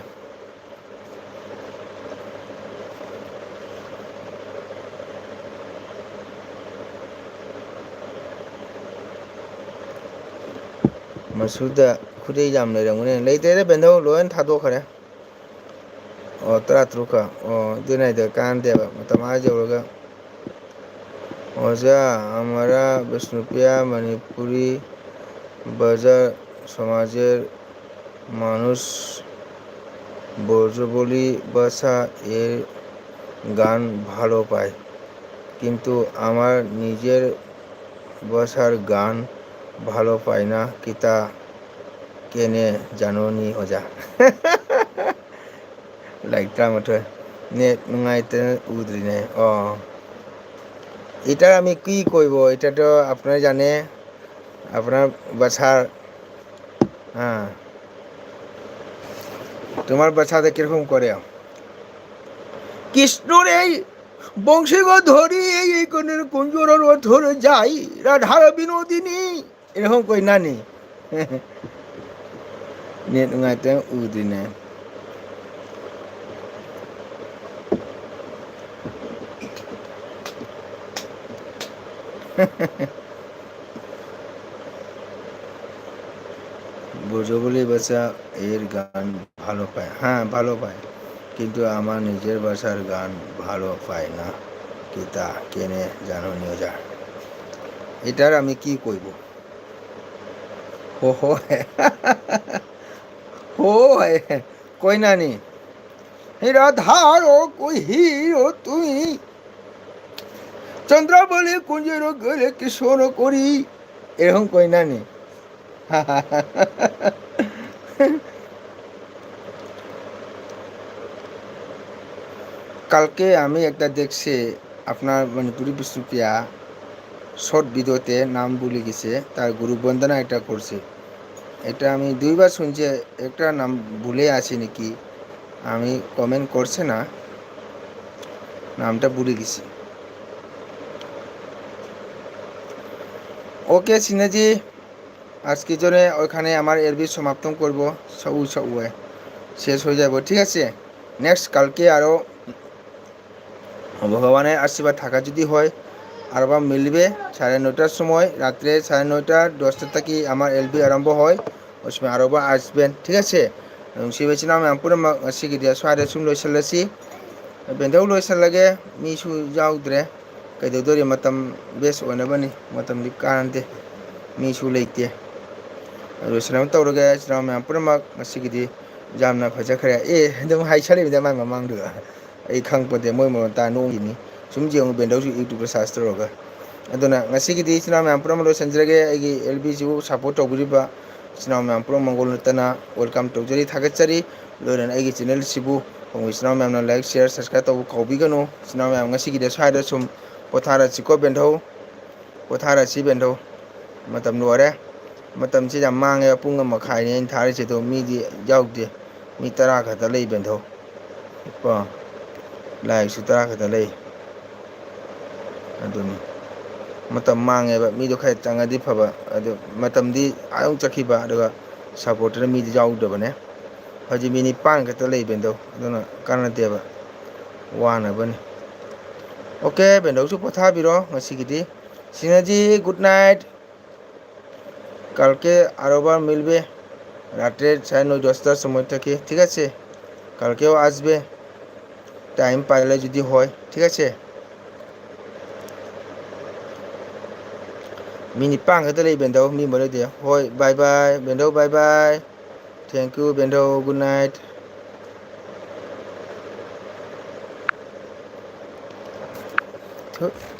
ꯃꯁꯨꯗ ꯈꯨꯗꯩ ꯌꯥꯝ ꯂꯩꯔꯝꯒꯅꯤ꯫ ꯂꯩꯇ꯭ꯔꯦꯗ ꯕꯦꯟꯗꯧ, ꯂꯣꯏꯅ ꯊꯥꯗꯣꯛꯈ꯭ꯔꯦ꯫ ꯑꯣ, ꯇꯔꯥ ꯇꯔꯨꯛꯀ꯫ ꯑꯣ, ꯑꯗꯨꯅ ꯑꯩꯗ ꯀꯥꯟꯅꯗꯦꯕ꯫ ꯃꯇꯝ ꯑꯥ ꯌꯧꯔꯒ ꯑꯣꯖꯥ ꯑꯃꯔꯥ ꯕꯤꯁꯅꯨꯄ꯭ꯔꯤꯌꯥ ꯃꯅꯤꯄꯨꯔꯤ ꯕꯖꯥꯔ ꯁꯃꯥꯖꯦꯔ ꯃꯥꯅꯨꯁ ꯕ꯭ꯔজবুলি ভাষা এর গান ভালো পায়, কিন্তু আমার নিজের ভাষার গান ভালো পায় না। কিতা কেনে জানো নি ওজা? Like ꯇꯔꯥꯃꯥꯊꯣꯏ꯫ Net ꯅꯨꯡꯉꯥꯏꯇꯅ ꯎꯗ꯭ꯔꯤꯅꯦ꯫ ꯑꯣ, এটা আমি কি কইব? এটা তো আপনারা জানে, আপোনাৰ ভাষাৰ, হ্যাঁ, তোমার ভাষাতে কিরকম করে? কৃষ্ণর এই বংশীগো ধরি, এই কোণের কুঞ্জরর ধরে যাই, রাধার বিনোদিনী। এরকম কই নানি? Net ꯅꯨꯡꯉꯥꯏꯇꯅ ꯎꯗ꯭ꯔꯤꯅꯦ꯫ ব্রজবুলি ভাষা এর গান ভালো পায়, হ্যাঁ, ভালো পায়, কিন্তু আমার নিজের ভাষার গান ভালো পায় না। কিতা কেনে জানো নিয়ে যা। এটার আমি কি কইব? হো হো হে। হো হে। কই নানি? হে রাধারো কই হিরো তুই। চন্দ্রাবলী কুঞ্জের গেলে কিশোর করি। এরকম কই নানি? কালকে আমি একটা দেখছি আপনার মণিপুরি বিষ্ণুপ্রিয়া শর্ট ভিডিওতে নাম ভুলে গেছে, তার গুরু বন্দনা একটা করছে। এটা আমি দুইবার শুনছি, একটা নাম ভুলে আছে নাকি, আমি কমেন্ট করছে না, নামটা ভুলে গেছি। ওকে সিনহাজি, আজকের জন্য ওখানে আমার এলবি সমাপ্ত করব। সব সব শেষ হয়ে যাব, ঠিক আছে? নেক্সট কালকে আরও ভগবানের আশীর্বাদ থাকা যদি হয়, আরবার মিলবে সাড়ে নয়টার সময়, রাত্রে সাড়ে নয়টা, দশটা থেকে আমার এলবি আরম্ভ হয়। ওই সময় আরবার আসবেন, ঠিক আছে? ꯅꯨꯡꯁꯤꯕ ꯏꯆꯤꯟ ꯏꯅꯥꯎ ꯃꯌꯥꯝ ꯄꯨꯝꯅꯃꯛ, ꯉꯁꯤꯒꯤꯗꯤ ꯑꯁ꯭ꯋꯥꯏꯗ ꯁꯨꯝ ꯂꯣꯏꯁꯤꯜꯂꯁꯤ꯫ ꯕꯦꯟꯗꯧ ꯂꯣꯏꯁꯤꯜꯂꯒꯦ, ꯃꯤꯁꯨ ꯌꯥꯎꯗ꯭ꯔꯦ꯫ ꯀꯩꯗꯧꯗꯣꯔꯤ, ꯃꯇꯝ ꯋꯦꯁ ꯑꯣꯏꯅꯕꯅꯤ, ꯃꯇꯝꯗꯤ ꯀꯥꯟꯅꯗꯦ, ꯃꯤꯁꯨ ꯂꯩꯇꯦ꯫ ꯂꯣꯏꯁꯤꯟꯅꯕ ꯇꯧꯔꯒꯦ, ꯏꯆꯤꯟ ꯏꯅꯥꯎ ꯃꯌꯥꯝ ꯄꯨꯝꯅꯃꯛ꯫ ꯉꯁꯤꯒꯤꯗꯤ ꯌꯥꯝꯅ ꯐꯖꯈ꯭ꯔꯦ꯫ ꯑꯦ, ꯑꯗꯨꯝ ꯍꯥꯏꯁꯜꯂꯤꯕꯗ ꯃꯥꯏ ꯃꯃꯥꯡꯗꯨꯗ꯫ ꯑꯩ ꯈꯪꯄꯣꯟꯇꯦ, ꯃꯣꯏ ꯃꯔꯣꯟ ꯇꯥ ꯅꯣꯛꯏꯅꯤ꯫ ꯁꯨꯝ ꯌꯦꯡꯉꯨ, ꯕꯦꯟꯗꯧꯁꯨ YouTube search ꯇꯧꯔꯒ꯫ ꯑꯗꯨꯅ ꯉꯁꯤꯒꯤꯗꯤ ꯏꯆꯤꯟ ꯏꯅꯥꯎ ꯃꯌꯥꯝ ꯄꯨꯝꯅꯃꯛ ꯂꯣꯏꯁꯤꯟꯖꯔꯒꯦ꯫ ꯑꯩꯒꯤ ꯑꯦꯜꯕꯤꯁꯤꯕꯨ support ꯇꯧꯕꯤꯔꯤꯕ ꯏꯆꯤꯟ ꯏꯅꯥꯎ ꯃꯌꯥꯝ ꯄꯨꯝꯅꯃꯛ ꯃꯪꯒꯣꯜ ꯅꯠꯇꯅ welcome ꯇꯧꯖꯔꯤ, ꯊꯥꯒꯠꯆꯔꯤ꯫ ꯂꯣꯏꯅꯅ ꯑꯩꯒꯤ channel ꯁꯤꯕꯨ ꯈꯨꯡꯒꯪ ꯏꯆꯤꯟ ꯏꯅꯥꯎ ꯃꯌꯥꯝꯅ like, share, subscribe ꯇꯧꯕ ꯀꯥꯎꯕꯤꯒꯅꯨ꯫ ꯏꯆꯤꯟ ꯏꯅꯥꯎ ꯃꯌꯥꯝ, ꯉꯁꯤꯒꯤꯗꯤ ꯁ꯭ꯋꯥꯏꯗ ꯁꯨꯝ ꯄꯣꯊꯥꯔꯁꯤꯀꯣ ꯕꯦꯟꯗꯧ, ꯄꯣꯊꯥꯔꯁꯤ ꯕꯦꯟꯗꯧ꯫ ꯃꯇꯝ ꯂꯣꯏꯔꯦ꯫ ꯃꯇꯝꯁꯤ ꯌꯥꯝ ꯃꯥꯡꯉꯦ꯫ ꯄꯨꯡ ꯑꯃ ꯃꯈꯥꯏꯅꯤ ꯑꯩꯅ ꯊꯥꯔꯤꯁꯦ, ꯑꯗꯣ ꯃꯤꯗꯤ ꯌꯥꯎꯗꯦ꯫ ꯃꯤ ꯇꯔꯥ ꯈꯛꯇ ꯂꯩ ꯕꯦꯟꯗꯧ꯫ ꯀꯣ, ꯂꯥꯏꯛꯁꯨ ꯇꯔꯥ ꯈꯛꯇ ꯂꯩ꯫ ꯑꯗꯨꯅꯤ꯫ ꯃꯇꯝ ꯃꯥꯡꯉꯦꯕ꯫ ꯃꯤꯗꯣ ꯈꯔ ꯆꯪꯉꯗꯤ ꯐꯕ꯫ ꯑꯗꯨ ꯃꯇꯝꯗꯤ ꯑꯥ ꯌꯧ ꯆꯠꯈꯤꯕ, ꯑꯗꯨꯒ supporterꯅ ꯃꯤꯗꯤ ꯌꯥꯎꯗꯕꯅꯦ꯫ ꯍꯧꯖꯤꯛ ꯃꯤ ꯅꯤꯄꯥꯟ ꯈꯛꯇ ꯂꯩ ꯕꯦꯟꯗꯧ꯫ ꯑꯗꯨꯅ ꯀꯥꯟꯅꯗꯦꯕ꯫ ꯋꯥꯅꯕꯅꯤ꯫ ꯑꯣꯀꯦ, ꯕꯦꯟꯗꯧꯁꯨ ꯄꯣꯊꯥꯕꯤꯔꯣ ꯉꯁꯤꯒꯤꯗꯤ꯫ সিনহাজি, গুড নাইট। কালকে আরোবার মিলবে রাত্রে সাড়ে নয় দশটার সময় থেকে, ঠিক আছে? কালকেও আসবে, টাইম পাইলে যদি হয়, ঠিক আছে? ꯃꯤ ꯅꯤꯄꯥꯟ ꯈꯛꯇ ꯂꯩ, ꯕꯦꯟꯗꯧ, ꯃꯤ ꯑꯃ ꯂꯩꯇꯦ꯫ ꯍꯣꯏ, ꯕꯥꯏ ꯕꯥꯏ, ꯕꯦꯟꯗꯧ, ꯕꯥꯏ ꯕꯥꯏ꯫ Thank you, ꯕꯦꯟꯗꯧ, good night꯫ ꯊꯨ꯫